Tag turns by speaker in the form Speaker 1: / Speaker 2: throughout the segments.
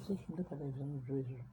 Speaker 1: Ndakadai zvangu zvo izvo.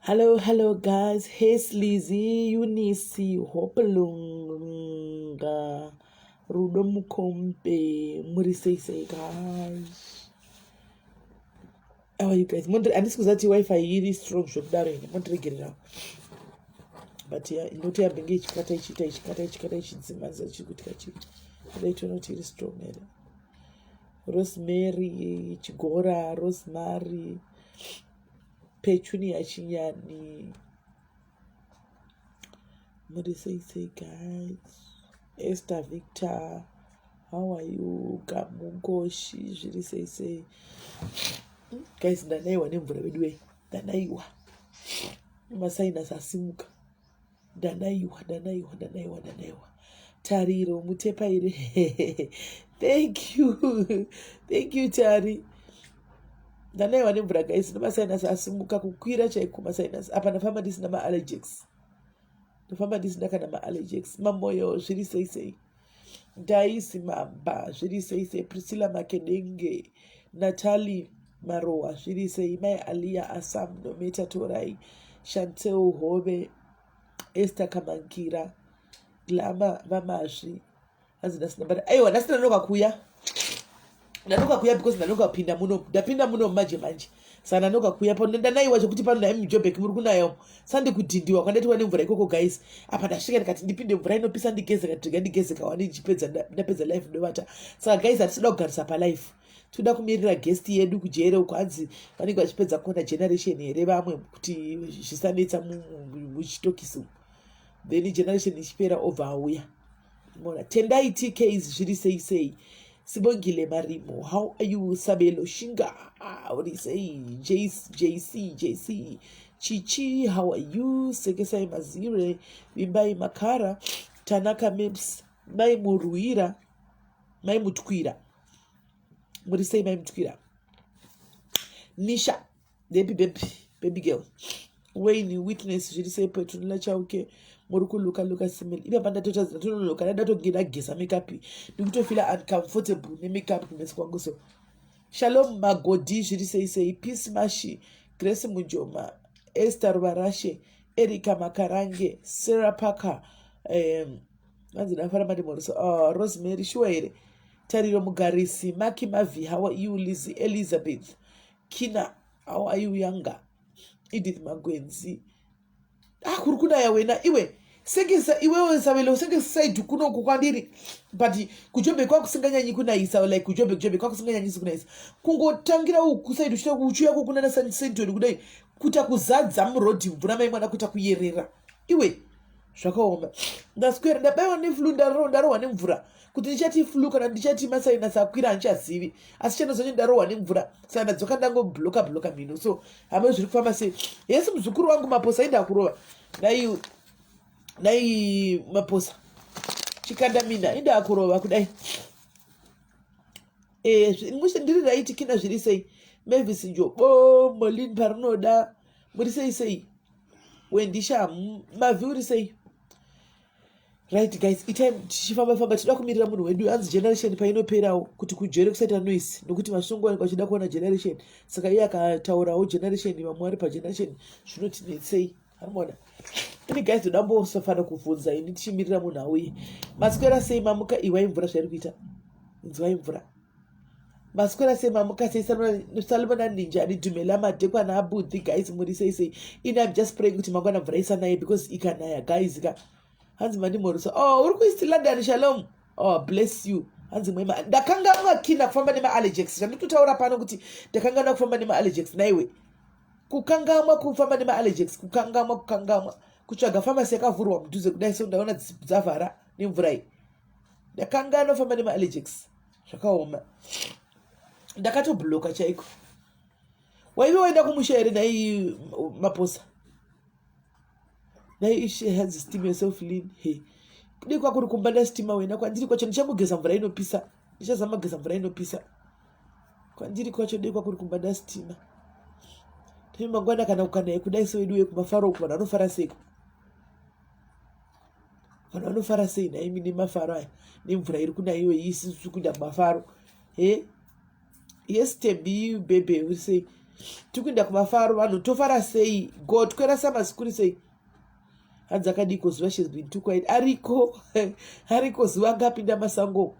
Speaker 1: Hello, hello guys. Hey Sleazy, Eunice, Hopelunga, Rudo Mukombe, muri sei sei guys. How are you guys? Mondre handisi kuziva kuti wifi iri strong zvekudaro here mondiregerera. But yeah, inoti yambenge ichikata ichiita ichikata ichikata ichidzima chikuitika chii. Dai tione kuti iri strong here. Rosemary Chigora, Rosemary Petunia Chinyani. Muri sei sei guys? Esther Victor, how are you? Kamungoshi, zviri sei sei? Guys, ndanaiwa nemvura vedu wei. Ndanaiwa. Masinus asimuka. Ndanaiwa, ndanaiwa, ndanaiwa, ndanaiwa. Tariro mutepa iri. Thank you. Thank you Tari. Ndanaiwa nemvura guys, nemasinus asimuka kukwira chaiko masinus. Apa ndafamba ndisina maallergics. Ndafamba ndisina kana maallergics. Mamoyo zviri sei sei. Daisy Mamba zviri sei sei. Priscilla Makedenge, Natalie Marowa zviri sei. Mai Alia Asam Nometa Torai, Chantel Hove, Esther Kamankira, Glama Vamazvi. Hanzi ndasina but aiwa ndasina ndanoka kuya. Ndanoka kuya because ndanoka kupinda muno. Ndapinda muno manje manje. Saka ndanoka kuya pano ndanaiwa zvekuti pano ndai mujobek muri kunaya umu. Sandi kudhindiwa kwandaitwa nemvura ikoko guys. Apa ndasvika ndikati ndipinde mvura inopisa ndigeze kati rega ndigeze kawani ndichipedza ndapedza life ndovata. Saka guys hatisida kugarisa pa life. Tinoda kumirira guest yedu kujere uko hanzi vanenge vachipedza kuona generation here vamwe kuti zvisanetsa muchitokisi umu. Then generation ichipera obva auya. Mona Tendai TKs zviri sei sei. Sibongile Marimo, how are you? Sabelo Shinga, ah, uri sei? JC, JC, Chichi, how are you? Sekesai Mazire, Vimbai Makara, Tanaka Maps, Mai Murwira, Mai Mutwira. Muri sei Mai Mutwira? Nisha, baby baby baby girl wayne witness zviri sei petronella chauke muri kuluka luka simil ipapa ndatotadza ndatononoka ndadatogenda ndageza makeup ndikutofila uncomfortable nemakeup kumeso kwangu so shalom magodi zviri sei sei peace mashi grace mujoma esther ruvarashe erica makarange sarah parker hanzi ndafara mandimhoroso oh, rosemary shuwa here tariro mugarisi maki mavi how are you lizzy elizabeth Kina, how are you younger? Edith Magwenzi. Ah, kuri kunaya wena iwe. Sengesa iwewe Sabelo senge side kunoku kwandiri. But kuJoburg kwakusinganyanyi kunayisa like kuJoburg Joburg kwakusinganyanyisi kunayisa. Kungotangira uku side uchiita uchiuya kunana Sandton kudai kuita kuzadza muroad mvura mai mwana kuita kuyerera. Iwe zvakaoma ndaswera ndabaiwa neflu ndarohwa nemvura kuti ndichati flu kana ndichati masainasi akwira handichazivi asi chanoziva kuti ndarohwa nemvura saka ndadzoka ndangobloka bloka mhino so hama zviri kufamba sei yesi muzukuru wangu maposa inda kurova dai dai maposa chikandamina inda akurova kudai eh, ndiri raiti kina zviri sei mavis njobo molin parinoda muri sei sei wendisha mavhi uri sei right guys itime tichifamba famba tinoda kumirira munhu wedu hanzi generation painoperawo kuti kujere kusaita noise nokuti vasungu vanenge vachida kuona generation saka iye akataurawo generation vamwe vari pageneration zvinotinetsei Hamona. Ini guys ndoda mbosafana kubvunza ini tichimirira munhu auye. Maswera sei mamuka iwai mvura zvairi kuita. Inzwai mvura. Maswera sei mamuka sei Salomon ninja ani Dumela madekwana abudhi guys muri sei sei. Ini I'm just praying kuti mangwana mvura isanaye because ikanaya guys ka. Hanzi mandimhoresa. Oh, uri kuEast London Shalom. Oh, bless you. Hanzi mwema. Ndakanganwa kina kufamba nema allergies. Zvanditotaura pano kuti ndakanganwa kufamba nema allergies naiwe. Kukangamwa kufamba nemaallergies kukangamwa kukangamwa kutsvaga famasi yakavhurwa mudhuze kudai so ndaona dzavhara nemvura iyi. Ndakanga anofamba nemaallergics zvakaoma. Ndakatobloka chaiko. Waive waenda kumusha here nhai Maposa? Nhai ishe hanzi steam yourself lean. Hey. Kudei kwakuri kumba ndastima wena kwandiri kwacho ndichangogeza mvura inopisa. Ndichazama kugeza mvura inopisa. Kwandiri kwacho dei kwakuri kumba ndastima. Timi mangwana kana ukanaye kudai so wedu wekumafaro uku vanhu vanofara seiko? Vanhu vanofara sei nhaimi nemafaro aya nemvura iri kunaiwa iyi isusu kuenda kumafaro. He? Yes Tembi bebe uri sei? Tiri kuenda kumafaro vanhu tofara sei? Gotwe raSamasi kuri sei? Hanzi akadiko zuva she has been too quiet. Ariko ariko zuva angapinda masango.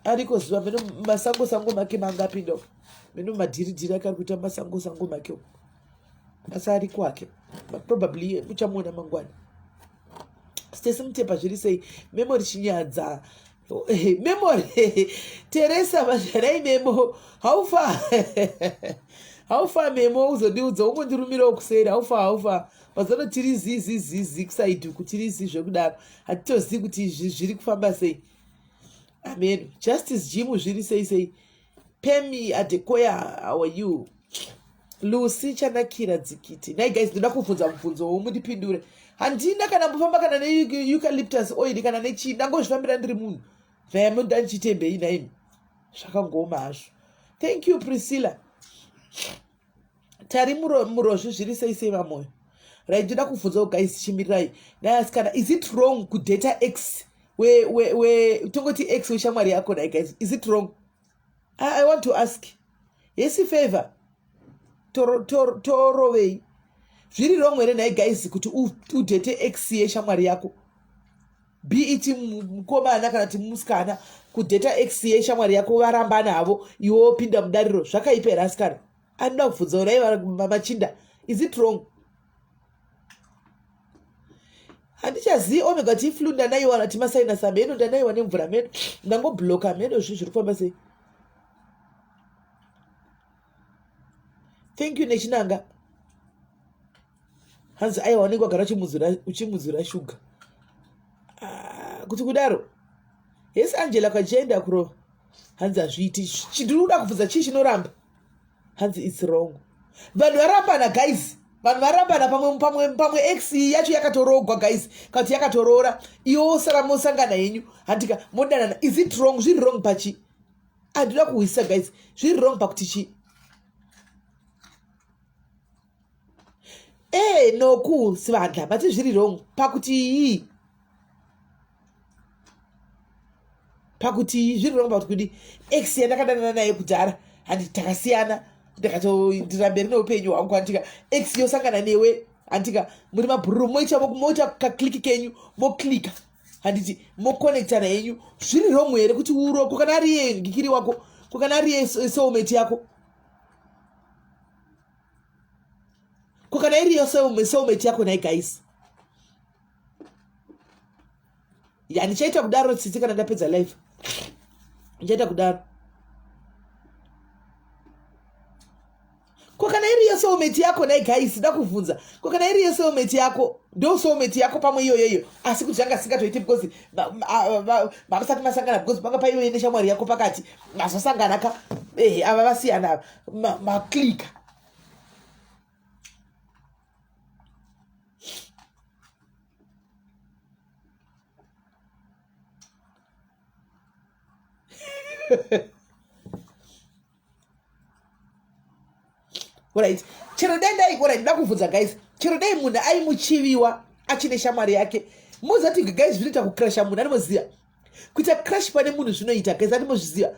Speaker 1: Ariko zuva meno masango sango make mangapinda. Meno madhiridhiri ake ari kuita masango sango make. Asi ariko hake. But probably muchamuona mangwana. Stacey Mutepa zviri sei? Memory Chinyadza. Memory Teresa mazvarai memo. How far? How far memo uzondiudza ungondirumirawo kuseri. How far? How far? Mazano tiri zi zi zi zi kusaidi uku tiri zi zvekudaro. Hatitozivi kuti izvi zviri kufamba sei. Amen. Justice Jim zviri sei sei? Pemi Adekoya how are you? Lucy Chanakira Dzikiti. Nhai guys ndoda kubvunza mubvunzo wo mundipindure. Handina kana mbofamba kana ne-eucalyptus oil kana nechii ndangozvifambira ndiri munhu. Nhai munhu ndichitembei nhaimi. Zvakangooma hazvo. Thank you Priscilla. Tari murozvi zviri sei sei vamoyo. Right ndoda kubvunzawo guys chimirirai. Nhai asikana is it wrong kudata ex we we we tongoti ex weshamwari yako nhai guys is it wrong? I want to ask. Yes favor. Torovei. Zviri wrong here nhai guys kuti udate ex yeshamwari yako? Be it mukomana kana kuti musikana kudata ex yeshamwari yako varambana havo iwe wopinda mudariro zvakaipa here asikana? Anoda kubvunza urai machinda. Is it wrong? Handichazii omega ti flu ndanaiwa na timasaina sameno ndanaiwa nemvura meno ndangobloka meno zvinhu zviri kufamba sei. Thank you nechinanga. Hanzi aiwa unenge wagara uchimudzura shuga. Ah, kuti kudaro. Yes Angela kachienda kurova. Hanzi hazviiti. Ndiri kuda kubvunza chii chinoramba. Hanzi it's wrong. Vanhu varambana guys. Vanhu varambana pamwe pamwe pamwe ex yacho yakatorogwa guys. Kana kuti yakatoroora. Iwe wosara mosangana henyu. Handika modanana. Is it wrong? Zviri wrong pachi? Handida kuhwisisa guys. Zviri wrong pakuti chii? Eh noku sivandla mati zviri wrong pakuti iyi pakuti zviri wrong pakuti kudi ex yandakadanana naye kudhara handi takasiyana ndikatoendera mberi neupenyu hwangu handika ex yosangana newe handika muri mabhururu moita moita kakliki kenyu moklika handiti mokonectana henyu zviri wrong here kuti uroko kana ari iye ngikiri wako ko kana ari iye soulmate yako ko kana iriyo soulmate yako nhai guys ya ndichaita kudaro tsitsi kana ndapedza life ndichaita kudaro ko kana iriyo soulmate yako nhai guys ndakuvhunza ko kana iriyo soulmate yako ndo soulmate yako pamwe iyoyo iyo asi kuti zvanga singatoiti because mamusati masangana because panga paive neshamwari yako pakati mazosangana ka ehe ava vasiyana ava maklika Alright. Chero dai ndai alright ndakuvhunza guys. Chero dai munhu aimuchiviwa achine shamwari yake. Mozati guys zvinoita kucrasha munhu animoziva. Kuita crash pane munhu zvinoita guys animozviziva.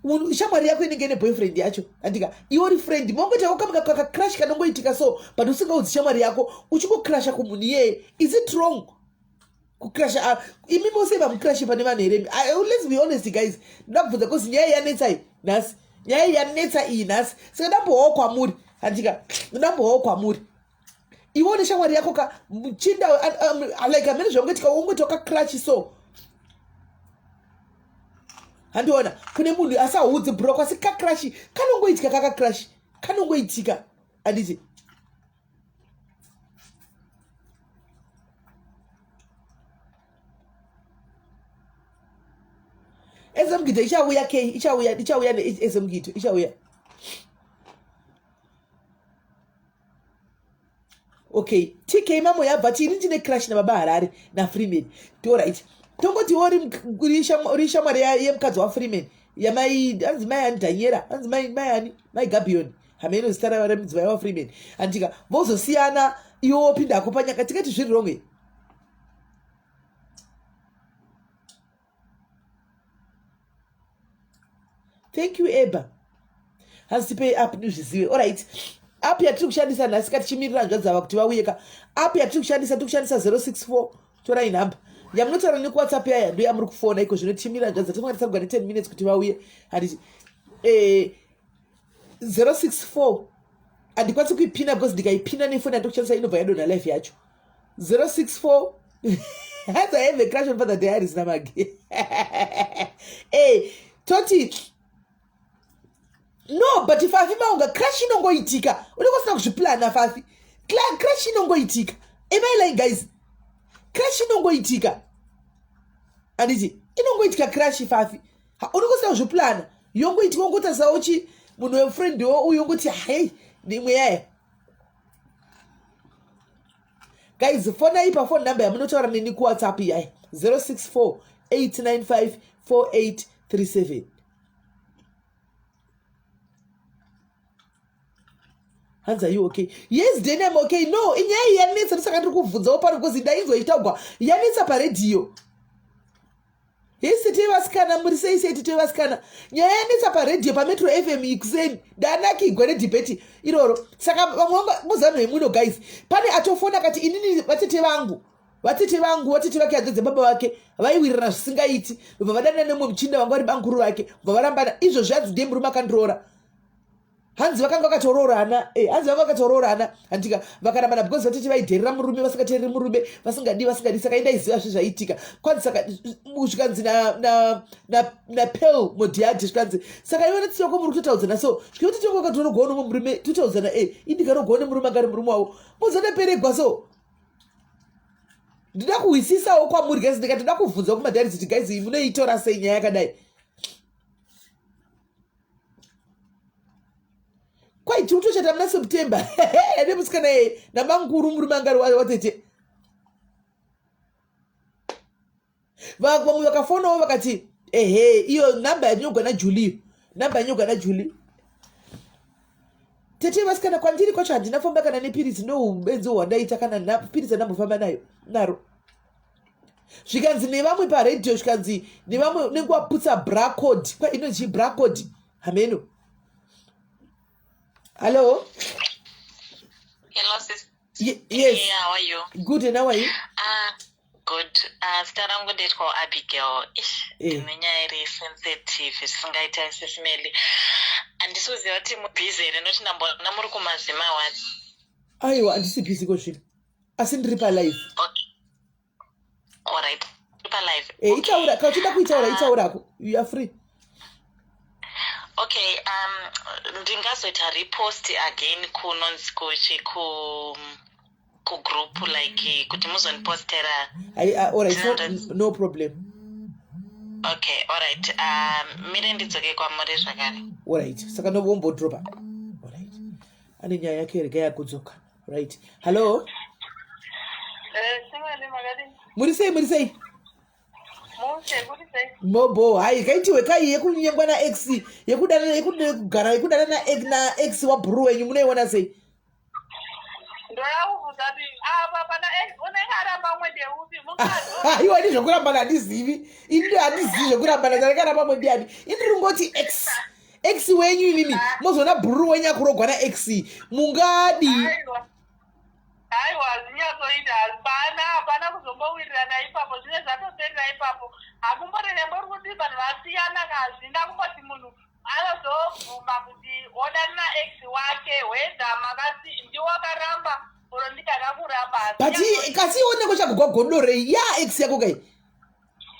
Speaker 1: Munhu shamwari yako inenge ine boyfriend yacho. Andika iwe uri friend mongoita ukamuka kaka crash kanongoitika so but usingaudzi shamwari yako uchingocrasha kumunhu iyeye. Is it wrong? Kucrasha ah, imi mose vamucrashe pane vanhu here? Ah, let's be honest guys. Ndoda kubvunza cause nyaya yanetsa iyi nhasi. Nyaya yanetsa iyi nhasi. Saka ndambowawo kwamuri. Andika ndambowawo kwamuri. Iwe une shamwari yako ka muchinda like amene zvangoitika wongoita wakacrash so. Handiona kune munhu asaudze bro asi kacrash kanongoitika kakacrash kanongoitika anditi Ezemugito ichauya k ichauya ichauya neezemugito ichauya. Okay, TK mamo yabva ti ini ndine crush nababa Harare naFreeman. Alright. Tongotiwo uri shamwari yemukadzi waFreeman yamai anzi mai ani Daniela anzi mai mai ani mai Gabion hameno zita remudzimai waFreeman andika vozosiyana iwe wopindako panyaka tikati zviri wrong here? Thank you Eba. Hanzi tipei app ndizvizive. Alright. App yatiri kushandisa nhasi ka tichimirira hanzvadzi ava kuti vauye ka. App yatiri kushandisa tiri kushandisa 064 torai nhamba. Yamunotaura nekuWhatsApp yaya ndo yamuri kufona iko zvino tichimirira hanzvadzi tofunga tisarugwa ne 10 minutes kuti vauye. Handiti eh 064 handikwanisi kuipina because ndikaipina nefoni yandiri kushandisa inobva yadonha life yacho. 064 hanzi I have a crush on Father Diaries naMagi. Eh, toti no but Fafi maunga crush inongoitika unenge usina kuzviplana Fafi. Crush inongoitika. Am I lying guys? Crush inongoitika. Anditi inongoitika crush Fafi. Unenge usina kuzviplana. Yongoitika wongotarisawo chi munhu wefriend wo uyu wongoti hey ndimwe yaya. Guys, fonai pafone number yamunotaura neni kuWhatsApp iyai 064 895 4837. Hanzi are you okay? Yes, Danny, I'm okay. No, inyaya iyi yanetsa ndosaka ndiri kubvunzawo pano because ndainzwa ichitaugwa yanetsa paredhiyo. Yes, tete vasikana muri sei sei tete vasikana nyaya yanetsa paredhiyo pametro fm ikuseni ndanakigwa nedhibheti iroro saka vamwe vanga muzano yemuno guys pane atofona akati inini vatete vangu vatete vangu vatete vake hanzvadzi baba vake vaiwirirana zvisingaiti ndobva vadanana nemumwe muchinda vanga vari banguru vake bva varambana izvozvi hanzi ndiye murume akandiroora hanzi vakanga vakatoroorana eh, hanzi vanga vakatoroorana handika vakarambana because vatete vaidherera murume vasingateereri murume vasingadi vasingadi saka indaiziva zve zvaiitika kwanzi saka zvikanzi napel modiadi zvikanzi saka iwe netiyoko muri kutotaudzana so zvikanzi tiyoko akatorogowa nomwe murume totaudzana e eh, indikarogowa nemurume anga ari murume wavo mozondaperegwa so ndida kuhwisisawo kwamuri guys ndikati ndoda kubvunza kumadhari kuti guys munoitora sei nyaya yakadai kwai tiri kutochata muna september nemusikana yeye namanguru murume anga ari watete vamwe vakafonawo vakati ehe iyo namba yanyogwa najulie namba yanyogwa najulie tete vasikana kwandiri kwacho handina famba kana nepiritsi ndoubenzi hwandaita kana piritsi andambofamba nayo naro zvikanzi nevamwe paredhiyo zvikanzi nevamwe unenge waputsa bracod kwa inonzi bracod hameno hallo
Speaker 2: Hello, sis.
Speaker 1: Yes.
Speaker 2: Hey, how are you?
Speaker 1: Good, and how are you?
Speaker 2: Good. Zita rangu ndetwa Abigail. Ish,
Speaker 1: Eh.
Speaker 2: ndine nyaya iri sensitive zvisingaita sesimeli. Handisi kuziva kuti mubhizi here noti ndamboona muri kumazima wani.
Speaker 1: Aiwa, handisi busy ko zvino. Asi ndiri palive.
Speaker 2: Okay. All right. Palive.
Speaker 1: Eh, itaura, kana uchida kuitaura itaurako. You are free.
Speaker 2: Okay, ndingazoita repost again kunonzi kuchi ku kugroup like kuti muzondipostera.
Speaker 1: All right, no, no problem.
Speaker 2: Okay, all right. Mire ndidzoke kwamuri zvakare.
Speaker 1: All right. Saka ndovombodropa. All right. Ane nyaya yake rega yakudzoka. Right. Hello. Muri sei, muri sei? Mobo, hai kaitiwe kai yekunyengwa na ex yekudana yekugara yekudana na ex na ex wa bhuru wenyu munoiona sei? Aiwa ini zvekurambana handizivi. Ini handizivi zvekurambana ndakaramba mwe ndiani. Ini ndiri kungoti ex. Ex wenyu imimi mozoona bhururu wenyu akurogwa na ex mungadii?
Speaker 3: Aiwa hazvinyatsoita hapana hapana kuzombowirirana ipapo zvine zvatoperera ipapo hakumborerembo uri kuti vanhu vasiyana ka hazvina kumboti munhu anozobvuma kuti odana naex wake whether makasi ndiwakaramba oro ndikakakuramba
Speaker 1: but kasi ioneko chagogwa godo rei ya ex yako kai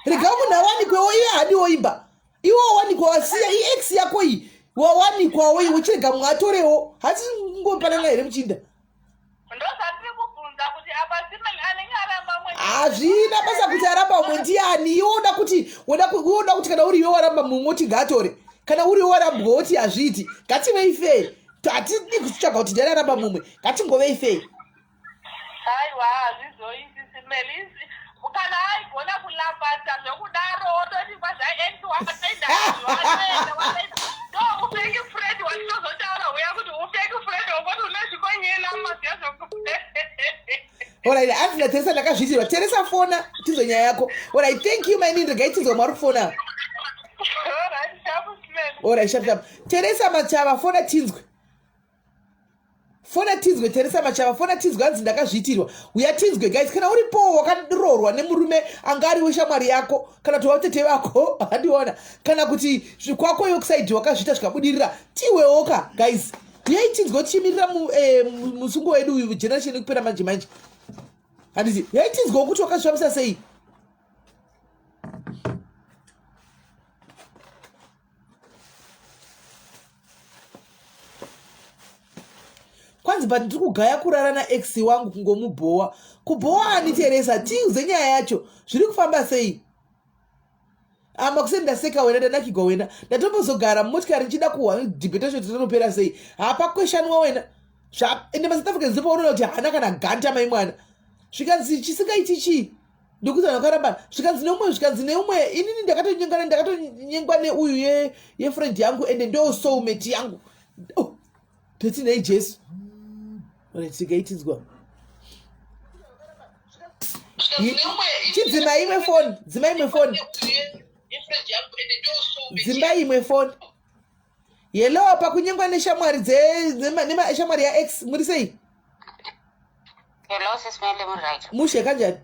Speaker 1: rega munhu awanikwewo iye haadiwo imba iwe wawanikwa wasiya iex yako iyi wawanikwawo iwe chirega mumwe atorewo hasi ngopanana here muchinda
Speaker 3: ndozvandiri kubvunza kuti apa simon anenge aramba mwe.
Speaker 1: Hazvina basa kuti aramba umwe ndiani. Iwe uda kuti uda kuti kana uri iwe waramba mumwe oti ngaatore. Kana uri iwe warambwa woti hazviiti. Ngativei fair. Hatidi kutsvaga kuti ndiani aramba mumwe. Ngatingovei fair.
Speaker 3: Aiwa hazvizoiti Simelisi. Kana aigona kulambata zvekudaro wototi kwazvaendi watoenda watoenda watoenda. Ndo ufeki friend watinozotaura uya kuti ufeki friend wekuti unozvikonyela maziya zvoku.
Speaker 1: Alright, hanzi naTeresa ndakazviitirwa. Teresa fona tinzwe nyaya yako. Alright, thank you mainini regai tinzwe mwari kufona.
Speaker 3: Alright, sharp Simeli.
Speaker 1: Alright, sharp sharp. Teresa Machava fona tinzwe. Fona tinzwe Teresa Machava fona tinzwe hanzi ndakazviitirwa. Uya tinzwe guys kana uripowo wakaroorwa nemurume anga ari weshamwari yako kana kuti vatete vako handiona kana kuti kwako iwe kusaidhi wakazviita zvikabudirira tiwewoka guys. Uyai tinzwe tichimirira eh, musungo wedu uyu generation ikupera manje manje. Handiti uyai tinzwe kuti wakazvifambisa sei. Kwanzi but ndiri kugaya kurara naex wangu kungomubhowa. Kubhowa ani Teresa? Tiuze nyaya yacho. Zviri kufamba sei? Ama kuseni ndaseka wena ndanakigwa wena. Ndatombozogara mumotikari ndichida kuhwa debate yacho tinopera sei. Hapakweshanwa wena. Ende maSouth Africans ndipo unoona kuti haana kana ganta mai mwana. Zvikanzi chisingaiti chii? Ndikuti vanhu vakarambana. Zvikanzi neumwe zvikanzi neumwe inini ndakatonyengana ndakatonyengwa neuyu ye yefriend yangu ende ndo soulmate yangu. Oh, toti nei Jesu. Alright, regai tinzwa. Chidzima imwe phone, dzima imwe phone. Dzimba imwe phone. Hello, pakunyengwa neshamwari dze shamwari ya ex muri sei?
Speaker 2: Hello, sis Mele, muri right?
Speaker 1: Mushe kanjani?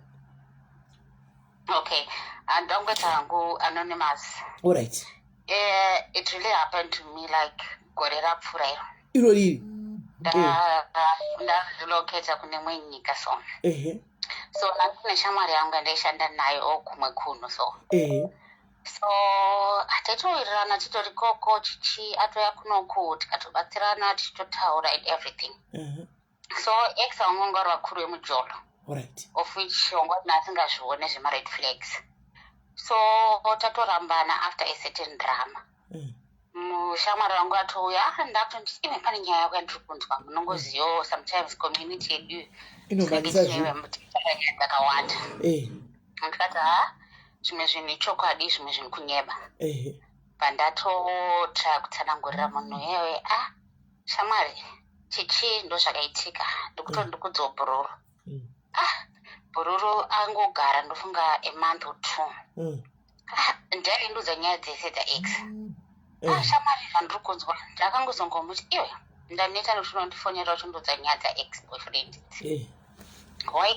Speaker 2: Okay. Andongoita hangu anonymous.
Speaker 1: All right.
Speaker 2: Eh, it really happened to me like gore rapfuura iro.
Speaker 1: Iro riri.
Speaker 2: Ndarelocata kune imwe nyika so.
Speaker 1: Ehe.
Speaker 2: So ndandine shamwari yangu yandaishanda nayo kumwe kunhu so.
Speaker 1: Ehe.
Speaker 2: So taitowirirana titori koko chichi atouya kunoku tikatobatsirana tichitotaura and everything.
Speaker 1: Uh -huh.
Speaker 2: So ex wangu vanga vari vakuru vemujolo.
Speaker 1: Alright.
Speaker 2: Of which wanga uri asingazvione zvema-red flags. So tatorambana after a certain drama. Mushamwari wangu atouya ah, ndakutonditi ime pane nyaya yako yandiri kunzwa munongozivawo sometimes community yedu
Speaker 1: Inomhanyisa zvinhu.
Speaker 2: nyaya dzakawanda.
Speaker 1: Eh.
Speaker 2: Ndikati ha zvimwe zvinhu ichokwadi zvimwe zvinhu kunyeba.
Speaker 1: Eh.
Speaker 2: Pandatotraya kutsanangurira munhu iyewe ah shamwari chichi ndozvakaitika ndikuto ndikudzo bhururu. Ah bhururu angogara ndofunga a month or two. Ah ndiaindudza nyaya dzese dzaex. Ah shamwari zvandiri kunzwa ndakangozongomuti iwe ndaneta nekuti unondifonera uchindudza nyaya dzaex boyfriend. Why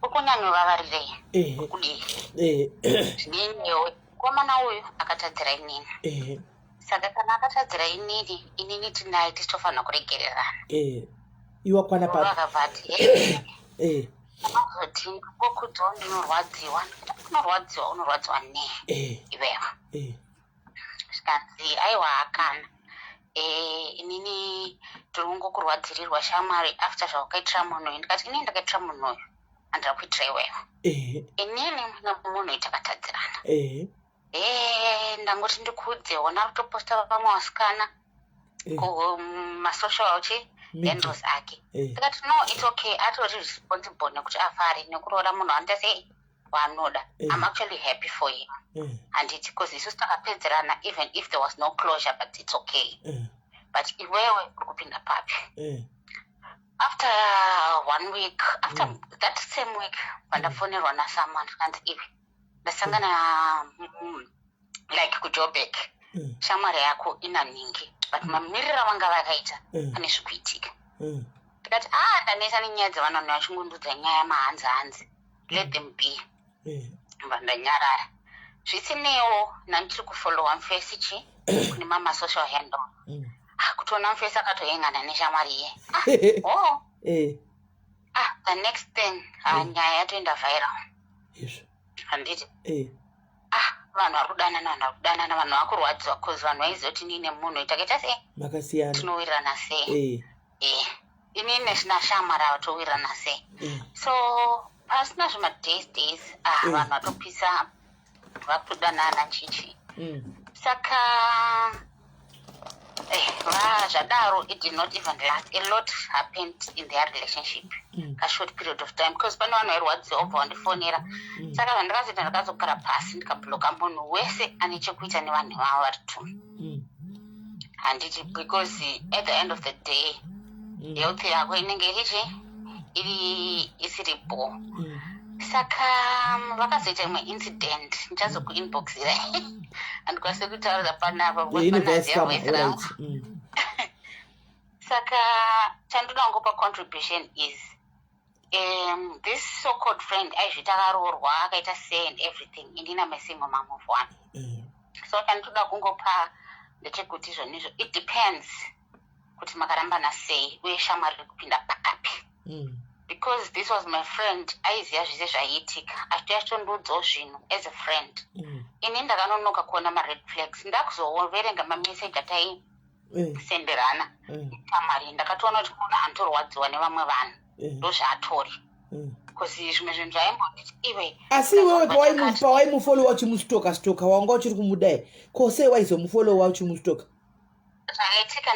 Speaker 2: uri kunyanyovavarirei? Kudii? Zvineinewe mukomana uyu akatadzira inini. Saka kana akatadzira inini, inini tinaye tichitofanira kuregererana.
Speaker 1: Iwakwana papi?
Speaker 2: Akabva ati akazoti ndikokudzawo ndinorwadziwa. Unorwadziwa, unorwadziwa nei iwewe? Zvikanzi aiwa hakana. Inini ndiri kungokurwadzirirwa shamwari after zvawakaitira munhu uyu. Ndikati inini ndakaitira munhu uyu handina kuitira iwewe. Inini nemunhu uyu takatadzirana. Ndangoti ndikuudze ona kutoposta vamwe vasikana kumasocial chi handles ake. Ndikati no it's okay atori responsible nekuti afare nekuroora munhu anoita sei waanoda. I'm actually happy for him. Handiti because isusu takapedzerana even if there was no closure but it's okay. But iwewe uri kupinda papi? After 1 week, after that same week pandafonerwa nasomeone ndikanzi iwe ndasangana like kuJoburg. Shamwari yako ina nhingi but mamiriro avanga vakaita pane zvikuitika. Ndikati ah ndaneta nenyaya dzevanhu vachingondudza nyaya mahanzi hanzi. Let them be. Ndanyarara. Zvisinewo nandiri kufollowa mufesi chi kune mama social handle. Ah kutoona mufesi akatoyengana neshamwari iye. Ah oh. Ah the next thing nyaya yatoenda viral. Handiti. Ah vanhu vari kudanana vanhu vari kudanana vanhu vakurwadziwa cause vanhu vaiziva kuti inini nemunhu takaita sei?
Speaker 1: Makasiyana.
Speaker 2: Tinowirirana sei? Inini neshamwari ava towirirana sei? So Pasina zvimadays days, ah, vanhu vatopisa, vakutodanana chichi. Saka zvadaro, it did not even last. A lot happened in their relationship kashort period of time, because pane vanhu vairwadziwa, obva vandifonera. Saka zvandakazoita, ndakazogara pasi, ndikabloka munhu wese ane chekuita nevanhu vavo vari two, handiti? Because at the end of the day, health yako inenge irichi iri isiri bo. Saka vakazoita imwe incident, ndichazokuinboxira, handikwanisi kutaurira panapa because
Speaker 1: Inobva
Speaker 2: panaziya
Speaker 1: yasikama
Speaker 2: voice rangu.
Speaker 1: Alright.
Speaker 2: Saka chandoda kungopa contribution is this so called friend aizviti akaroorwa, akaita say and everything. Inini am a single mom of one. So chandoda kungopa ndechekuti izvonizvo, it depends kuti makarambana sei uye shamwari iri kupinda papi. Because this was my friend, aiziva zvese zvaiitika, achitouya achitondiudzawo zvinhu as a friend. Ini ndakanonoka kuona mared flags, ndakuzoverenga mameseji ataisenderana. Shamwari, ndakatoona kuti munhu anotorwadziwa nevamwe vanhu. Ndozvaatori, because zvimwe zvinhu zvaimbonditi iwe
Speaker 1: Asi iwewe
Speaker 2: ndazonzwa chakati.
Speaker 1: Pawaimufollowa uchimustoka stoka, wanga uchiri kumudai ko? Sei waizomufollowa uchimustoka?
Speaker 2: Zvakaitika,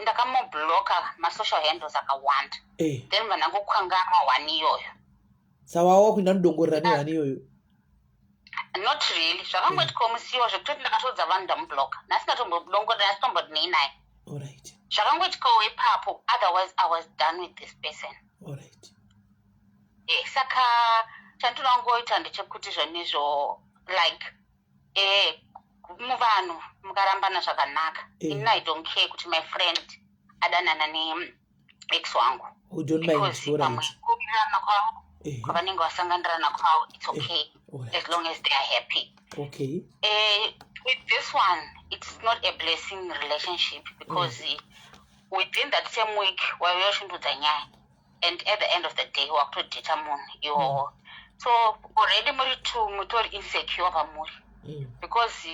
Speaker 2: ndakamubloka masocial handles akawanda. Then vandangokanganwa one iyoyo.
Speaker 1: Saka wakuenda nodongorera nehani iyoyo?
Speaker 2: Not really, zvakangoitikawo musiwo, zvekutoti ndakatodza vanhu ndamubloka, nhasi ndatombodongorera, asitombodinei naye. Zvakangoitikawo ipapo, otherwise I was done with this person. Saka chandinoda kungoita ndechekuti zvonizvo, like muvanhu mukarambana zvakanaka, inini I don't care kuti my friend adanana neex wangu.
Speaker 1: You don't mind?
Speaker 2: Because pamwe kuwirirana kwavo kwavanenge vasanganirana kwavo, it's okay, as long as they are happy. With this one, it's not a blessing relationship, because within that same week waive uchindudza nyaya, and at the end of the day wakutodhita munhu iwowo. So already muri two mutori insecure pamuri. Because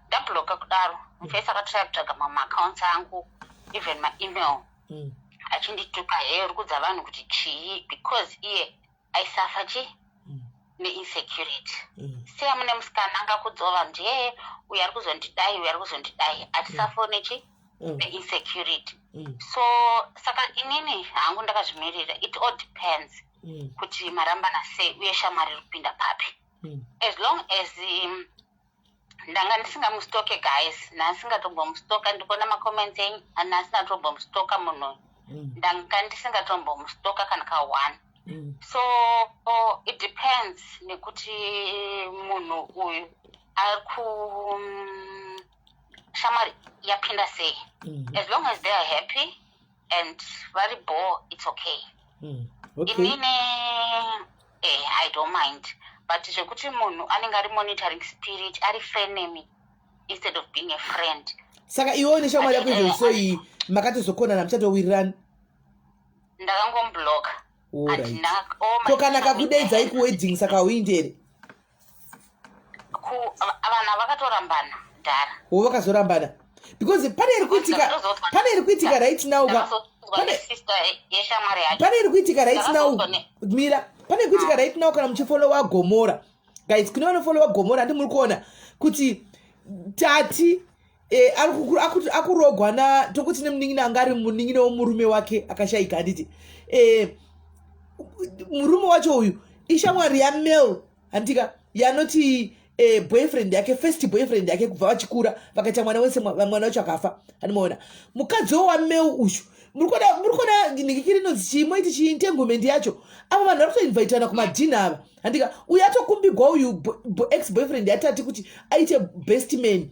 Speaker 2: ndabloka kudaro, mufesi akatry kutsvaga mamaaccounts angu, even maemail, achindituka, "He, uri kudza vanhu kuti chii?" Because iye aisafa chi neinsecurity. Seya mune musikana angakudzawo vanhu kuti, "Yeye, uyu ari kuzondidai, uyu ari kuzondidai," atisafo nechi neinsecurity. So saka inini hangu ndakazvimirira. It all depends kuti marambana sei uye shamwari iri kupinda papi. As long as ndanga ndisingamustoke, guys, ndasingatombomustoka. Ndikuona macomments enyu, ndasingatombomustoka munhu. Ndanga ndisingatombomustoka kana ka1. So it depends nekuti munhu uyu ari ku shamwari yapinda sei. As long as they are happy and vari bo, it's okay. Inini I don't mind, but zvekuti munhu anenge ari monitoring spirit, ari frenemy instead of being a friend.
Speaker 1: Saka iwewo neshamwari yako izvozvo iyi makatozokonana, muchatowirirani?
Speaker 2: Ndakangomubloka.
Speaker 1: Ko kana kakudaidzai kuwedding, saka hauindi here?
Speaker 2: Vanhu vakatorambana dhara.
Speaker 1: Wo, vakazorambana, because pane iri kuitika, pane iri kuitika right now.
Speaker 2: Yeshamwari yacho.
Speaker 1: Pane iri kuitika right now. Mira, pane iri kuitika right now. Kana muchifollowa Gomora, guys, kune vanofollowa Gomora, handi muri kuona kuti Tati akurogwa na tokuti nemunin'ina anga ari munin'ina womurume wake akashayika, handiti? Murume wacho uyu ishamwari yaMel, handika? Yanoti boyfriend yake, first boyfriend yake kubva vachikura, vakaita mwana wese, mwana wacho akafa, handimaona? Mukadzi waMel uyu, muri kuona nhikiki rinonzi chii, moiti chii, entanglement yacho. Ava vanhu vari kutoinvitana kumadhina ava, handika? Uyu atokumbigwa uyu ex boyfriend yatati kuti aite best man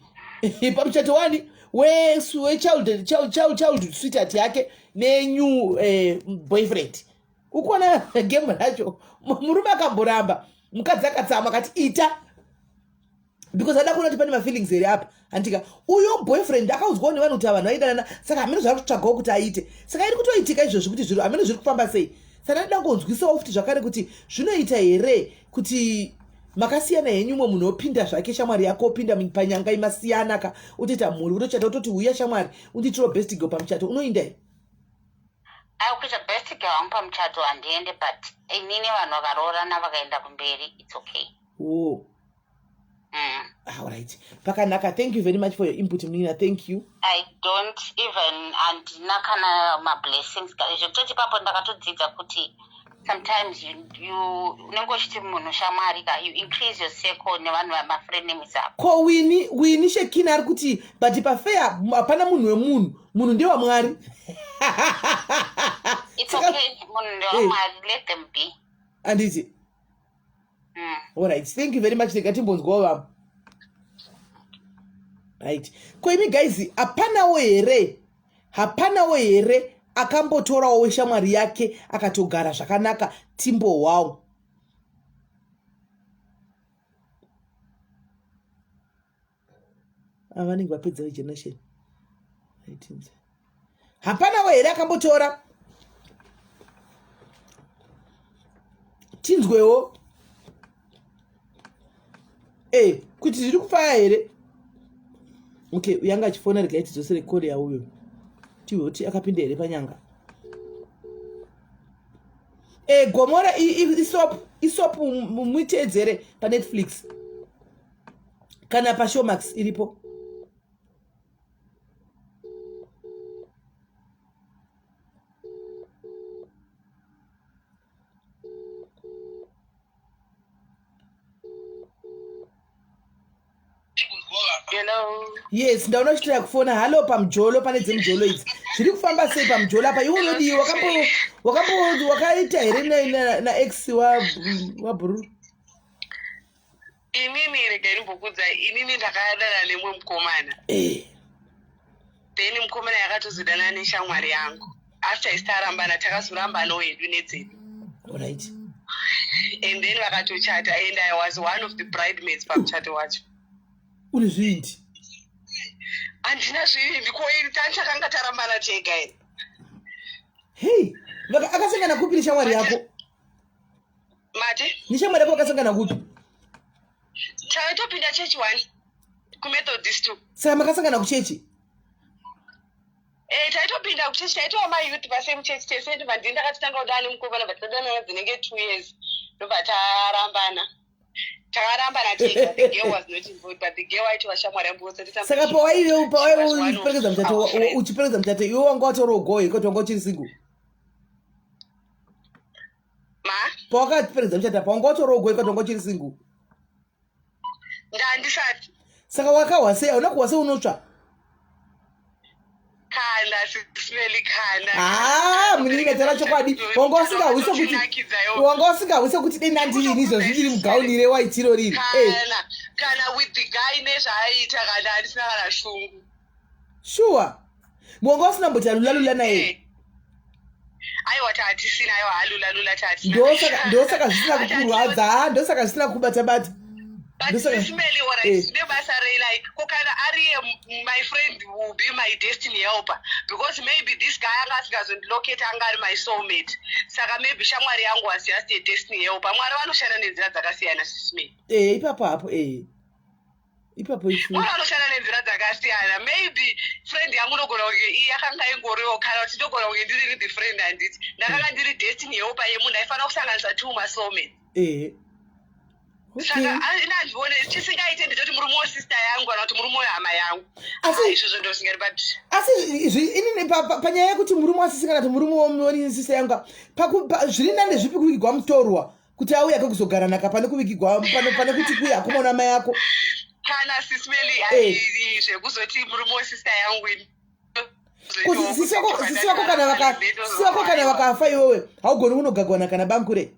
Speaker 1: pamuchato wani wechild child sweetheart yake nenew boyfriend. Ukuona game racho? Murume akamboramba, mukadzi akatsama, akati ita, because ada kuona kuti pane mafeelings here apa, handika? Uyo boyfriend akaudzwawo nevanhu kuti vanhu vaidanana, saka hamene zvari kutsvagawo kuti aite. Saka iri kutoitika izvozvi kuti zviro hamene zviri kufamba sei. Saka ndida kungonzwisawo futi zvakare kuti zvinoita here kuti makasiyana henyu, umwe munhu opinda zvake, shamwari yako opinda panyanga imasiyana ka, utoita mhuri, utochata, utoti, "Uya shamwari, undiitirawo best girl pamuchato," unoinda here?
Speaker 2: Akuita best girl wangu pamuchato handiende but inini vanhu vakaroorana vakaenda kumberi it's okay.
Speaker 1: Oh. Alright. Pakanaka. Thank you very much for your input Munina. Thank you.
Speaker 2: I don't even handina kana mablessings zvekutoti ipapo ndakatodzidza kuti sometimes you, you unenge uchiti munhu shamwari ka you increase your circle nevanhu vamafrenemies ako.
Speaker 1: Ko Winnie Winnie Shekina ari kuti but pafeya hapana munhu wemunhu munhu ndewamwari.
Speaker 2: It's okay munhu ndewamwari let them be.
Speaker 1: Anditi Alright, thank you very much. Rega timbonzwawo vamwe. Right. Ko imi guys, hapanawo here? Hapanawo here akambotorawo weshamwari yake akatogara zvakanaka timbohwawo? Ava vanenge vapedza vegeneration. Right. Hapanawo here akambotora? Tinzwewo. Eh, kuti zviri kufaya here? Okay, uyanga achifona regai tidzosere call yauyo. Tihwe kuti akapinda here panyanga. Eh, Gomora isop isop muiteedzere paNetflix. Kana paShowmax iripo.
Speaker 3: Hello.
Speaker 1: Yes, ndaona uchitira kufona. Hallo pamujolo pane dzemujolo idzi. Zviri kufamba sei pamujolo apa? Iwe unodii? Wakambo wakambo wakaita here na na, na ex wa wa bhururu?
Speaker 3: Inini regai ndimbokuudza inini ndakadana nemumwe mukomana.
Speaker 1: Eh.
Speaker 3: Then mukomana yakatozodanana neshamwari yangu. After isi tarambana takazorambanawo hedu nedzedu.
Speaker 1: Alright.
Speaker 3: And then vakatochata and I was one of the bridesmaids pamuchato wacho.
Speaker 1: Une zvivindi?
Speaker 3: Handina zvivindi ko ini tanga tarambana tega ini.
Speaker 1: Hey, akasangana kupi neshamwari yako?
Speaker 3: Mati?
Speaker 1: Neshamwari yako vakasangana kupi?
Speaker 3: Taitopinda chechi one kuMethodist two.
Speaker 1: Saka makasangana kuchechi?
Speaker 3: Eh, taitopinda kuchechi taitova mayouth pasame chechi tese ndobva ndini ndakatotanga kudana nemukomana but tadanana dzinenge 2 years ndobva tarambana. Takarambana tega the girl was not involved but the girl aitova shamwari yangu
Speaker 1: Saka pawaive pawaive uchiperekedza muchato uchiperekedza muchato iwe wanga watoroogwawo here kuti wanga uchiri single?
Speaker 3: Ma?
Speaker 1: Pawakaperekedza muchato apa wanga watoroogwawo here kuti wanga uchiri single?
Speaker 3: Ndandisati.
Speaker 1: Saka wakahwa sei? Hauna kuhwa sei unotsva?
Speaker 3: Kana sismeli kana.
Speaker 1: Ah, munin'ina taura chokwadi. Wanga usingahwise kuti wanga usingahwise kuti dai ndandirini izvozvi ndiri mugauni rewaiti iro riri.
Speaker 3: Eh. Kana kana with the guy nezvaaiita kana handisina kana shungu.
Speaker 1: Sure. Wanga usina mboti alula lula naye.
Speaker 3: Eh. Aiwa tatisina aiwa alula lula tatisina.
Speaker 1: Ndosaka zvisina kukurwadza, ndosaka zvisina kubata bata.
Speaker 3: But Sismeli, all right, zvine basa rei like ko kana ariye my friend will be my destiny helper because maybe this guy anga asingazondilocate anga ari my soulmate saka maybe shamwari yangu was just a destiny helper. Mwari vanoshanda nenzira dzakasiyana Sismeli.
Speaker 1: Eh, ipapo hapo eh. Ipapo ichu.
Speaker 3: Mwari vanoshanda nenzira dzakasiyana maybe friend yangu ndogona kunge iyi yakanga ingoriwo kana kuti ndogona kunge ndiri the friend handiti ndakanga ndiri destiny helper yemunhu aifanira kusanganisa two masoulmates.
Speaker 1: Eh.
Speaker 3: Saka ini handione chisingaite ndechoti murume wesister yangu kana kuti murume wehama yangu.
Speaker 1: Asi
Speaker 3: Ah, izvozvo ndosingari but
Speaker 1: asi inini panyaya yekuti murume wasisi kana kuti murume wesister yangu zviri nani zvipi kuvigwa mutorwa kuti auye ake kuzogara naka pane kuvigigwa pane kuti kuye akomana mai ako.
Speaker 3: Kana Sis Melly, zvekuzoti murume wesister yangu ini.
Speaker 1: Sisi vako kana vakafa iwewe haugoni kunogagwana kana bankure.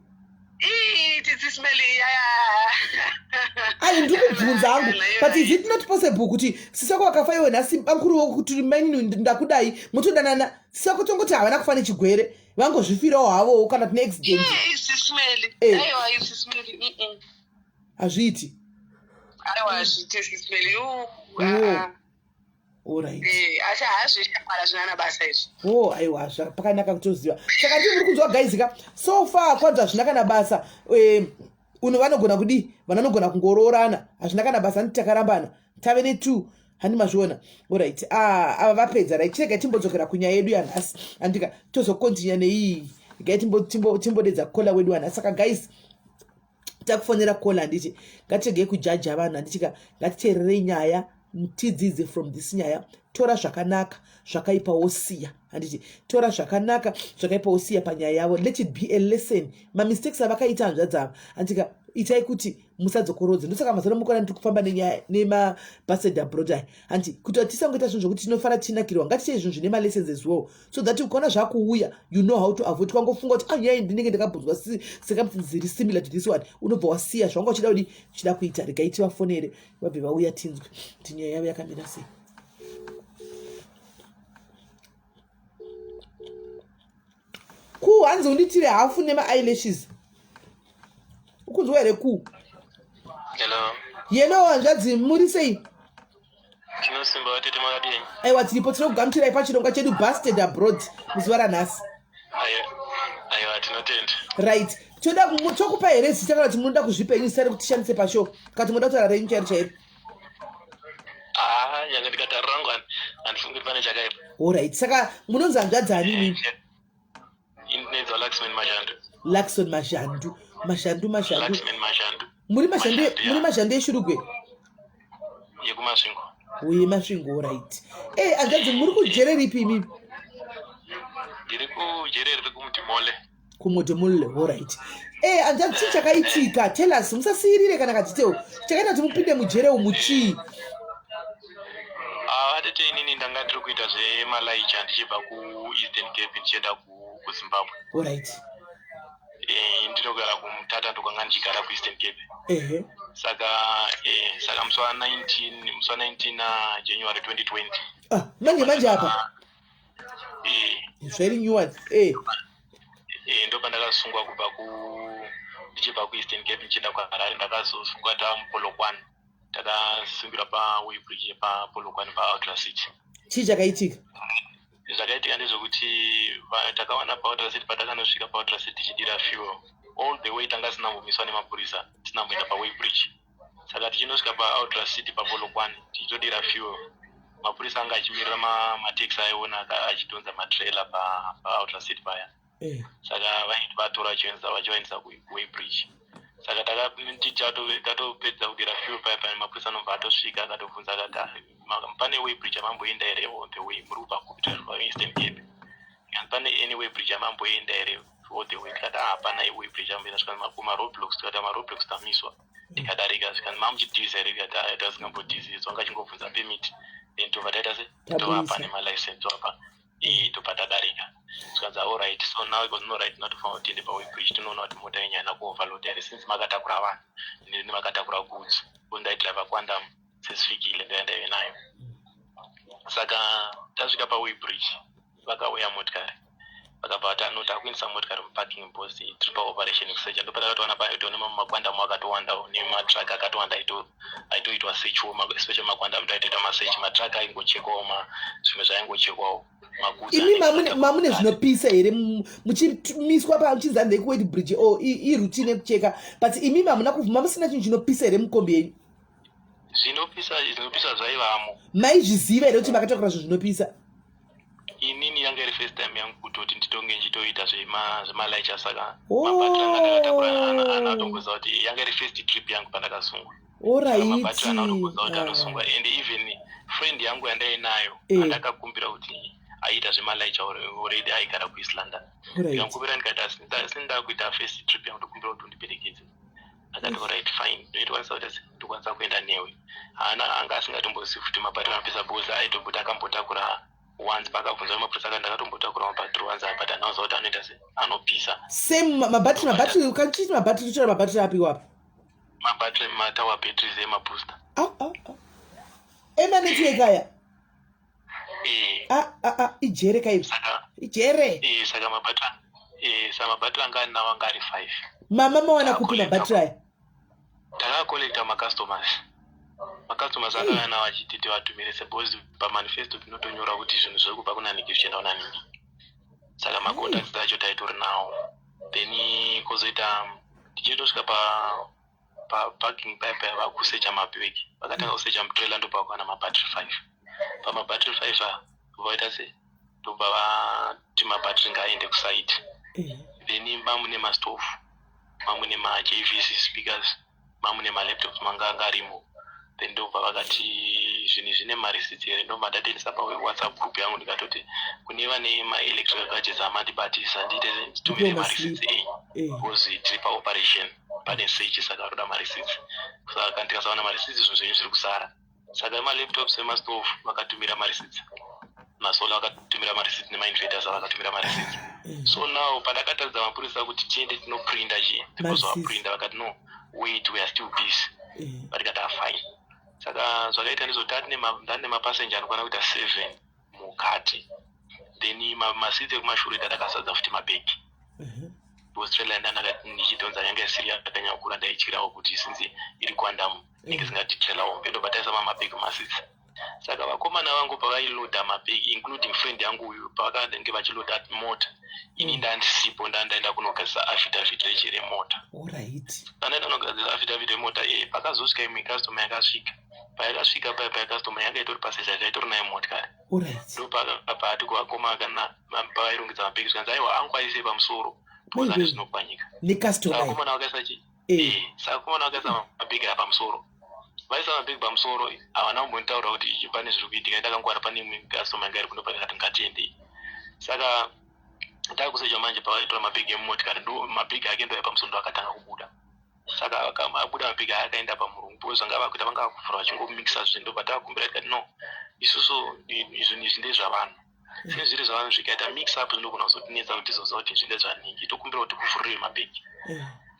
Speaker 1: Ayi ndiri kubvunza hangu but is it not possible kuti sisi vako vakafa iwe nhasi bankuru kuti mainini ndakudai motodanana sisi vako tongoti havana kufa nechigwere vangozvifirawo havowo kana tine accident. Hazviiti. Alright.
Speaker 3: Asi haazveshamwari hazvina na basa izvi.
Speaker 1: Oh, aiwa pakanaka kutoziva. Saka ndiri muri kunzwa guys ka. So far kwanza hazvina kana basa. Uno vanogona kudii? Vanhu vanogona kungoroorana. Hazvina kana basa nditi takarambana. Tave ne 2. Handi mazviona? Orit, ah, ava vapedza. Right, chirega timbodzokera kunyaya yedu yanhasi, andika tozokontinya neiyi. Regai timbodedza caller wedu wanhasi. Saka guys, takufonera caller, handiti? Ngatiregei kujaja vanhu, handitika? Ngatiteererei nyaya, tidzidze from this nyaya. Tora zvakanaka, zvakaipa wosiya, handiti? Tora zvakanaka, zvakaipa wosiya panyaya yavo. Let it be a lesson, mamistakes avakaita hanzvadzi ava, handitika? Itai kuti musadzokorodze. Ndosaka mazano mukona ndiri kufamba nenyaya nemabased abroad aya, hanti? Kuti tisangoita zvinhu zvokuti tinofara tichinakirwa, ngatiite zvinhu zvine malessons as well, so that ukaona zvakuuya, you know how to avoid. Kwangofunga kuti, ah, nyaya ndinenge ndakabvunzwa circumstances dziri similar to this one, unobva wasiya zvawanga uchida kudi uchida kuita. Regai tivafonere, vabve vauya, tinzwe kuti nyaya yavo yakamira sei. Ku hanzi unditire hafu nemaeyelashes, ukunzwa here ku?
Speaker 4: Hello.
Speaker 1: Yelo, hanzvadzi, muri sei?
Speaker 4: Tinosimba, vatete, makadini?
Speaker 1: Aiwa, tiripo. Tinokugamuchirai pachirongwa chedu Busted Abroad muzuva ranhasi.
Speaker 4: Aiwa, tinotenda.
Speaker 1: Right, toda tokupa here zita, kana kuti munoda kuzvipa henyu zita rekuti tishandise pashow, kana kuti munoda kutaura renyu chairo chairo?
Speaker 4: Ah, nyange ndikataura rangu, handifungi kuti pane chakaipa.
Speaker 1: Alright, saka munonzi hanzvadzi ani imimi?
Speaker 4: Ndinonzi Laxman Mazhandu.
Speaker 1: Laxon Mazhandu, Mazhandu, Mazhandu.
Speaker 4: Laxman Mazhandu.
Speaker 1: Muri Mazhandu?
Speaker 4: Mazhandu,
Speaker 1: Muri Mazhandu eShurugwe?
Speaker 4: YekuMasvingo.
Speaker 1: Uye Masvingo, right. E, hanzvadzi, muri kujere ripi imimi?
Speaker 4: Ndiri kujere riri kuMudimole.
Speaker 1: KuModimolle, alright. E, hanzvadzi, chii chakaitika? Tell us, musasiyirire kana kadetail. Chakaita kuti mupinde mujere umu chii?
Speaker 4: Ah, vatete, inini ndanga ndiri kuita zvemalaicha ndichibva kuEastern Cape ndichienda kuZimbabwe. Ndinogara kuMutata, ndokwanga ndichigara kuEastern Cape. Saka musi wa19, musi wa19 January 2020.
Speaker 1: Ah, manje manje apa? Very new one, eh.
Speaker 4: Ndo pandakasungwa kubva ku ndichibva kuEastern Cape ndichienda kuHarare. Ndakazosungwa tamuPolokwane, takasungirwa paWeybridge paPolokwane, paUltra City.
Speaker 1: Chii chakaitika?
Speaker 4: Zvakaitika ndezvekuti takawana paUltra City, patakanosvika paUltra City tichidira fuel, all the way tanga sina kumbomiswa nemapurisa, tisina kumboenda paWeybridge. Saka tichinosvika paUltra City paPolokwane tichitodira fuel, mapurisa anga achimirira mataxi aiona achidhonza matrailer paUltra City paya. Saka vaiti vatora vachiendesa, vachivaendesa kuWeybridge. Saka tatopedza kudira fuel paya, pane mapurisa anobva atosvika, akatobvunza akati, "Ah, pane weighbridge yamamboenda here on the way? Muri kubva kupi?" Eastern Cape. And pane any weighbridge yamamboenda here all the way? Tikati, "Ah, hapana weighbridge yamboenda." Svika kumaroadblocks, tikati maroadblocks tamiswa, tikadarika. Svika, "Mamuchidhiza here?" Tikati, "Ah, tasingambodhizi." Vanga chingobvunza permit, then tobva taita se tovapa nemalicense, tovapa, tobva tadarika. Zvikanzi, "Alright." So now it was no right not tofanira kuti tiende paweighbridge, tinoona kuti mota yenyu haina kuoverload here, since makatakura vanhu nemakatakura goods. Ndaidriver Quantum sesifikile, ndoyandaive nayo. Saka tasvika paweighbridge, vakauya motikari, vakabva vati anoti akuendesa motikari muparking box, tiri paoperation kusecha. Ndopatakatoona paitone maQuantum akatowandawo nematruck akatowanda aitoitwa searchwo, especially maQuantum ndo aitoita masearch. Matruck aingochekwawo, zvimwe zvaingochekwawo.
Speaker 1: Imi mamune zvinopisa here muchimiswa muchinzi handei kuweight bridge o iroutine yekucheka? But imi mamuna kuvhuma, musina chinhu chinopisa here mukombi yenyu?
Speaker 4: Zvinopisa, zvinopisa zvaivamo.
Speaker 1: Maizviziva here kuti makatakura zvinhu zvinopisa?
Speaker 4: Inini yanga iri first time yangu kutoti nditonge ndichitoita zvemalaicha, saka mabhatiri anga ndakatakura ana atongoziva kuti yanga iri first trip yangu pandakasungwa. Mabhatiri ana atongoziva kuti anosungwa. And even friend yangu yandainayo, andakakumbira kuti aiita zvemalaicha already, aigara kuEast London, ndikamukumbira ndikati, "Asi ndakuita first trip yangu, ndokumbira kuti undiperekedze." Akati, "Alright, fine, ndokwanisa kuti ndokwanisa kuenda newe." Haana, anga asingatombozivi kuti mabhatiri anopisa, because aitomboti akambotakura once. Paakabvunza mapurisa akati, "Ndakatombotakura mabhatiri once," but anaziva kuti anoita se anopisa.
Speaker 1: Same mabhatiri, mabhatiri kachiti mabhatiri, totora mabhatiri api iwapo?
Speaker 4: Mabhatiri, matower batteries emabooster.
Speaker 1: Ah, ah, ah. Emanetwork aya?
Speaker 4: Eh.
Speaker 1: Ah, ah, ah, ijere kaizvi.
Speaker 4: Saka
Speaker 1: Ijere.
Speaker 4: Saka mabhatiri, saka mabhatiri anga anawo anga ari five.
Speaker 1: Mama, mawana kupi mabhatiri aya?
Speaker 4: Takacollecta macustomers, macustomers akauya nawo achiti tivatumire, suppose pamanifesto tinotonyora kuti zvinhu zviri kubva kunaniki zvichienda kunaniki. Saka macontacts acho taitori nawo. Then kwozoita tichitosvika pa Paparking paya paya vakusecha mabhegi, vakatanga kusecha mutrailer, ndopavakawana mabattery 5. Pamabattery 5 aya vaita sei? Ndobva vati mabattery ngaaende kuside. Then mamune mastove, mamune maJVC speakers, mamune malaptops manga anga arimo. Then ndobva vakati zvinhu zvine marisits here? Ndobva ndatoendesa paWhatsApp group yangu, ndikatoti kune vane maelectrical gadgets amandibatisa, ndiite nditumire marisits enyu because tiri paoperation, pane search, saka varoda marisits. Saka ndikasawana marisits, zvinhu zvenyu zviri kusara. Saka malaptops emastove vakatumira marisits, masolar vakatumira marisits, nemainverters vakatumira marisits. So now pandakataridza mapurisa kuti tiende tinoprinda chii, because
Speaker 1: Marisits.
Speaker 4: vaprinda, vakati, "No, wait, we are still busy." Vatikati, "Afine." Saka zvakaita ndizvo, ndani nemapassenger anokwana kuita 7 mukati, then maseats ekumashure ndadakasadza futi mabhegi because trailer ndandakati ndichidhonza yanga isiri yakanyanya kukura, ndaityirawo kuti since iri Quantum inenge isingati trailer hombe, ndobva taisa mamabhegi mumaseats. Saka vakomana vangu pavailoda mabhegi, including friend yangu uyu, pavakange vachiloda mota, ini ndandisipo, ndandaenda kunogadzisa affidavit rechiremota. Pandaenda kunogadzisa affidavit remota, pakazosvika imwe customer yakasvika. Payakasvika paya paya, customer yanga itori passenger, chaitori nayo motikari. Ndopakabva kuvakoma kana pavairongedza mabhegi, zvikanzi, "Aiwa, angu aisei pamusoro because ane zvinopwanyika."
Speaker 1: Necustomer.
Speaker 4: Saka vakaisa chi saka vakomana vakaisa mabhegi aya pamusoro. Vaisa mabhegi pamusoro, havana kumbonitaura kuti pane zviri kuitika. Ndakangwara, pane imwe customer yanga iri kuno, ndikati ngatiendei. Saka takusecha manje, pavaitora mabhegi emumotikari, ndo mabhegi ake ndo pamusoro, ndo akatanga kubuda. Saka abuda mabhegi aya, akaenda pamurungu because vanga vakuita vanga vakuvhura vachingomikisa zvinhu. Ndobva tavakumbira tikati, "No, isusu zvinhu izvi ndezvavanhu. Since zviri zvavanhu, zvikaita mix up zvinogona kuzotinetsa kuti tizoziva kuti izvi ndezvanhingi. Tokumbira kuti kuvhurire mabhegi."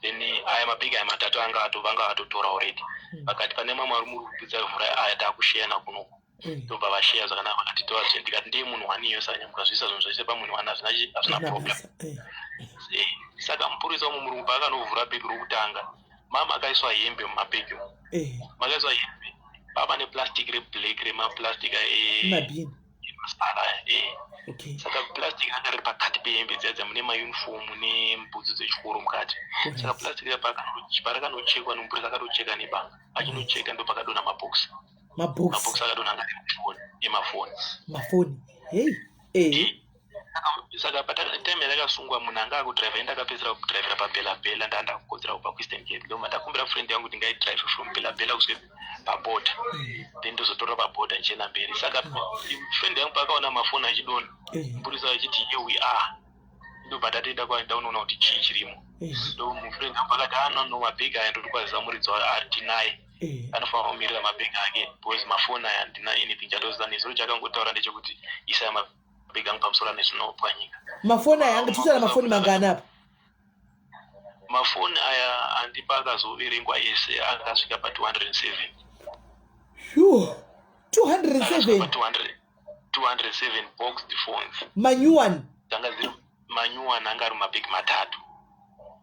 Speaker 4: Then aya mabhegi aya matatu anga vanga vatotora already. Vakati, "Pane mamwe ari muri kupidza, vhura aya, taakusheyana kunoku." Ndobva vasheya zvakanaka, vakati tovazve. Ndikati ndiye munhu waniyo, saka nyamukazviisa zvinhu zvese pamunhu wani, hazvina hazvina problem. Saka mupurisa womwe murungu paakanovhura bhegi rokutanga, mama akaiswa hembe mumabhegi umu. Makaiswa hembe, pava neplastic reblack, remaplastic
Speaker 1: mabhini.
Speaker 4: Emasara. Saka plastic ranga riri pakati pehembe dziya dziya, mune mauniform nebhutsu dzechikoro mukati. Saka plastic parakanochekwa nomupurisa, akatocheka nebanga, achinocheka ndo pakadonha mabhokisi.
Speaker 1: Mabhokisi.
Speaker 4: Mabhokisi akadonha anga ari mafoni, emafoni.
Speaker 1: Mafoni, hei eh.
Speaker 4: Saka patime yatakasungwa, munhu anga akudhiraivha, enda akapedzisira kudhiraivhira paBela-Bela, ndaa ndakukodzera kubva kuEastern Cape. Ndobva ndakumbira friend yangu kuti ngaidhiraivhe from Bela-Bela kusvika paborder, then ndozotora paborder ndichienda mberi. Saka friend yangu paakaona mafoni achidonha, mupurisa achiti, "Here we are," ndobva ndatoenda ndaunoona kuti chii chirimo. Ndo mufriend yangu akati, "Ah, no, no, mabhegi aya ndiri kwaziva muridzi wayo ari tinaye, anofanira kumirira mabhegi ake because mafoni aya handina anything chatoziva. Nezuro chakangotaura ndechekuti isaya mabhegi angu pamusoro, ane zvinopwanyika."
Speaker 1: Mafoni aya anga titaura mafoni mangani apa?
Speaker 4: Mafoni aya andipa akazoverengwa ese akasvika pa207.
Speaker 1: Sure,
Speaker 4: Akasvika
Speaker 1: 207?
Speaker 4: pa200 207 boxed phones.
Speaker 1: Manew one?
Speaker 4: Dzanga dziri manew one, anga ari mabhegi matatu,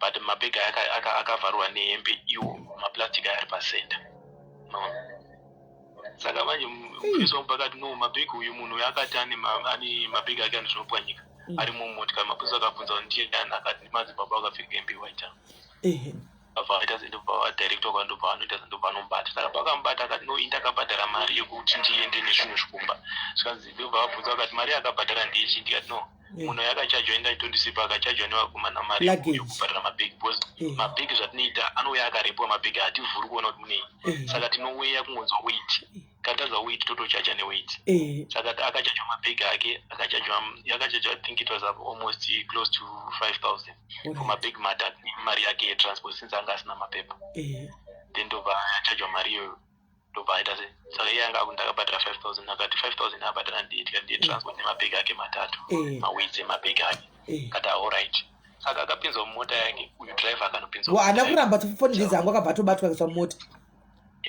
Speaker 4: but mabhegi aya akavharwa nehembe, iwo maplastic aya ari pacenter. No. Saka manje mufisi wangu pakati, "No, mabhegi uyu, munhu uyu akati ane mabhegi ake ane zvinopwanyika ari mumotikari." Mapurisa akabvunza kuti ndiani, akati ndimadzibaba akapfeka hembe white. Abva aita ndobva vadirector kwa, ndobva vanoita, ndobva vanomubata. Saka pakamubata akati, "No, ini ndakabhadhara mari yekuti ndiende nezvinhu zvikumba." Zvikanzi, ndobva vabvunza vakati, "Mari yakabhadhara ndeichi?" Ndikati, "No, munhu yakachajwa, enda itondisipa, akachajwa nevakomana mari
Speaker 1: Luggage.
Speaker 4: yekubhadhara mabhegi because mabhegi zvatinoita anouya akarepwa mabhegi, hativhuri kuona kuti munei. Saka tinoweya kungonzwa weight, kana tanzwa weight totochaja neweight." Saka akachajwa mabhegi ake, akachajwa, I think it was almost close to 5000 for mabhegi matatu nemari yake yetransport since anga asina mapepa. Then ndobva achajwa mari iyoyo, ndobva aita se saka iye anga ndakabhadhara 5000, akati 5000 abhadhara ndiye, tikati ndiye transport nemabhegi ake matatu, maweights emabhegi ake. Akati, "Alright." Saka akapinzwa mumota yake uyu driver, akanopinzwa
Speaker 1: Wa, haana
Speaker 4: mumota yake.
Speaker 1: kuramba foni ndedzangu, akabva atobatwa akaiswa mumota?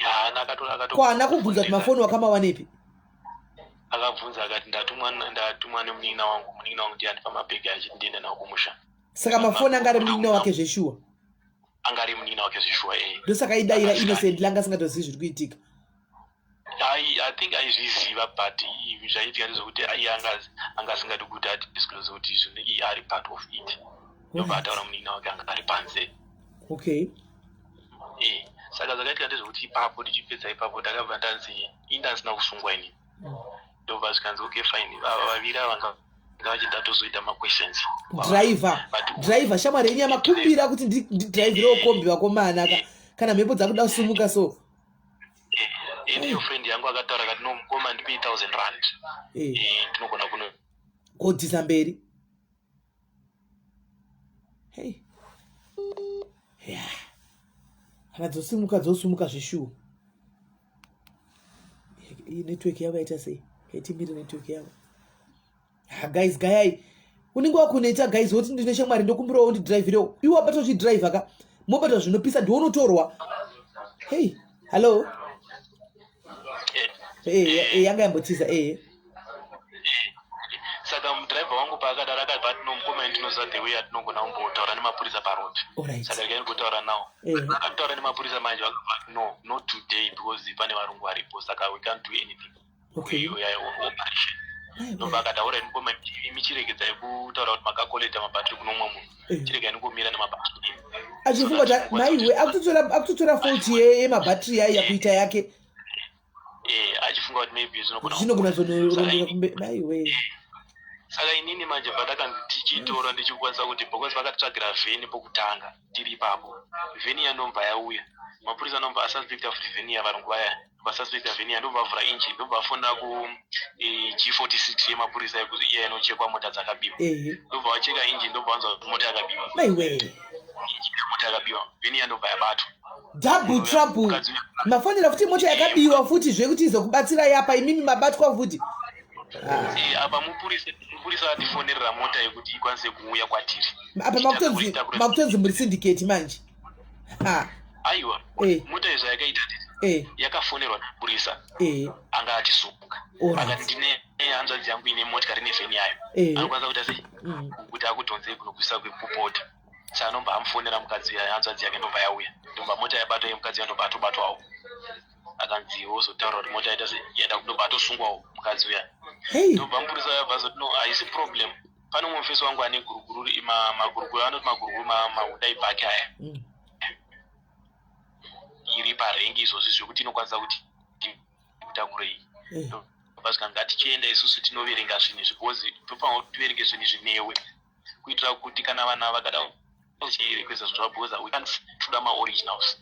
Speaker 4: Haana,
Speaker 1: Ko haana kubvunza kuti mafoni wakamawanepi?
Speaker 4: Akabvunza, akati, Ndatumwa nemunin'ina wangu, munin'ina wangu ndiye andipa mabhegi achiti ndiende nawo kumusha."
Speaker 1: Saka mafoni anga ari munin'ina wake zveshuwa?
Speaker 4: Anga ari munin'ina wake zveshuwa, eh.
Speaker 1: Ndosaka aidayira innocent, langa asingatozivi zviri kuitika.
Speaker 4: I think aizviziva, but zvaiitika ndezvekuti iye anga asingadi kuti adisclose kuti zvinhu iye ari part of it, ndobva ataura munin'ina wake anga ari panze. Eh, Saka zvakaitika ndezvekuti ipapo tichipedza ipapo, takabva ndanzi indasina kusungwa ini. Ndobva zvikanzi, "Okay, fine, ava vaviri ava ngavachindatozoita maquestions."
Speaker 1: Driver. Driver, shamwari yenyu yamakumbira kuti ndidhiraivhirewo kombi, vakomana kana mhepo dzakuda kusumuka so.
Speaker 4: Eniyo friend yangu akataura akati, "No, mukoma, ndipei R1000." Ndinogona kuno
Speaker 1: Kodzisa mberi. Hei, ya, kana dzosimuka, dzosimuka zveshuwa. Iyi network yavo yaita sei? Yaitimire network yavo. Ha, guys, gayai unenge wakuneta, guys. Woti, "Ndine shamwari, ndokumbirawo ndidhiraivhirewo." Iwe wabata uchidhiraivha ka, mobata zvinopisa, ndiwonotorwa. Hei, hallo. Yanga yambotiza.
Speaker 4: Saka mudhiraivha wangu paakadaro akabva ati, "No, mukoma, ndinoziva the way atinogona kumbotaura nemapurisa paroad." Saka regai ndikotaura nawo. Akataura nemapurisa manje, vakabva ati, "No, not today, because pane varungu varipo, saka we can't do anything." We are on operation. Ndobva akati, "Alright, mukoma, imi chiregedzai kutaura kuti makakolekta mabhatiri kuno umwe munhu." Chiregai ndingomira nemabhatiri.
Speaker 1: Achifunga kuti maiwe akutotora fault yemabhatiri yayo yakuita yake.
Speaker 4: Achifunga kuti maybe zvinogona
Speaker 1: zvinogona zonorondera kumbe, maiwe.
Speaker 4: Saka inini manje patakanzi tichitora, ndichikwanisa kuti, because vakatitsvagira vheni pokutanga tiri ipapo, vheni yanobva yauya, mapurisa anobva asuspecta futi vheni yavarungu vaya, vasuspecta vheni ya, ndobva vavhura engine, ndobva vafonera ku G46 yemapurisa iya inochekwa mota dzakabiwa. Ndobva vacheka engine, ndobva vanzwa kuti mota yakabiwa.
Speaker 1: Maiwe.
Speaker 4: Engine yemota yakabiwa, vheni ya ndobva yabatwa.
Speaker 1: Double trouble.
Speaker 4: Mukadzi
Speaker 1: Mafonera futi mota yakabiwa futi, zvekuti izokubatsirai apa imimi mabatwa futi. Ah.
Speaker 4: Apa mupurisa atifonerera mota yekuti ikwanise kuuya kwatiri.
Speaker 1: Apa makutonzi muri syndicate manje, ha.
Speaker 4: Aiwa. Mota izvo yakaita yakafonerwa mupurisa anga atisunga. Akati, "Ndine hanzvadzi yangu ine motikari nevheni yayo." Anokwanisa kuita sei? Kuti akudhonzei kunokuisa kupota. Saka anobva amufonera mukadzi uya, hanzvadzi yake, ndobva yauya, ndobva mota yabatwa yemukadzi uya, ndobva atobatwawo, akanzi wozotaura kuti mota yaita sei, yaenda, ndobva atosungwawo mukadzi uya. Ndobva mupurisa uya abva azoti, "No, haisi problem, pane umwe mufesi wangu ane guruguru, maguruguru anoti maguruguru, maHyundai bakkie aya iri parengi izvozvi, zvekuti inokwanisa kuti kutakurei." Ndobva ngatichienda isusu tinoverenga zvinhu izvi, because tofanira kuti tiverenge zvinhu izvi newe, kuitira kuti kana vana vakada kurequesta zvinhu zvavo, because we can't toda maoriginals.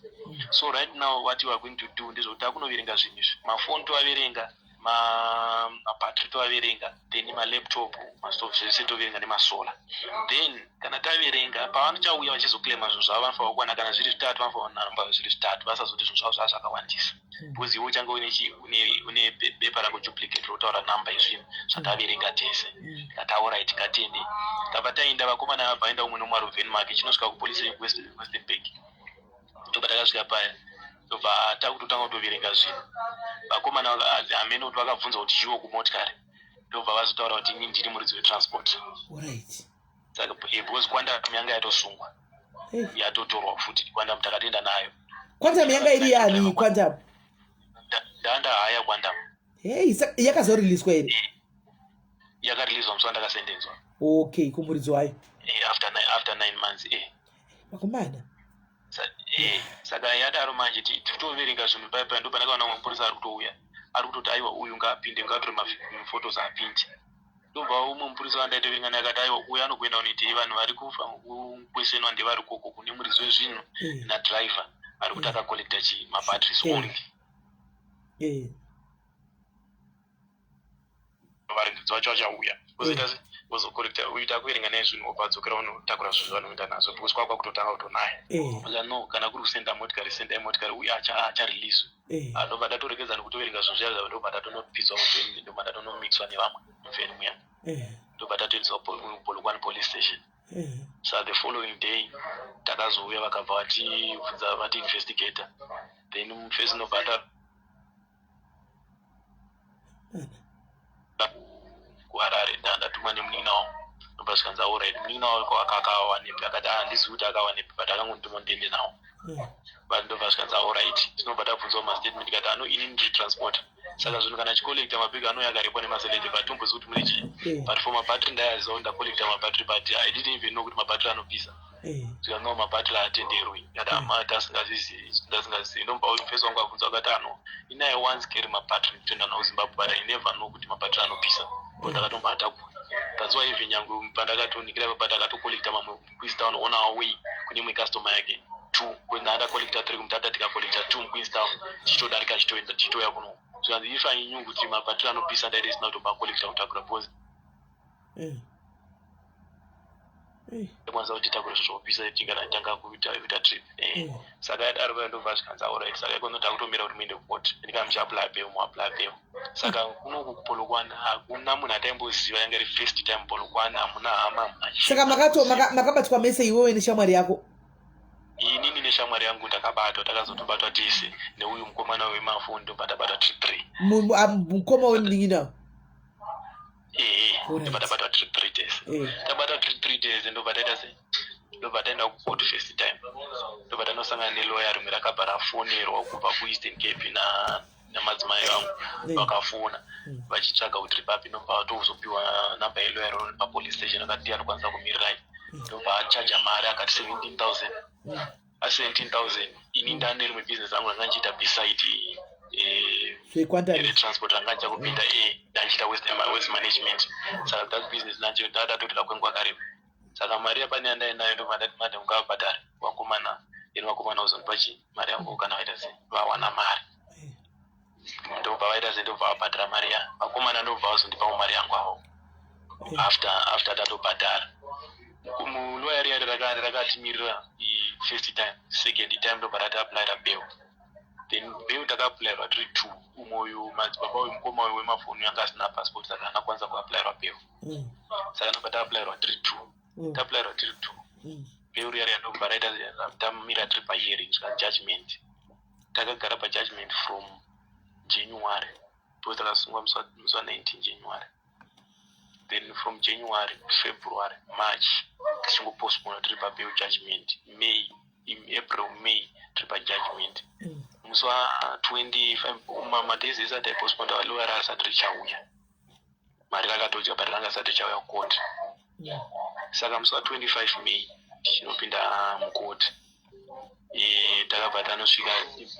Speaker 4: So right now what you are going to do ndezvekuti takunoverenga zvinhu izvi, mafoni toaverenga, mabhatiri toaverenga, then malaptop, mastove, zvese toverenga, nemasolar. Then kana taverenga, pavanochauya vachizoclaima zvinhu zvavo, vanofanira kuwana kana zviri zvitatu, vanofanira kuwana namba zviri zvitatu, vasazoti zvinhu zvavo zvaa zvakawandisa, because iwe uchange une bepa rako duplicate rotaura namba yezvinhu zvataverenga tese. Tikati, "Alright, ngatiende." Tabva taenda, vakomana vabva vaenda umwe nomwe ari muvheni make, chinosvika kupolice Westenburg. Ndobva takasvika paya, ndobva takutotanga kutoverenga zvinhu. Vakomana hamene kuti vakabvunza kuti chiwo kumotikari, ndobva vazotaura kuti ini ndiri muridzi wetransport. Saka because Quantum yanga yatosungwa, yatotorwa futi Quantum, takatoenda nayo.
Speaker 1: Quantum yanga iri yani, Quantum?
Speaker 4: Ndanda haya Quantum.
Speaker 1: Hei, yakazoriliswa here?
Speaker 4: Yakariliswa musi wandakasendenzwa.
Speaker 1: Okay, kumuridzi wayo.
Speaker 4: After 9 months.
Speaker 1: Vakomana.
Speaker 4: Saka yadaro manje titoverenga zvinhu paya paya, ndo pandakaona umwe mupurisa ari kutouya, ari kutoti, "Aiwa, uyu ngaapinde, ngaatore mafotos apinde." Ndobva umwe mupurisa wandaitoverenga naye akati, "Aiwa, uyu anokuenda kunoitei? Vanhu vari kufa kukwesenwa ndevari koko kune muridzi wezvinhu nadriver ari kuti akacollecta chi mabatteries only." Varidzi vacho vachauya vozoita se vozocollecta, uita kuverenga naye zvinhu, wobva adzokera unotakura zvinhu zvavanoenda nazvo, because kwakwa kutotanga kutonaya. Aka, "No, kana kuri kusenda motikari, sendai motikari, uye achareleaswa." Ndobva ndatoregedza nekutoverenga zvinhu zviya zvavo, ndobva ndatonopidzwa muvheni, ndobva ndatonomixwa nevamwe muvheni muya. Ndobva tatoendeswa Polokwane police station. So the following day takazouya, vakabva vatibvunza, vatiinvestigata, then mufesi ndobva ata
Speaker 1: Mana.
Speaker 4: kuHarare, ndandatumwa nemunin'ina wangu. Ndobva zvikanzi, "Alright, munin'ina wako akakawanepi?" Akati, "Handizivi kuti akawanepi, but akangondituma ndiende nawo." But ndobva zvikanzi, "Alright." Tinobva tabvunzwa mastatement, tikati, "Ano, ini ndiri transporter, saka zvinhu kana chicollecta mabhegi anouya akarepwa nemaselete, but tombozivi kuti mune chii." But for mabhatiri ndayaziva kuti ndacollecta mabhatiri, but I didn't even know kuti mabhatiri anopisa.
Speaker 1: Eh.
Speaker 4: Zvikanzi no mabhatiri haatenderwi. Ndikati ama tasingazizivi ndasingazivi. Ndomubva uyu mufesi wangu abvunza akati ano ini I once carry mabhatiri kutoenda nawo Zimbabwe but I never know kuti mabhatiri anopisa. But ndakatomba atakura. That's why even nyangwe pandakatonikira papa ndakatocollecta mamwe Queenstown on our way kune imwe customer yake two because ndanga ndacollecta three kumutata tikacollecta two muQueenstown tichitodarika tichitoenda tichitouya kuno. Zvikanzi if I knew kuti mabhatiri anopisa ndaida isina kutomba collecta kutakura because Ndakwanisa kuti takura zvopisa tingana tanga kuita kuita trip. Saka yadaro paya ndobva zvikanzi alright saka ikono takutomira kuti muende kucourt and kana muchiapply bail muapply bail. Saka kunoku kuPolokwane hakuna munhu ataimboziva yanga iri first time Polokwane hamuna hama hamuna chii.
Speaker 1: Saka makato makabatwa mese iwewe neshamwari yako?
Speaker 4: Inini neshamwari yangu takabatwa takazotobatwa tese neuyu mukomana wemafoni ndobva tabatwa tiri three.
Speaker 1: Mukoma wemunin'ina?
Speaker 4: Ehe, ndobva tabatwa tiri three days. Tabatwa tiri 3 days ndobva taita sei ndobva taenda kucourt first time ndobva tanosangana neloya rimwe rakabva rafonerwa kubva kuEastern Cape na namadzimai vangu vakafona vachitsvaga kuti ripapi ndobva tozopiwa namba yeloya ro papolice station akati ndiye anokwanisa kumirirai ndobva achaja mari akati 17,000 a 17,000 ini ndane rimwe business rangu ranga ndichiita beside
Speaker 1: Zvequantaris.
Speaker 4: Transport ranga ndichakupinda ndandichiita waste management saka that business nacho ndadatotora kwenguva kareba saka mari yapane yandainayo ndobva ndati madam ngavabhadhare vakomana ini vakomana vazondipa chii mari yangu kana vaita sei vawana mari ndobva vaita sei ndobva vabhadhara mari ya vakomana ndobva vazondipawo mari yangu avo after tatobhadhara muloya riya rakatimirira first time second time ndobva ratiapplyira bail then bail takaapplyirwa tiri two umwe uyu madzibaba uyu mukoma uyu wemafoni anga asina passport saka haana kukwanisa kuapplyirwa bail saka ndobva taapplyirwa tiri two taapplyirwa tiri two bail riya riya ndobva raita tamira tiri pahearing svika judgment takagara pajudgment from January because takasungwa musi wa19 January then from January, February, March tichingopostpona tiri pabail judgment May, April, May tiri pajudgment musi wa25 madays ese ataipostpona lawyer asati richauya mari rakatodya but ranga asati richauya kucourt saka musi wa25 May tichinopinda mucourt takabva tanosvika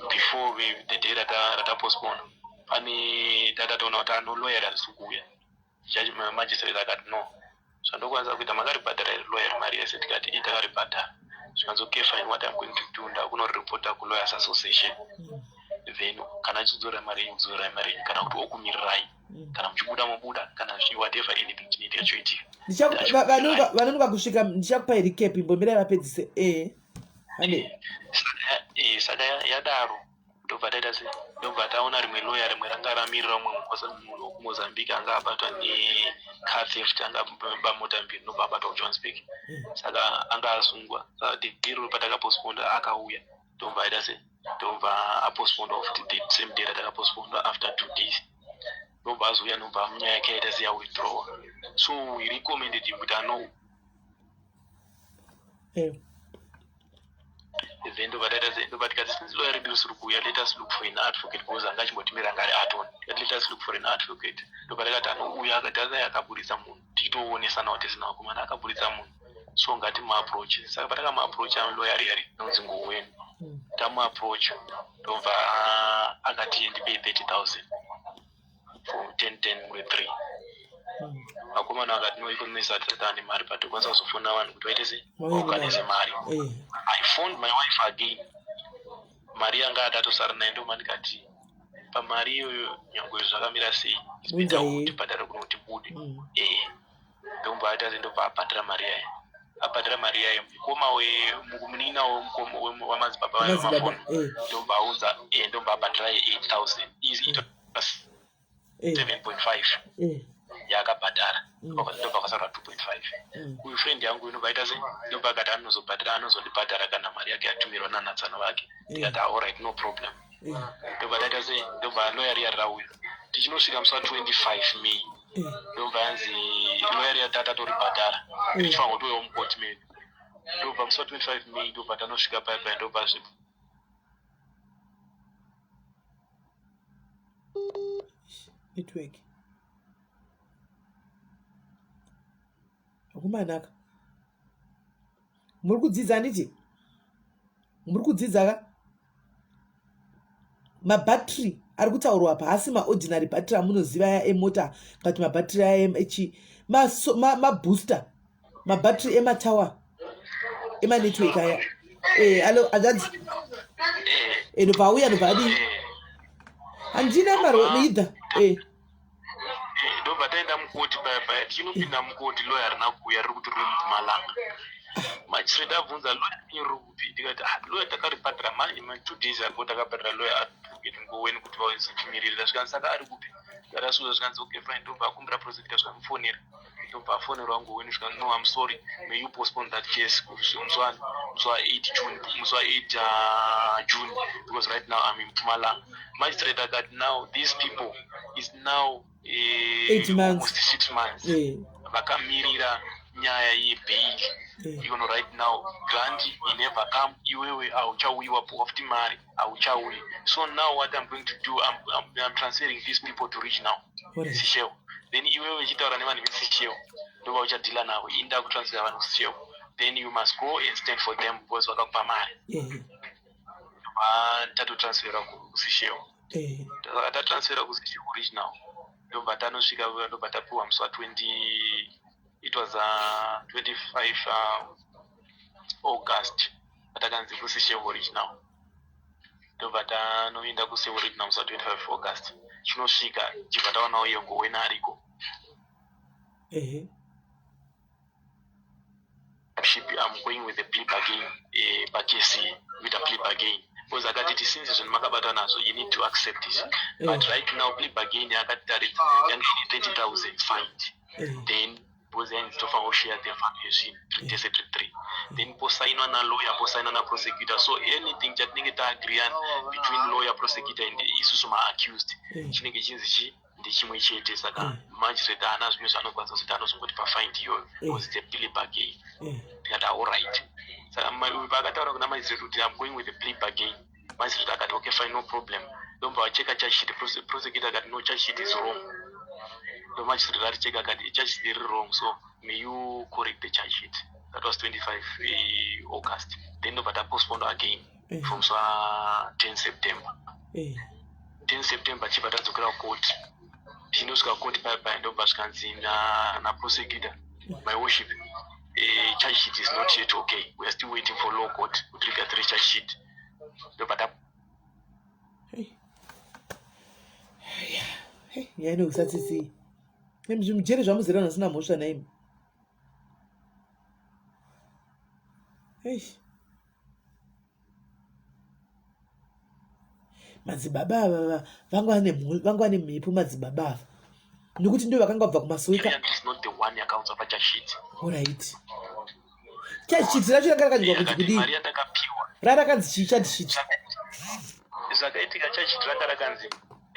Speaker 4: before the day ratapostpona pane tatatoona kuti ano lawyer harisi kuuya magistrate akati no zvandokwanisa kuita makaribhadhara here lawyer mari yese tikati i takaribhadhara zvikanzi okay fine what I'm going to do ndakunoripota kulawyers association then kana achidzorera mari yenyu dzorerai mari yenyu kana kuti okumirirai kana muchibuda mobuda kana whatever anything chinoitika choitika.
Speaker 1: Vanonoka kusvika ndichakupai recap imbomirai vapedzise hande.
Speaker 4: Saka yadaro ndobva taita sei ndobva taona rimwe loya rimwe ranga ramirira umwe munhu wekuMozambique anga abatwa necar theft anga aba mota mbiri ndobva abatwa kuJohannesburg saka anga asungwa saka day patakapostponda akauya ndobva aita sei ndobva apostpondwa futi the same day ratakapostpondwa after 2 days ndobva azouya ndobva munyaya yake yaita seyawithdrawa so we recommended him kuti ano Then ndobva taita sei ndobva tikati since lawyer redu risiri kuuya let us look for an advocate because anga achimbotimira anga ari attorney tikati let us look for an advocate ndobva takati anouya akati asai akaburitsa munhu tichitoonesanawo tisina vakomana akaburitsa munhu so ngatimuapproach saka patakamuapproach lawyer riya rinonzi Ngoweni tamuapproach ndobva akati ndipei 30,000 for 10 10 muri 3 vakomana vakati no ikonomisa tisati mari but tokwanisa kuzofona vanhu kuti vaite sei vaunganise mari I phoned my wife again mari yanga atatosara nayo ndoma ndikati pamari iyoyo nyange zvakamira sei
Speaker 1: Unza iyi.
Speaker 4: tibhadhare kuno kuti bude ndomba aita sei ndobva abhadhara mari yayo abhadhara mari yayo mukoma munin'ina wamadzibaba
Speaker 1: Madzibaba,
Speaker 4: vemafoni ndobva aunza ndobva abhadhara ye8000 is it 7.5 yaakabhadhara ndobva kwasarwa 2.5 uyu friend yangu inobva aita sei ndobva akati anozobhadhara anozondibhadhara kana mari yake yatumirwa nanatsano vake ndikati alright no problem ndobva taita sei ndobva loya riya rauya tichinosvika musi wa25 May ndobva yanzi loya riya tatatoribhadhara richifanira kutouyawo mukoti medu ndobva musi wa25 May ndobva tanosvika paya paya ndobva zvi
Speaker 1: Network akumanaka. Muri kudzidza handiti? Muri kudzidza ka? Mabhatiri ari kutaurwa apa haasi maordinary bhatiri amunoziva aya emota kana kuti mabhatiri aya echi mabooster ma mabhatiri ematower emanetwork aya. Eh, alo hanzvadzi. Eh, ndobva auya ndobva adii? Handina mari either. Eh.
Speaker 4: Ndobva taenda mukoti paya paya, tichinopinda mukoti loya harina kuuya, riri kuti riri muMpumalanga. Magistrate abvunza loya renyu riri kupi, ndikati ah, loya takaribhadhara manje ma 2 days ago, takabhadhara loya advocate Ngoweni kuti vazotimirira. Zvikanzi saka ari kupi? Ndikati zvikanzi okay fine. Ndobva akumbira prosecutor, zvikamufonera, ndobva afonerwa Ngoweni, zvikanzi no, I'm sorry, may you postpone that case musi wa 8 June, musi wa 8 June, because right now I'm in Mpumalanga. Magistrate akati now these people is now
Speaker 1: 8 months.
Speaker 4: Almost 6 months vakamirira nyaya yebail. Ikono right now grant he never come, iwewe hauchauyi, wapuwa futi mari, hauchauyi. So now what I'm going to do, I'm transferring these people to regional Seshego. Then iwewe uchitaura nevanhu veSeshego, ndova uchadhila navo. Inda kutransfera vanhu kuSeshego, then you must go and stand for them because vakakupa mari. Tatotransfera kuSeshego. Saka tatransfera kuSeshego regional, ndobva tanosvika, ndobva tapiwa musi wa20, it was 25 August patakanzi kuSeshego regional. Ndobva tanoenda kuSeshego regional musi wa25 August. Chinosvika chibva taonawo iye Ngowena ariko. Ship, I'm going with the plea bargain pachesi, with a plea bargain, because akatiti since zvinhu makabata nazvo, you need to accept it. But right now plea bargain yakatitaridza yange ine 30 000 fine. Then because yainzi tofanira kushare the value yezvinhu tiri tese tiri three, then posainwa nalawyer, posainwa naprosecutor. So anything chatinenge taagreeana between lawyer, prosecutor and isusu maaccused, chinenge chinzi chi ndechimwe chete. Saka magistrate haana zvimwe zvaanokwanisa kuzoita, anozongotipa fine iyoyo because it's a plea bargain. Tikati alright. Saka paakataura kuna magistrate kuti I'm going with the plea bargain, magistrate akati okay fine, no problem. Ndomba vacheka charge sheet. Prosecutor akati no, charge sheet is wrong. Ndo magistrate aricheka akati charge sheet iri wrong, so may you correct the charge sheet. That was 25 August. Then ndobva tapostpone again from swa 10 September. 10 September chibva tadzokera kukoti. Tichinosvika koti paya paya, ndobva zvikanzi naprosecutor, my worship, charge sheet is not yet okay, we are still waiting for law court kuti rigadzire charge sheet. Ndobva ta
Speaker 1: Hey. Hey, nyaya inokusatsitsii zvimujeri zvamuzera vanhu vasina mhosva naimi. Eish. Madzibaba ava vanga vane mhepo madzibaba ava, nekuti ndo vakanga vabva kumasoweka.
Speaker 4: Is not the one yakaunzwa pacharge sheet.
Speaker 1: Alright, charge sheet racho ranga rakanyorwa kunzi
Speaker 4: Akati
Speaker 1: kudii?
Speaker 4: Mari yandakapiwa.
Speaker 1: Rarakanzi chii charge sheet?
Speaker 4: Zvakaitika, charge sheet ranga rakanzi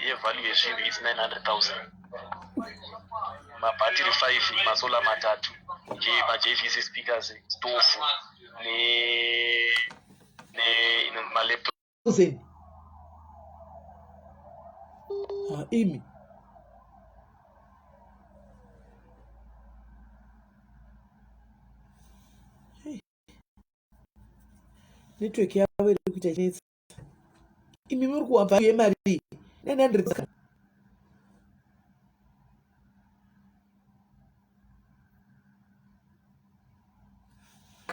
Speaker 4: yevalue yezvinhu is 900 000, mabhatiri 5, masolar matatu, maJVC speakers, stofu ne malaptop.
Speaker 1: Thousand. Ah, imi Hey. Network yavo iri kuita chinetsa. Imi muri kuwabva yemari 900.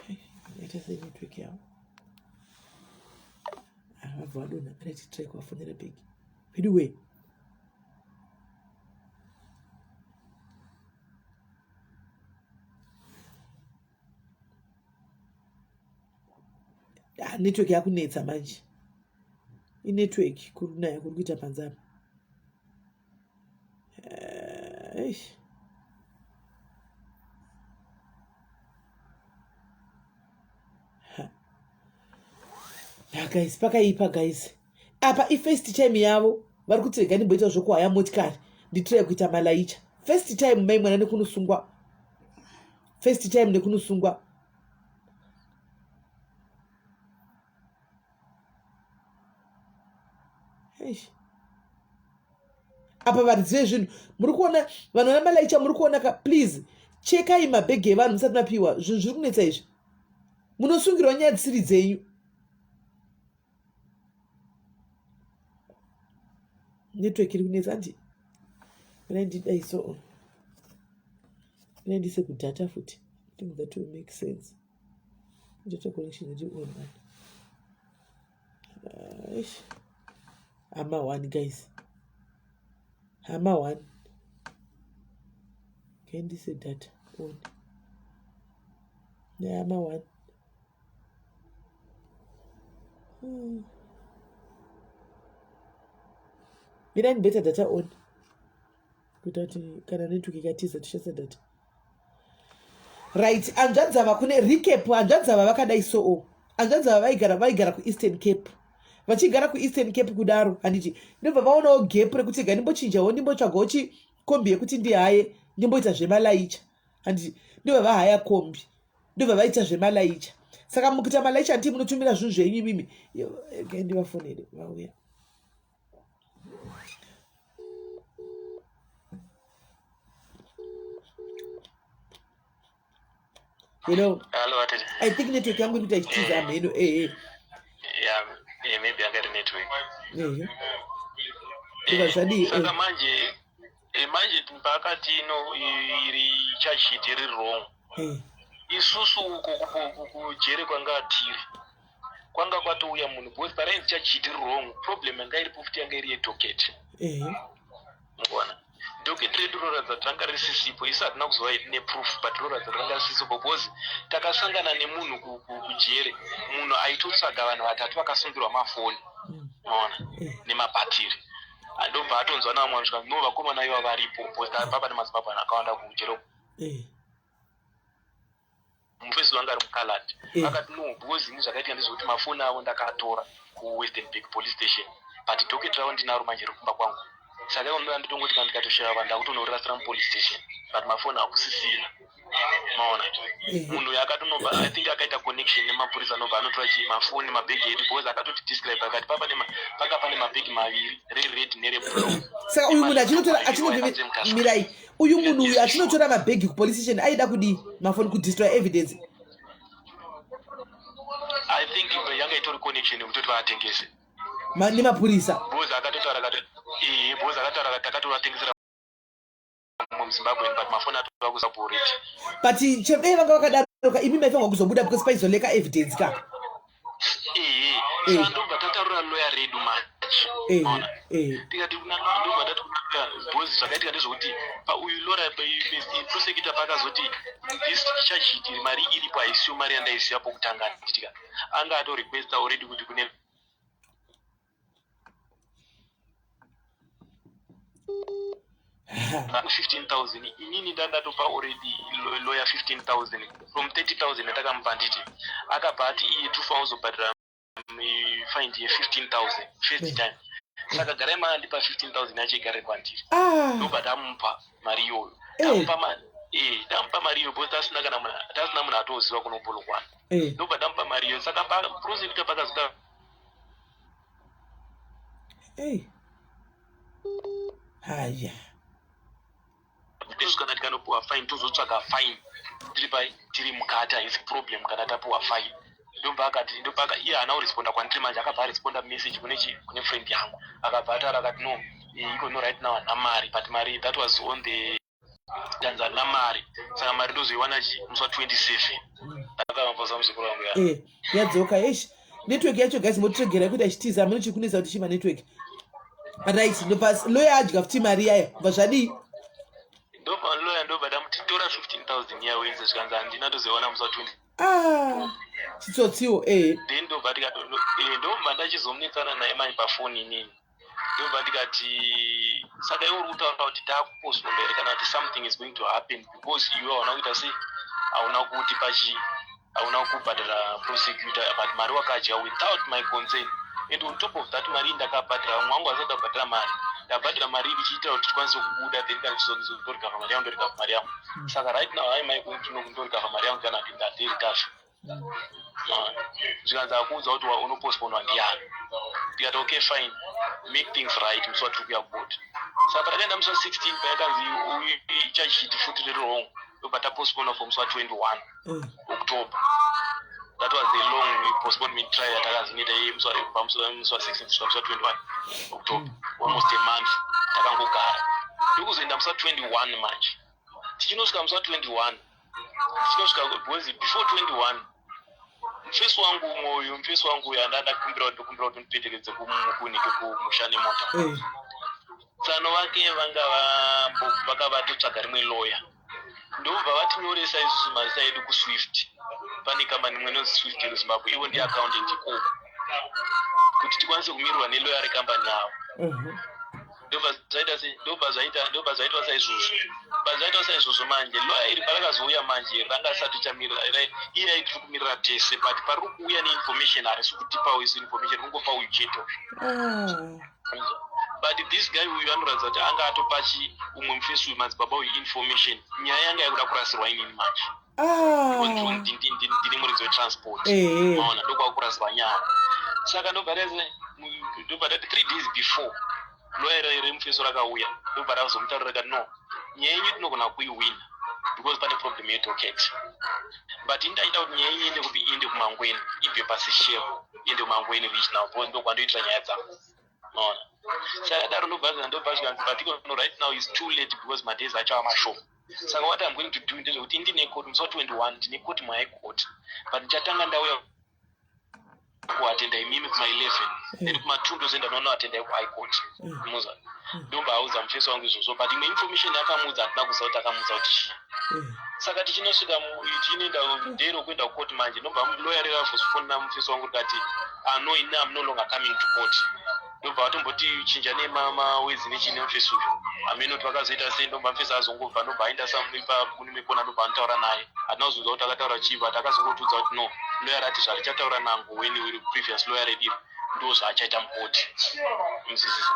Speaker 1: Hey, yaita sei network yavo? Ah, vabva vadonha. Right, try kuvafonera back anyway. Ah, network yakunetsa manje. Inetwork kuri kunaya kuri kuita panze apa. Eish. Ha. Ya guys, pakaipa guys. Apa ifirst time yavo vari kuti rega ndimboita zvokuhaya motikari, nditry kuita malaicha. First time mai mwana nekunosungwa, first time nekunosungwa. Eish. Apa varidzi vezvinhu muri kuona, vanhu vana malaicha muri kuona ka? Please chekai mabhegi evanhu musati mapiwa zvinhu. Zviri kunetsa izvi. Munosungirwa nyaya dzisiri dzenyu. Network iri kunetsa andi mina ndidai so mina ndise kudata futi. I think that will make sense. Data connection iri on man. Eish. Hama one guys. Hama one. Kendise data on. Nehama one. Mina ndibeta data on kuita kuti kana network ikatiza tishandisa data. Right, hanzvadzi ava kune recap, hanzvadzi ava vakadai soo. Hanzvadzi ava vaigara vaigara kuEastern Cape. Vachigara kuEastern Cape kudaro, handiti ndobva vaonawo gap rekuti ga ndimbochinjawo ndimbotsvagawo chikombi yekuti ndihaye ndimboita zvemalaicha. Handiti ndobva vahaya kombi. Ndobva vaita zvemalaicha. Saka mukuita malaicha handiti munotumira zvinhu zvenyu imimi. Ndivafonere vauya. Hello.
Speaker 4: Hello, atete.
Speaker 1: I think network yangu iri kuita ichitiza hameno. Eh, eh.
Speaker 4: Yeah, yeah, maybe yanga iri network.
Speaker 1: Eh. Ndobva zvadii?
Speaker 4: Saka manje manje paakati ino iri charge sheet iri wrong. Isusu uko kujere kwanga tiri kwanga kwatouya munhu because parainzi charge sheet iri wrong, problem yanga iripo futi yanga iri yedocket. Mukuona docket redu roratidza kuti ranga risisipo, isu hatina kuzova neproof but roratidza kuti ranga risisipo because takasangana nemunhu kujere, munhu aitotsvaga vanhu vatatu vakasungirwa mafoni, maona, nemabhatiri. Andobva atonzwa navamwe vanhu zvikanzi no, vakomana iva varipo because papa nemaZimbabwe akawanda kujere. Mufesi wanga ari mucolored. Akati no, because ini zvakaitika ndezvekuti mafoni avo ndakatora kuWesternburg police station, but docket ravo ndinaro manje riri kumba kwangu. Saka ivo ndoda nditongoti kana ndikatoshaya vanhu ndakutonorirasira mupolice station, but mafoni hakusisina. Maona, munhu uyu akatonoba, I think akaita connection nemapurisa, anobva anotora chi mafoni mabhegi edu because akatoti describe akati papa panga pane mabhegi maviri, rered nereblue.
Speaker 1: Saka uyu munhu achinotora achinomirai, uyu munhu uyu achinotora mabhegi kupolice station aida kudii? Mafoni kudestroy evidence?
Speaker 4: I think yanga itori connection yekutoti vaatengese
Speaker 1: nemapurisa.
Speaker 4: Because akatotaura akati because akataura akati takatovatengesera muZimbabwe but mafoni atova kuZimbabwe already.
Speaker 1: But chero dai vanga vakadaroka, imi maifanirwa kuzobuda because paizoleka evidence ka.
Speaker 4: Saka ndobva tataurira lawyer redu manje. Maona? Tikati kuna ndobva tati kuna lawyer, because zvakaitika ndezvekuti pauyu lawyer prosecutor paakazoti this charge sheet iri mari iripo haisiyo mari yandaiziva pokutanga, nditika anga atorequesta already kuti kune 15,000. Inini ndandatopa already lawyer 15,000 from 30,000 yatakamupa, nditi akabva ati iye tofanira kuzobhadhara fine ye15,000 first time, saka garai maandipa 15,000 yacho igare kwandiri. Ndobva tamupa mari iyoyo. Tamupa mari iyoyo because tasina kana tasina munhu atoziva kunoPolokwane. Ndobva tamupa mari iyoyo, saka prosecutor pakazota
Speaker 1: Hey. Haya.
Speaker 4: Isusu kana tikanopiwa fine tozotsvaga fine tiri pai tiri mukati, haisi problem kana tapiwa fine. Ndobva akati ndobva iye haana kuresponda kwandiri manje, akabva aresponda message kune chi kune friend yangu, akabva ataura akati no, iko no, right now handina mari, but mari that was on the tanzi handina mari, saka mari ndozoiwana chi musi wa27. Akamabvoza muzukuru wangu ya.
Speaker 1: Yadzoka eish. Network yacho guys, motiregerai kuti achitiza hameno chikunetsa kuti chima network. Right, ndobva lawyer adya futi mari yaya, bva zvadii?
Speaker 4: Ndobva lawyer ndobva ndamuti tora 15,000 yawenze, zvikanzi handina, tozoiwana musi wa20.
Speaker 1: Ah, chitsotsiwo.
Speaker 4: Then ndobva ndikati ndobva ndachizomunetsana naye manje pafoni inini, ndobva ndikati saka iwe uri kutaura kuti taakupostponda here kana kuti something is going to happen because iwe hauna kuita sei, hauna kuti pachi hauna kubhadhara prosecutor, but mari wakadya without my consent, and on top of that mari iyi ndakabhadhara, vamwe vangu vasati vabhadhara mari, ndabhadhara mari iyi ichiitira kuti tikwanise kubuda, then kana tichizondorikavha mari yangu, ndorikavha mari yangu. Saka right now how am I going to know ndorikavha mari yangu kana ndatirikavha? Zvikanzi akuudza kuti unopostponwa ndiani? Ndikati okay, fine, make things right musi watiri kuya court. Saka patakaenda musi wa16 payakanzi charge sheet futi riri wrong, ndobva tapostponwa for musi wa21 October. That was a long postponement trial yatakazonoita iye musi wa 16 kusvika musi wa 21 October. Almost a month takangogara. Ndokuzoenda musi wa 21 manje. Tichinosvika musi wa 21, tichinosvika, because before 21 mufesi wangu umwe uyu, mufesi wangu uyu andanda kumbira kuti ndokumbira kuti ndiperekedze kunike kumusha nemota. Tsano vake vanga vaka vatotsvaga rimwe lawyer, ndobva vatinyoresa isusu mazita edu kuSwift. Pane kambani imwe inonzi Swift yemuZimbabwe, ivo ndi accountant ikoko, kuti tikwanise kumirirwa nelawyer rekambani yavo. Ndobva zvaita sei, ndobva zvaitwa saizvozvo. Bva zvaitwa saizvozvo manje, lawyer iri parakazouya manje, ranga risati chamirira. Iye aitiri kumirira tese, but pari kuuya neinformation, harisi kutipawo isu information, ringopa uyu chete. But this guy uyu anoratidza kuti anga atopa chi umwe mufesi uyu, madzibaba uyu, information. Nyaya yanga yakuda kurasirwa inini manje. Ndini muridzi wetransport. Maona, ndokwakurasirwa nyaya. Saka ndobva tati 3 days before, lawyer remufeso rakauya, ndobva razomutaurira kati, "No, nyaya yenyu tinogona kuiwina because pane problem yedocket, but indaida kuti nyaya yenyu iende kupi? Iende kuMangweni, ibve paSeshego iende kuMangweni Regional, because ndokwandoitira nyaya dzangu." Maona? Saka daro ndobva zvikanzi, "But iko no, right now is too late because madays acho amashoma. Saka what I'm going to do ndezvekuti ndine court musi wa21, ndine court muHigh Court, but ndichatanga ndauya kuatenda imimi kuma11, then kuma2 ndozoenda nonoatenda kuHigh Court." Muza ndobva audza mufesi wangu izvozvo, but imwe information yakamuudza hatina kuziva kuti akamuudza kuti chii. Saka tichinosvika, tichinoenda ndero kuenda kukoti manje, ndobva lawyer rerazofonera mufesi wangu rikati, "Ah, no, ini am no longer coming to court." Ndobva vatomboti chinja nemawedzi nechii nemufesi uyu, hamene kuti vakazoita sei. Ndobva mufesi azongobva, ndobva aenda kune kona, ndobva anotaura naye. Hatina kuzonzwa kuti akataura chii, but akazongotiudza kuti, "No, lawyer rati zvarichataura nango weni previous lawyer redu ndo zvaachaita mukoti." Muzisiso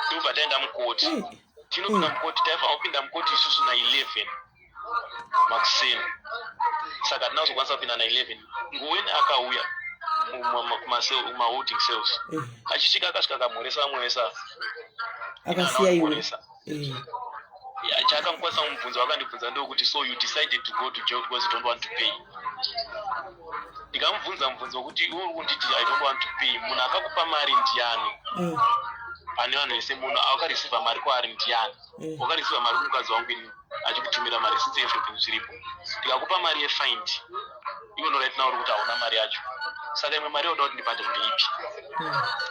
Speaker 4: ndobva taenda mukoti. Tinopinda mukoti, taifanira kupinda mukoti isusu na11 makuseni, saka hatina kuzokwanisa kupinda na11. Nguweni akauya kumaholding cells. Achisvika, akasvika akamhoresa vamwe vese.
Speaker 1: Akasiya iwe.
Speaker 4: Chaakamukwanisa kumubvunza, vakandibvunza ndokuti, "So you decided to go to jail because you don't want to pay?" Ndikamubvunza mubvunzo wekuti, "Iwe uri kunditi I don't want to pay, munhu akakupa mari ndiani? Pane vanhu vese, munhu akareceiva mari kwaari ndiani? Wakareceiva mari kumukadzi wangu ini achikutumira mari, since everything zviripo, ndikakupa mari yefine, iwe no, right now uri kuti hauna mari yacho, saka imwe mari yauda kuti ndibhadhare ndeipi?"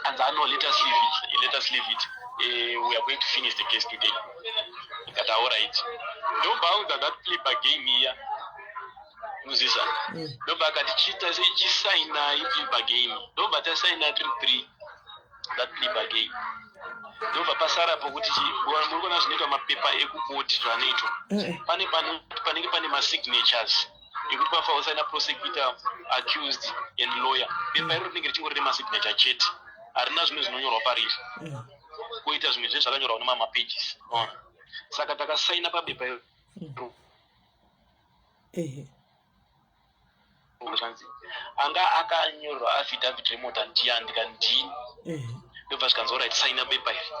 Speaker 4: Anzi, "Ano, let us leave it, let us leave it. We are going to finish the case today." Ndikati, "Alright." Ndobva audza that plea bargain iya, muzisa. Ndobva akati, "Chiita chisainai plea bargain." Ndobva tasaina tiri three that plea bargain. Ndobva pasara pokuti muri kuona zvinoitwa mapepa ekukoti zvanoitwa. Pane panenge pane masignatures ekuti pafanira kusaina prosecutor, accused and lawyer. Pepa iro rinenge richingori remasignature chete, harina zvimwe zvinonyorwa pariri. Koita zvimwe zve zvakanyorwa nemamapages. Ona, saka takasaina pabepa iro. Zvanzi anga akanyorwa affidavit remota ndiyani? Ndikati, "Ndini." Ndobva zvikanzi, "Alright, saina bepa iri."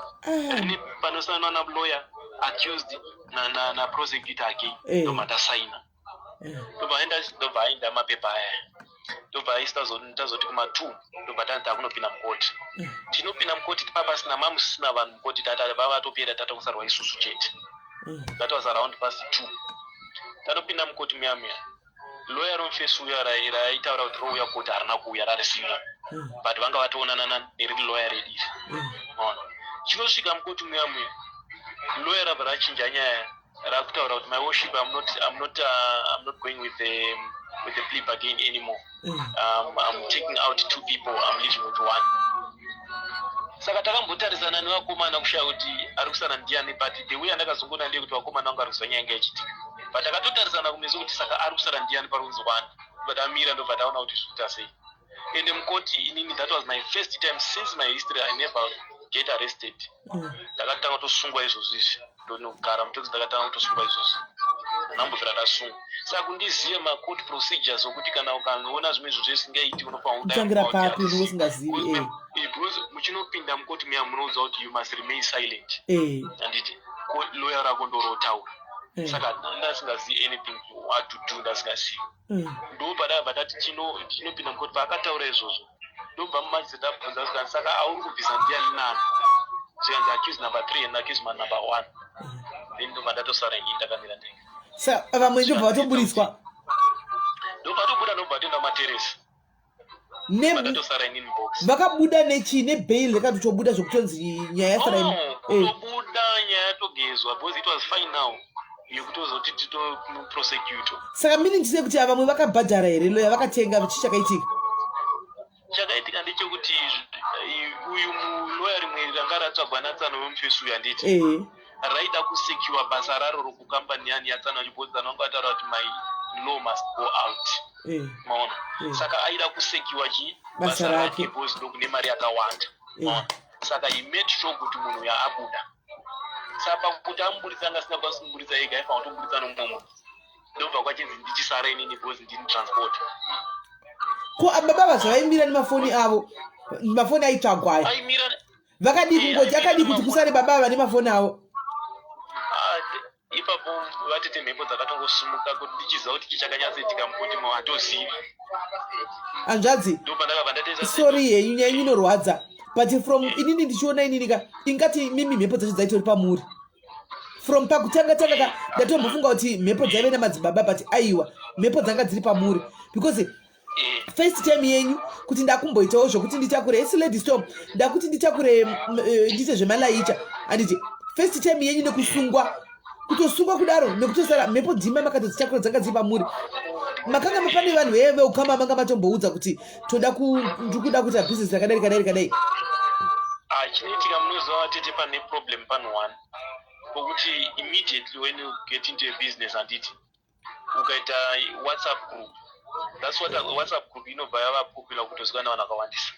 Speaker 4: Rine panosainwa nalawyer, accused naprosecutor again. Ndobva ndasaina. Ndobva aenda mapepa aya, ndobva aisi tazoti kuma2, ndobva tanzi takunopinda mukoti. Tinopinda mukoti papasina, mamusina vanhu mukoti, tata vavatopera, tatongosarwa isusu chete. That was around past 2. Tatopinda mukoti muya muya, lawyer romufesi uya raaitaura kuti rouya koti harina kuuya, rarisina. But vanga vatoonana neriri lawyer redu iri. Maona, chinosvika mukoti muya muya, lawyer rabva rachinja nyaya, rakutaura kuti, "My worship, I'm not going with the plea bargain anymore. I'm taking out two people, I'm leaving with one." Saka takambotarisana nevakomana kushaya kuti ari kusara ndiani, but the way andakazongoona ndeyekuti vakomana vanga vari kuziva nyaya yanga ichiitika, but takatotarisana kumeso kuti saka ari kusara ndiani pari kunzi one. Ndobva tamira, ndobva taona kuti zvikuita sei. Ende mukoti inini, that was my first time since my history, I never get arrested. Ndakatanga kutosungwa izvozvo izvi, ndonogara mutokisi, ndakatanga kutosungwa izvozvo, ndambobvira ndasungwa. Saka kundizive macourt procedures okuti kana ukaona zvimwe zvinhu zvesingaiti, unofanira
Speaker 1: Kutangira papi unenge usingazivi?
Speaker 4: Because muchinopinda mukoti muya, munoudza kuti you must remain silent. Handiti lawyer rako ndorotaura. Saka ndasingazivi anything what to do, ndasingazivi. Ndo padabva ndati tinopinda mukoti. Paakataura izvozvo, ndobva mumajiseti abvunza, zvikanzi, "Saka auri kubvisa ndiani nani?" Zvikanzi, "Accused number three and accused number one." Then ndobva ndatosara inini ndakamira ndega.
Speaker 1: Sa vamwe ndobva vatoburitswa?
Speaker 4: Ndobva tobuda, ndobva toenda kumateresi. Ndatosara inini box.
Speaker 1: Vakabuda nechi nebail rekatotobuda zvokutonzi nyaya yasara?
Speaker 4: Oh, kutobuda, nyaya yatogezwa, because it was fine now yekutozoti titoprosecute.
Speaker 1: Saka meaning to say kuti ava vamwe vakabhadhara here loya, vakatenga? Chii chakaitika?
Speaker 4: Chakaitika ndechekuti uyu muloya rimwe ranga ratsvagwa natsano wemufesi uyu, handiti? Raida kusecure basa raro rokukambani yani yatsano, achibodzana vanga vataura kuti my law must go out. Maona? Saka aida kusecure chi
Speaker 1: Basa
Speaker 4: basa
Speaker 1: rake.
Speaker 4: rake, because ndokune mari yakawanda. Maona? Saka he made sure kuti munhu uyu abuda. Saka pakuti amuburitsa, anga asingakwanisi kumuburitsa ega, aifanira kutoburitsa nomumwe munhu. Ndobva kwachinzi ndichisara inini because ndini transport.
Speaker 1: Ko baba vazvavaimira nemafoni avo, mafoni aitsvagwa aya?
Speaker 4: Aimira.
Speaker 1: Vakadii kungoti, akadii kuti kusare baba ava nemafoni avo?
Speaker 4: Ah, ipapo vatete, mhepo dzakatongosimuka kuti ndichiziva kuti chii chakanyatsoitika mukoti mo hatozivi.
Speaker 1: Hanzvadzi.
Speaker 4: Ndobva ndakabva ndatesa.
Speaker 1: Sorry yenyu, nyaya yenyu inorwadza, but from inini ndichiona inini ka, ingati mimi mhepo dzacho dzaitori pamuri from pakutanga tanga ka. Ndatombofunga kuti mhepo dzaive namadzibaba, but aiwa, mhepo dzanga dziri pamuri because first time yenyu kuti ndakumboitawo zvokuti nditakure esi lady storm, ndakuti nditakure ndiite zvemalaicha, handiti? First time yenyu nekusungwa, kutosungwa kudaro, nekutosara mhepo dzima makatodzitakura dzanga dziri pamuri. Makanga pane vanhu veye veukama manga matomboudza kuti toda ndikuda kuita bhizinesi rakadai, kadai, kadai?
Speaker 4: Ah, chinoitika, munoziva vatete, pane problem pano one pokuti immediately when you get into a business, handiti, ukaita WhatsApp group, that's what WhatsApp group inobva yava popular kutozikana nevanhu vakawandisa.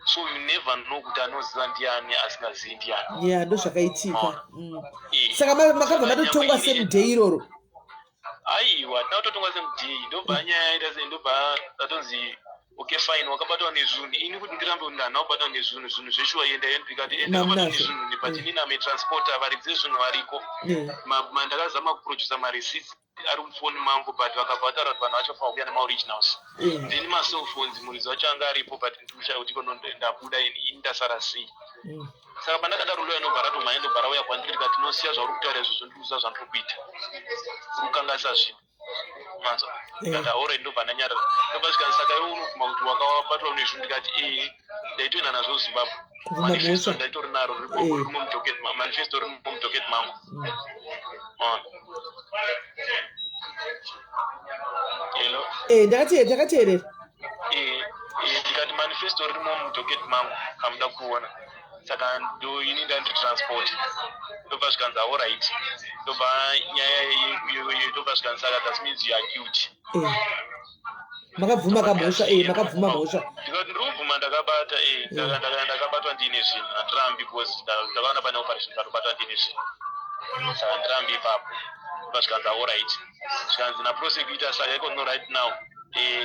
Speaker 4: So you never know kuti anoziva ndiani, asingazivi ndiani.
Speaker 1: Ya, ndo zvakaitika. Saka makabva
Speaker 4: Saka
Speaker 1: matotongwa
Speaker 4: nyangwe
Speaker 1: same day iroro?
Speaker 4: Aiwa, hatina kutotongwa same day. Ndobva nyaya yaita sei, ndobva tatonzi, "Okay, fine, wakabatwa nezvinhu." Ini kuti ndirambe kuti ndihana kubatwa nezvinhu, zvinhu zveshuwa, enda, ndikati ndakabatwa
Speaker 1: Mamunazvo.
Speaker 4: nezvinhu, but inini am a transporter, varidzi vezvinhu variko. Ndakazama kuprodusa mareceipts ari mufoni mangu, but vakabva vataura kuti vanhu vacho fanira kuuya nemaoriginals. Then macellphones, muridzi wacho anga aripo, but ndikushaya kuti kono ndabuda ini ndasara sei. Saka pandakadaro, loya inobva ratomhanya, ndobva rauya kwandiri, rikati, "Tinosiya zvauri kutaura izvozvo, ndikuziva zvandiri kuita, uri kukanganisa zvinhu, manzwa?" Ndikati, "Alright." Ndobva ndanyarara. Ndobva zvikanzi, "Saka iwe unobvuma kuti wakabatwa nezvinhu?" Ndikati, "Ee, ndaitoenda nazvo Zimbabwe."
Speaker 1: Kubvuma
Speaker 4: Manifesto
Speaker 1: mhosva.
Speaker 4: ndaitori naro ririmo mudocket, manifesto ririmo mudocket mangu. Maona? Hello?
Speaker 1: Ndakateerera, ndakateerera.
Speaker 4: Ndikati manifesto ririmo mudocket mangu, kamuda kuona. Saka ndo ini ndandiri transport. Ndobva zvikanzi, "Alright." Ndobva nyaya ndobva zvikanzi, "Saka that means you are guilty."
Speaker 1: Makabvuma kamhosva, makabvuma mhosva.
Speaker 4: Ndikati ndiri kubvuma, ndakabata, ndakabatwa ndiine zvinhu, handirambi, because ndakaona pane operation, ndikatobatwa ndiine zvinhu, saka handirambi ipapo. Ndobva zvikanzi, "Alright." Zvikanzi naprosecutor, "Saka iko no, right now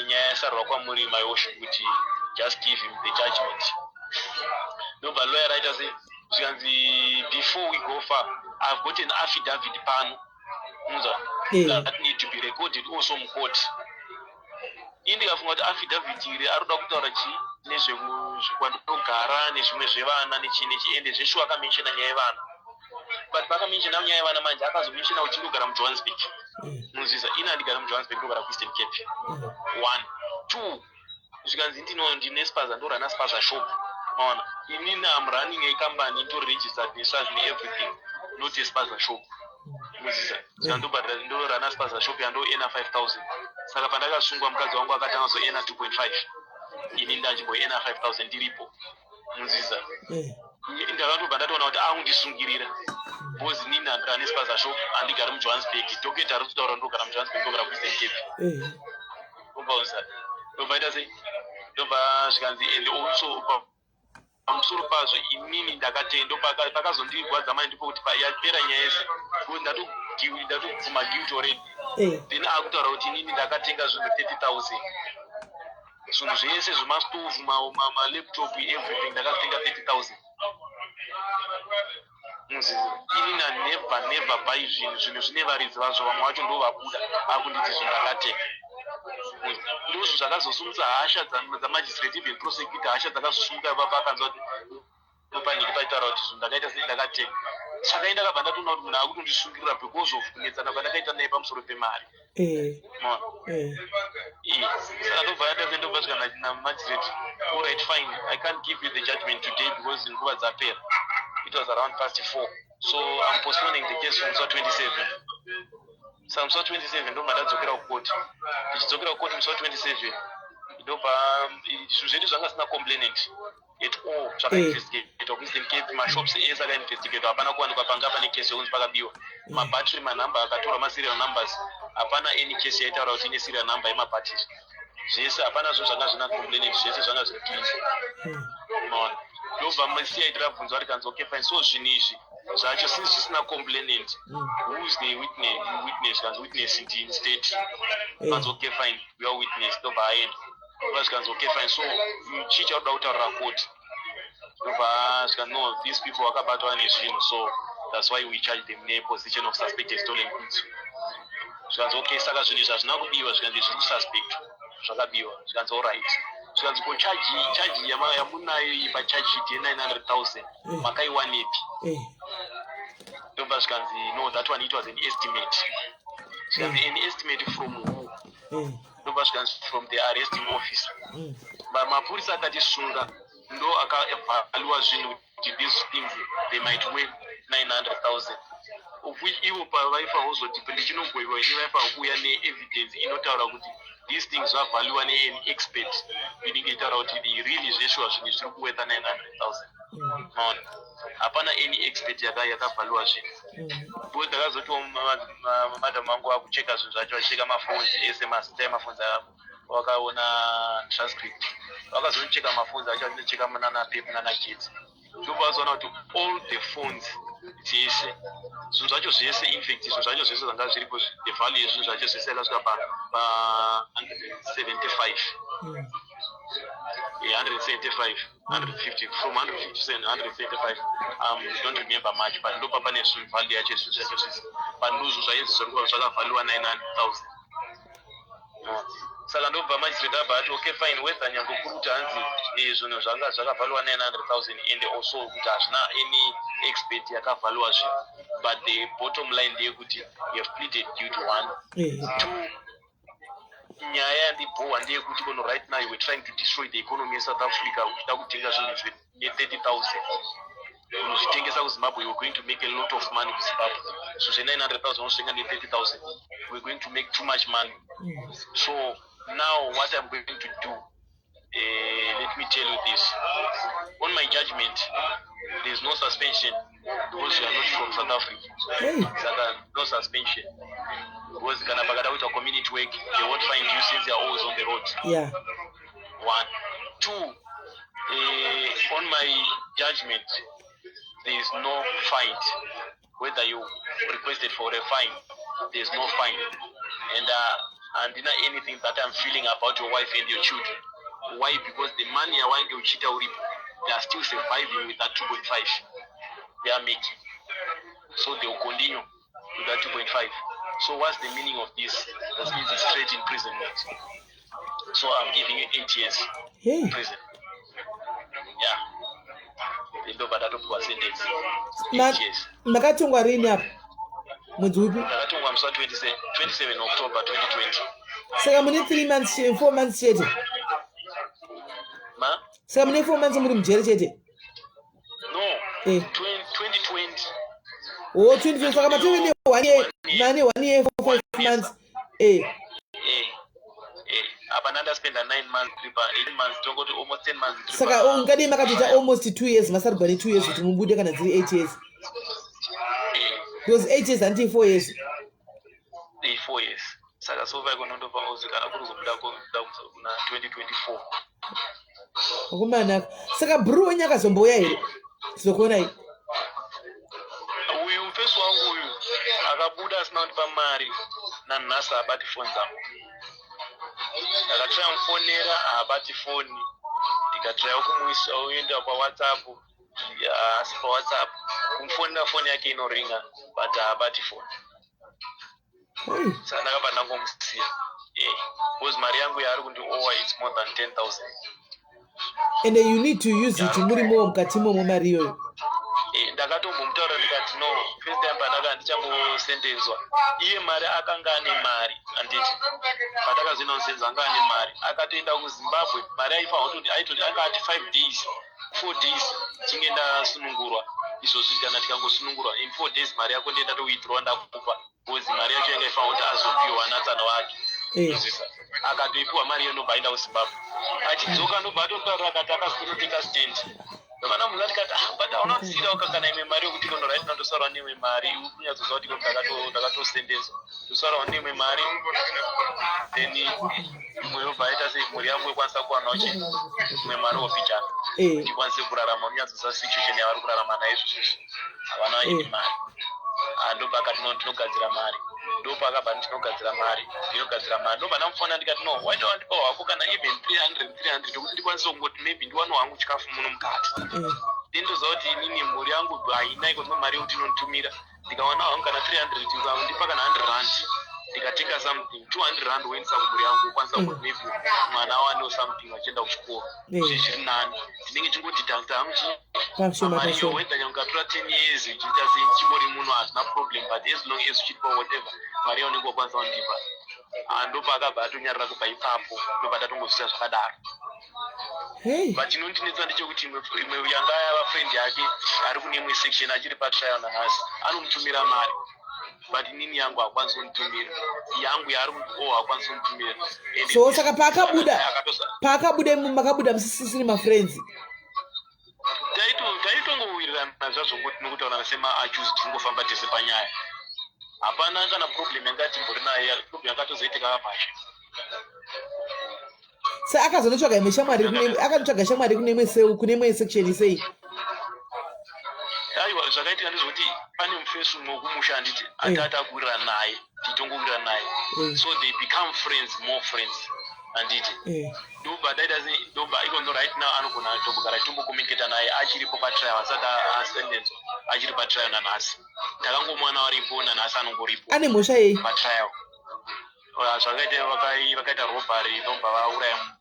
Speaker 4: nyaya yasarwa kwamuri, my worship, kuti just give him the judgment." Ndobva lawyer raita sei, zvikanzi, "Before we go far, I've got an affidavit pano unza that need to be recorded also mucourt." Ini ndikafunga kuti affidavit iri ari kuda kutaura chii, nezvekwandinogara nezvimwe zvevana nechii nechi. Ende zveshuwa akamentiona nyaya yevana, but pakamentiona nyaya yevana manje akazomentiona kuti ndogara muJohannesburg. Munzwisa? Ini handigari muJohannesburg, ndogara kuEastern Cape. One, two, zvikanzi ndine spaza, ndorana spaza shop. Maona, inini am running a company itori registered neSARS neeverything, not a spaza shop. Munzwisa? Saka ndobhadhara, ndorana spaza shop yandoena 5000. Saka pandakasungwa, mukadzi wangu akatanga zoena 2.5, ini ndachimboena 5000 ndiripo. Munzwisa? Ndakatobva ndatoona kuti akundisungirira, because inini handirani spaza shop, handigari muJohannesburg. Docket ari kutaura ndogara muJohannesburg, ndogara kuEastern Cape. Ndobva ndobva ita sei, ndobva zvikanzi, and also pamusoro pazvo inini ndakatenda. Pakazondirwadza manje ndipo kuti yapera nyaya yese, because ndatobvuma guilt already. Then akutaura kuti inini ndakatenga zvinhu 30 000, zvinhu zvese zvemastovu, malaptop, everything, ndakatenga 30 000. Inini never, never buy zvinhu. Zvinhu zvine varidzi vazvo. Vamwe vacho ndo vabuda akunditi zvinhu ndakatenga. Ndozvo zvakazosumutsa hasha dzamagistrate, even prosecutor. Hasha dzakazosumuka ipapo, akanzwa kuti panhiki paitaura kuti zvinhu ndakaita sei, ndakatenga. Saka indakabva ndatoona kuti munhu akutondisungirira because of kunetsana kwandakaita naye pamusoro pemari. Maona? Saka ndobva yatase, ndobva svika namagistrate, "Alright, fine, I can't give you the judgment today because nguva dzapera." It was around past 4, so I'm postponing the case from musi wa27. Saka musi wa27 ndobva ndadzokera kukoti. Ndichidzokera kukoti musi wa27, ndobva zvinhu zvedu zvanga zvisina complainant at all. Zvakainvestigatwa kuEastern Cape, mashops ese akainvestigatwa, hapana kuwanikwa panga pane kesi yekunzi pakabiwa. Mabhatiri, manhamba akatorwa, maserial numbers, hapana any case yaitaura kuti ine serial number yemabhatiri. Zvese hapana, zvinhu zvanga zvina complainant, zvese zvanga zviri clean. Maona? Ndobva CID rabvunzwa, rikanzi, "Okay, fine, so zvinhu izvi zvacho, since zvisina complainant, who is the witness?" Witness kanzi, "Witness ndini, State." Kanzi, "Okay, fine, we are witness." Ndobva aenda. Ndobva zvikanzi, "Okay, fine, so chii chaunoda kutaurira court?" Ndobva zvika, "No, these people vakabatwa nezvinhu, so that's why we charge them nepossession of suspected stolen goods." Zvikanzi, "Okay, saka zvinhu izvi hazvina kubiwa?" Zvikanzi, "Zviri kususpect zvakabiwa." Zvikanzi, "Alright." Zvikanzi, "Ko charge yamunayo iyi pacharge sheet ye900 000 makaiwanepi?" Ndobva zvikanzi, "No, that one, it was an estimate." Zvikanzi, "An estimate from who?" Ndobva zvikanzi, "From the arresting officer." Mapurisa akatisunga ndo akavaluwa zvinhu kuti these things, they might worth 900 000, of which ivo pavaifanira kuzoti ndichinogwevwa ini, vaifanira kuuya neevidence inotaura kuti these things zvavaluwa nean expert inenge itaura kuti really, zveshuwa, zvinhu zviri kuwortha 900 000. Maona? Hapana any expert yakavaluwa zvinhu, because ndakazotiwo madhamu vangu vakucheka zvinhu zvacho, vachicheka maphones ese, mazita emaphones wakaona transcript, vakazonocheka maphones acho, vachinocheka nana Pep nana Jet. Ndobva vazoona kuti all the phones dzese, zvinhu zvacho zvese, infact zvinhu zvacho zvese zvanga zviripo, the value yezvinhu zvacho zvese yakasvika pa175. 175, 150, from 150, 175, don't remember much, but ndopa pane zvinhu, value yacho, zvinhu zvacho zvese, but ndozvo zvainzi zvakavaluwa 900 000. Saka ndobva magistrate abva ati, "Okay, fine, whether nyange kuri kuti hanzi zvinhu zvanga zvakavaluwa 900 000 and also kuti hazvina any expert yakavaluwa zvinhu, but the bottom line ndeyekuti you have pleaded guilty, one. Two, nyaya yandibhohwa ndeyekuti kono right now you were trying to destroy the economy yeSouth Africa, uchida kutenga zvinhu ne30 000 unozvitengesa kuZimbabwe. You are going to make a lot of money kuZimbabwe. Zvinhu zve900 000 unozvitenga ne30 000, we're going to make too much money. So now what I'm going to do, let me tell you this: on my judgment there's no suspension because you are not from South Africa."
Speaker 1: Hey.
Speaker 4: Saka no suspension, because kana pakada kuita community work, they won't find you since you are always on the road. One, two, on my judgment there is no fine. Whether you requested for a fine, there is no fine. And handina anything that I'm feeling about your wife and your children. Why? Because the money yawange uchiita uripo, they are still surviving with that 2.5 they are making, so they will continue with that 2.5. So what's the meaning of this? That means it's straight imprisonment. So I'm giving you 8 years
Speaker 1: Hey.
Speaker 4: prison. Yeah, ndobva ndatopiwa sentence, 8 years.
Speaker 1: Makatongwa rini apa, mwedzi upi?
Speaker 4: Ndakatongwa musi wa27 27 October 2020.
Speaker 1: Saka mune 3 months, 4 months chete?
Speaker 4: Ma?
Speaker 1: Saka mune 4 months muri mujere chete?
Speaker 4: No. 2020.
Speaker 1: O, 20, saka matove ne one year, mane one year 4, 5 months.
Speaker 4: Eh, apa ndandaspenda 9 months tiri pa 8 months, tongoti almost 10 months tiri
Speaker 1: Saka ungadei makatoita almost 2 years, masarigwa ne2 years kuti mubude kana dziri 8 years. Because 8 years handiti 4 years?
Speaker 4: 4 years. Saka so far ikonondopa ozi kana kuri kuzobuda kuda kuna 2024.
Speaker 1: Wakumanaka. Saka bhuru wenyu akazombouya here tizokuonai?
Speaker 4: Uyu mufesi wangu uyu akabuda asina kundipa mari. Nanhasi haabati foni dzangu. Ndakatraya mufonera, haabati foni. Ndikatraya kumuisa, oenda paWhatsApp, asi paWhatsApp Kumufonera, foni yake inoringa but haabati foni. Saka ndakabva ndangomusiya, because mari yangu yaari kundiowa, it's more than 10,000.
Speaker 1: And you need to use it murimowo mukati momo mari iyoyo.
Speaker 4: Ndakatombomutaura ndikati no, first time pandaka ndichangosendezwa, iye mari akanga ane mari, handiti? Patakazoenda kusenza anga ane mari, akatoenda kuZimbabwe. Mari aifanwa kutoti aitoti anga ati 5 days, 4 days chinge ndasunungurwa. Izvozvi kana tikangosunungurwa in 4 days, mari yako ndienda towithdraw, ndakupa, because mari yacho yanga ifanwa kuti azopiwa natsana wake. Zvisa akatoipiwa mari iyo, ndobva aenda kuZimbabwe. Achidzoka ndobva atotaura akati akazotonotenga stand. Ndobva munhu ndikati, "Ah, but hauna kusiyirawo kana imwe mari yokuti kono right now ndosarawo neimwe mari, kunyatsoziva kuti ndakatosendeswa, ndosarawo neimwe mari, then imwe yobva aita sei, mhuri yangu ikwanisa kuwanawo chi imwe mari wopijana kuti ikwanise kurarama." Unyatsoziva situation yavari kurarama nayo izvozvizvi, havana ini mari. Ah, ndobva akati no, ndinogadzira mari. Ndopaakabva, ndinogadzira mari, ndinogadzira mari. Ndobva ndamufona ndikati no, waita wandipa hwako kana even 300 300 yokuti ndikwanise kungoti maybe ndiwanewo hangu chikafu muno mukati. Then ndoziva kuti inini mhuri yangu haina iko mari yekuti inonditumira. Ndikawana hangu kana 300, ndipa kana 100 rand, ndikatenga something, 200 rand woendesa kumhuri yangu, ukwanisa kuti maybe mwana awanewo something achienda kuchikoro. Zviri nani ndinenge chingodhidhakta hangu chi
Speaker 1: pashoma
Speaker 4: mari iyo.
Speaker 1: Pashoma.
Speaker 4: Whether nyangwe ukatora 10 years uchiita sei, chimbori muno, hazvina problem, but as long as uchipa whatever mari yaunenge wakwanisa kundipa. Ah, ndopaakabva atonyarara kubva ipapo, ndobva tatongozvisa zvakadaro. But chinondinetsa ndechekuti imwe yanga yava friend yake ari kune imwe section, achiri patrial nanhasi, anomutumira mari, but inini yangu hakwanisi kunditumira, yangu yaari kuti o hakwanisi kunditumira. And
Speaker 1: So, saka paakabuda imo makabuda musisiri mafriends?
Speaker 4: Taitongowirirana zvazvo ngoti nokutaurana semaaccused, tingofamba tese panyaya, hapana kana problem yanga timbori nayo. Problem yakatozoitika pashe.
Speaker 1: Sa akazonotsvaga imwe shamwari, akanotsvaga shamwari kune imwe cell, kune imwe section sei?
Speaker 4: Aiwa, zvakaitika ndezvekuti pane mufesi umwe wekumusha, handiti? Atati akuwirirana naye, titongowirirana naye. So they become friends, more friends, handiti? Ndobva daita sei, ndobva ikono right now anogona tombogara tichimbokommunicata naye, achiripo patrial, asati asendenzwa, achiri patrial nanhasi. Takangomuwana waripo nanhasi, anongoripo.
Speaker 1: Ane mhosva yei?
Speaker 4: Patrial. Zvakaita vakaita robbery, ndobva vauraya munhu.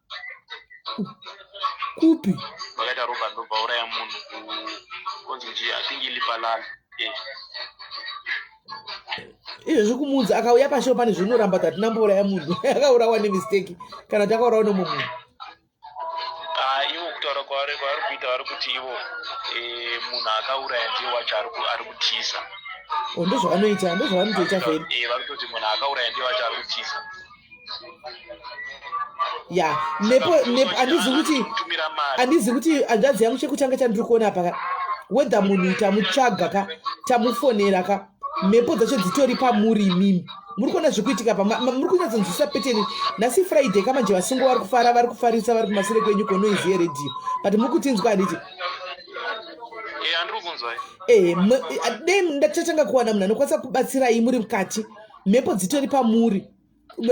Speaker 1: Kupi?
Speaker 4: Vakaita robbery, ndobva vauraya munhu kunzi kuti, I think, iLephalale.
Speaker 1: Izvezvi kumuudza akauya pashow pane zvinoramba kuti hatinambouraya munhu, akaurawa nemistake kana kuti akaurawa nomwe munhu.
Speaker 4: Ah, ivo kutaura kwavari kuita, vari kuti ivo munhu akauraya ndiye wacho ari kutiza.
Speaker 1: O, ndozvavanoita, ndozvavanotoita feni.
Speaker 4: Vari kutoti munhu akauraya ndiye wacho ari kutiza.
Speaker 1: Ya, nepo handizi kuti
Speaker 4: Tumira mari.
Speaker 1: Handizi kuti hanzvadzi yangu, chekutanga chandiri kuona apa ka, whether munhu tamutsvaga ka, tamufonera ka, mhepo dzacho dzitori pamuri imimi. Muri kuona zviri kuitika pa muri kunyatsonzwisa pattern. Nhasi Friday kamanje, vasungo vari kufara, vari kufarisa, vari kumasure kwenyu konoise yeredhiyo, but muri kutinzwa, handiti?
Speaker 4: Handiri kunzwa.
Speaker 1: Ehe, dei ndatanga kuwana munhu anokwanisa kubatsirai muri mukati, mhepo dzitori pamuri,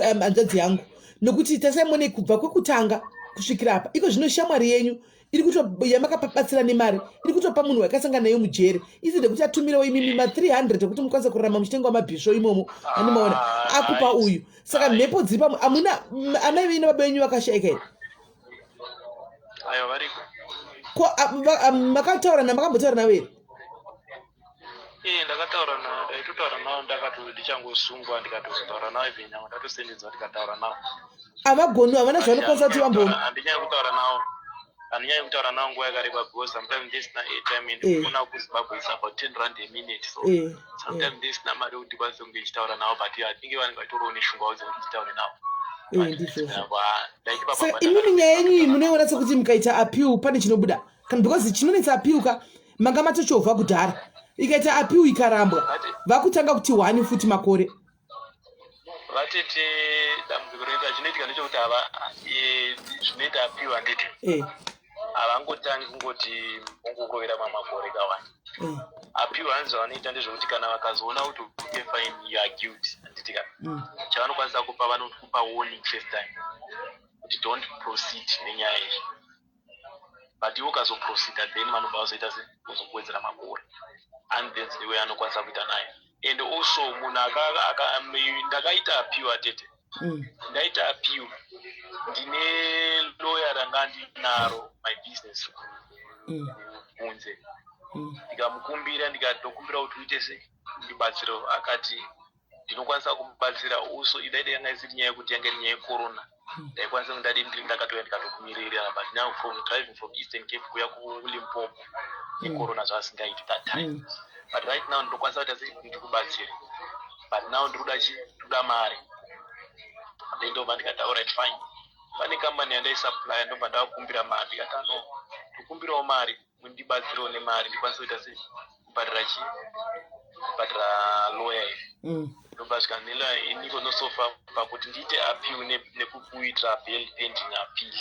Speaker 1: hanzvadzi yangu, nokuti tasaimone kubva kwekutanga kusvikira apa. Iko zvino shamwari yenyu iri kuto yamakabatsira nemari iri kutopa munhu wakasangana naye mujere instead yekuti atumirewo imimi ma300 ekuti mukwanise kurarama muchitengawo mabhisvo imomo, andimaona akupa uyu. Saka mhepo dziri pamwe. Hamuna amai venyu nababa venyu vakashayika here?
Speaker 4: Aiwa, variko.
Speaker 1: Ko makataura namakambotaura navo here?
Speaker 4: Ndakataura navo, ndaitotaura navo, ndakato ndichangosungwa ndikatozotaura navo, even nyangwe ndatosendedzwa ndikataura navo.
Speaker 1: Havagoni, havana zvavanokwanisa kuti vambo
Speaker 4: Handinyanyi kutaura navo, handinyanyi kutaura navo nguva yakareba because sometimes ndisina airtime and kufona kuZimbabwe is about 10 rand a minute, so sometimes ndisina mari yekuti ndikwanise kunge ndichitaura navo, but I think vanenge vatoriwo neshungu dzekuti nditaure navo.
Speaker 1: Ndizvozvo. Saka imimi nyaya yenyu iyi munoiona sekuti mukaita appeal pane chinobuda kana? Because chinonetsa, appeal ka, manga matochovha kudhara. Ikaita appeal ikarambwa, vakutanga kuti one futi makore.
Speaker 4: Vatete, dambudziko rinoita, chinoitika ndechekuti hava zvinoita appeal, handiti? Havangotangi kungoti ungokurovera mamakore kawani. Appeal, hanzi zvavanoita ndezvekuti kana vakazoona kuti okay fine, you are guilty, handiti ka? Chavanokwanisa kupa, vanokupa warning first time kuti don't proceed nenyaya iyi, but iwe ukazoproceeda, then vanobva vazoita se kuzokuwedzera makore. And that's the way anokwanisa kuita nayo. And also munhu ndakaita appeal, atete. Ndaita appeal, ndine lawyer ranga ndinaro, my business kunze. Ndikamukumbira, ndikati ndokumbira kuti uite sei, ndibatsirewo. Akati ndinokwanisa kumubatsira. Also idaida yanga isiri nyaya yekuti yanga iri nyaya yecorona, ndaikwanisa ndadi ndiri ndakatouya ndikatokumiririra. But now from driving from Eastern Cape kuya kuLimpopo necorona, zvaasingaiti that time. But right now ndinokwanisa kuita sei, ndikubatsire, but now ndikuda chi ndikuda mari. Then ndobva ndikati, "Alright, fine." Pane kambani yandaisupplya, ndobva ndavakumbira mari. Ndikati, "Ano ndokumbirawo mari, mundibatsirewo nemari ndikwanise kuita sei, kubhadhara chi kubhadhara lawyer iyi." Ndobva svika nelawyer iniko nosofa pakuti ndiite appeal nekukuitira bail pending appeal,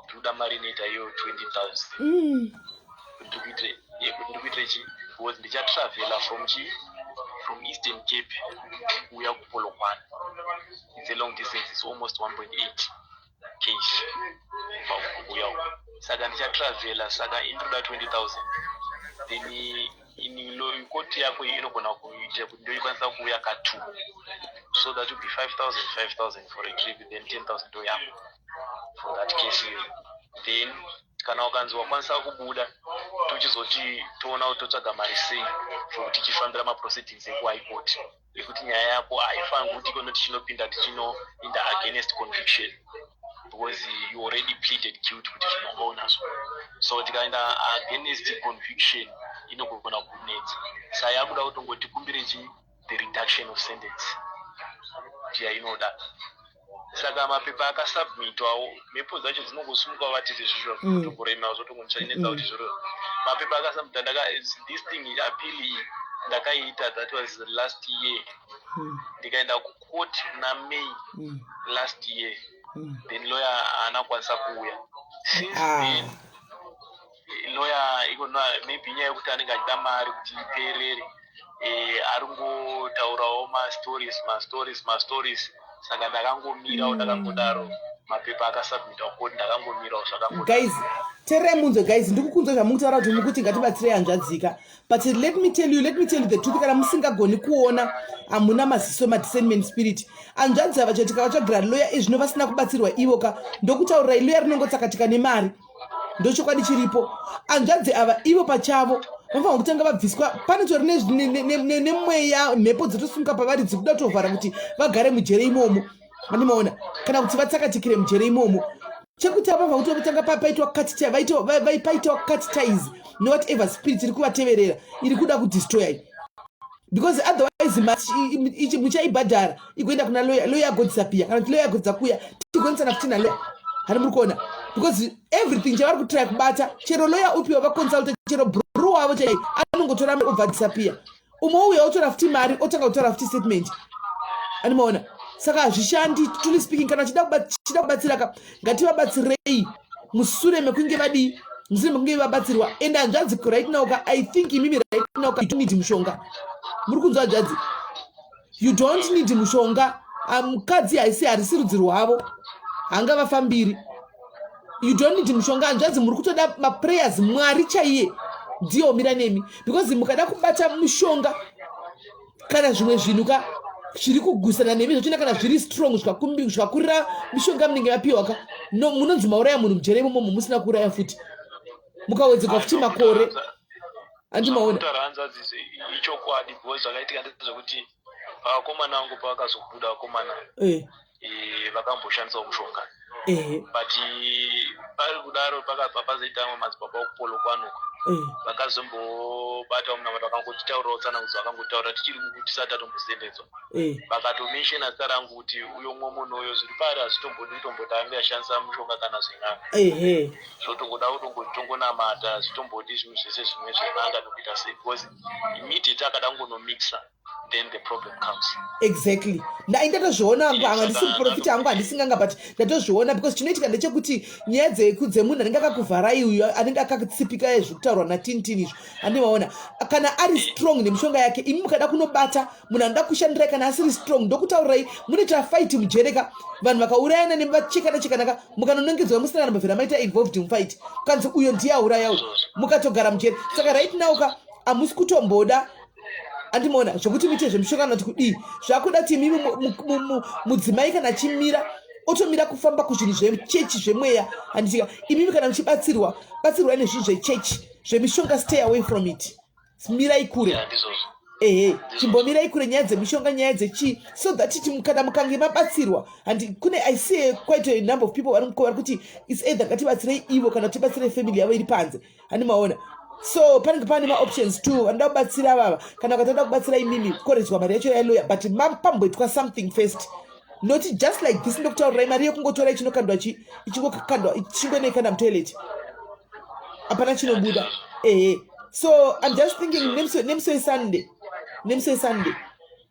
Speaker 4: ndikuda mari inoita iyo 20 000 kuti ndikuitire, kuti ndikuitire chi because ndichatravela from Eastern Cape kuuya kuPolokwane. It's a long distance, it's almost 1.8 ks kubva kuuya uko. Saka ndichatravela, saka indinoda 20 000. Then ini koti yako iyi inogona kuita kuti ndoikwanisa kuuya ka2, so that will be 5000, 5000 for a trip, then 10 000 ndo yako for that case iyo. Then kana ukanzi wakwanisa kubuda, tochizoti toona kuti totsvaga mari sei for kuti tichifambira maproceedings ekuHigh Court, ekuti nyaya yako haifaniri kuti ikono tichinopinda, tichinoinda against conviction, because you already pleaded guilty kuti zvinonga unazvo. So tikaenda against conviction inogona kunetsa. Sa yakuda kutongoti kumbire chi the reduction of sentence kuti yainoda. Saka mapepa akasubmitwawo, mhepo dzacho dzinongosumuka vatete zvizvo tongorema zvotongonetsa kuti zviro mapepa akasubmita. Ndaka this thing, appeal iyi ndakaiita, that was last year. Ndikaenda kucourt muna May last year. Then lawyer haana kukwanisa kuuya since then. Lawyer ikona maybe inyaya yekuti anenge achida mari kuti iperere. Ari kungotaurawo mastories, mastories, mastories. Saka ndakangomirawo, ndakangodaro. Mapepa akasubmitwa koti, ndakangomirawo zvakangodaro.
Speaker 1: Guys, tererai munzwe. Guys, ndikukunzwa zvamukutaura kuti mukuti ngatibatsirei hanzvadzika, but let me tell you, let me tell you the truth. Kana musingagoni kuona, hamuna maziso, madiscernment spirit. Hanzvadzi ava, chero tikavatsvagira loya izvino vasina kubatsirwa ivo ka, ndokutaurirai, loya rinongotsakatika nemari. Ndochokwadi chiripo. Hanzvadzi ava ivo pachavo vanofanira kutanga vabviswa. Panotori nemweya, mhepo dzotosumuka pavari dzikuda kutovhara kuti vagare mujere imomo, andimaona, kana kuti vatsakatikire mujere imomo. Chekuti apa kutotanga paitwa cut ties newhatever spirit iri kuvateverera, iri kuda kudestroya, because otherwise muchaibhadhara igoenda kuna lawyer, lawyer agodisappear, kana kuti lawyer agodza kuya tigonisana futi nalawyer. Hani muri kuona? Because everything chavari kutraya kubata, chero lawyer upi wavaconsulta, chero bru wavo chai, anongotora obva disappear. Umwe uya otora futi mari, otanga kutora futi statement, animaona. Saka hazvishandi. Truly speaking, kana chida kubatsira ka, ngativabatsirei musure mekunge vadii, musure mekunge vabatsirwa. And hanzvadzi, right now ka, I think imimi right now ka, you need mushonga. Muri kunzwa, hanzvadzi? You don't need mushonga. Mukadzi haisi, harisi rudzi rwavo, hangavafambiri. You don't need mushonga, hanzvadzi. Muri kutoda maprayers. Mwari chaiye ndiye omira nemi, because mukada kubata mushonga kana zvimwe zvinhu ka zviri kugusana nemi zvachona, kana zviri strong, zvikakurira mishonga munenge mapiwa ka, no, munonzi mauraya munhu mujere imomo musina kuuraya futi, mukawedzerwa futi makore, handimaona.
Speaker 4: Kutaura hanzvadzi ichokwadi, because zvakaitika ndezvekuti vakomana vangu pavakazobuda, vakomana vakamboshandisawo mushonga. But pari kudaro pakabva pazoita amwe madzibaba okuPolokwane uko vakazombobatawo munamato, vakangotitaurirawo tsanangudzo, vakangotaura tichiri tisati tatombosendedzwa. Vakatomentiona zita rangu kuti uyo mumwe munhu uyo zviri paari hazvitombodi kutomboti ange ashandisa mushonga kana zven'anga. Zvotongoda kutongoti tongonamata, zvitombodi zvinhu zvese zvimwe zven'anga nokuita sei, because immediate akada kungonomixa, then the problem comes.
Speaker 1: Exactly. Ndai ndatozviona hangu. Handisi muprofita hangu, handisi n'anga, but ndatozviona, because chinoitika ndechekuti nyaya dzemunhu anenge akakuvharai uyu, anenge akatsipika zvekutaurwa natintini izvo, handimaona. Kana ari strong nemishonga yake, imi mukada kunobata munhu anoda kushandirai, kana asiri strong, ndokutaurirai, munoita fight mujereka. Vanhu vakaurayana nevachekana chekanaka, mukanonongedzwa musina kana mavhera maita involved mufight, kanzi uyo ndiye auraya uyu, mukatogara mujere. Saka right now ka, Hamusi kutomboda, andimoona zvokuti muite zvemushonga kana kuti kudii. Zvakuda kuti imimi mudzimai kana achimira, otomira kufamba kuzvinhu zvechechi, zvemweya, handitika? Imimi kana muchibatsirwa, batsirwai nezvinhu zvechechi. Zvemishonga, stay away from it, mirai kure.
Speaker 4: Yeah, ndizvozvo.
Speaker 1: Ehe, chimbomirai kure nyaya dzemishonga, nyaya dzechii, so that kana mukange mabatsirwa, handi kune, I see quite a number of people vari kuti it's either ngatibatsirei ivo kana tibatsirei family yavo iri panze, handi maona? So panenge pane maoptions two: vanoda kubatsira vava, kana vakatoda kubatsira imimi, koredzwa mari yacho yaloya. But pamboitwa something first, not just like this. Ndokutaurirai, mari yekungotora ichinokandwa chi, ichingokandwa, ichingonoikanda mutoilet, hapana chinobuda. Ehe, so I'm just thinking nemusi weSunday,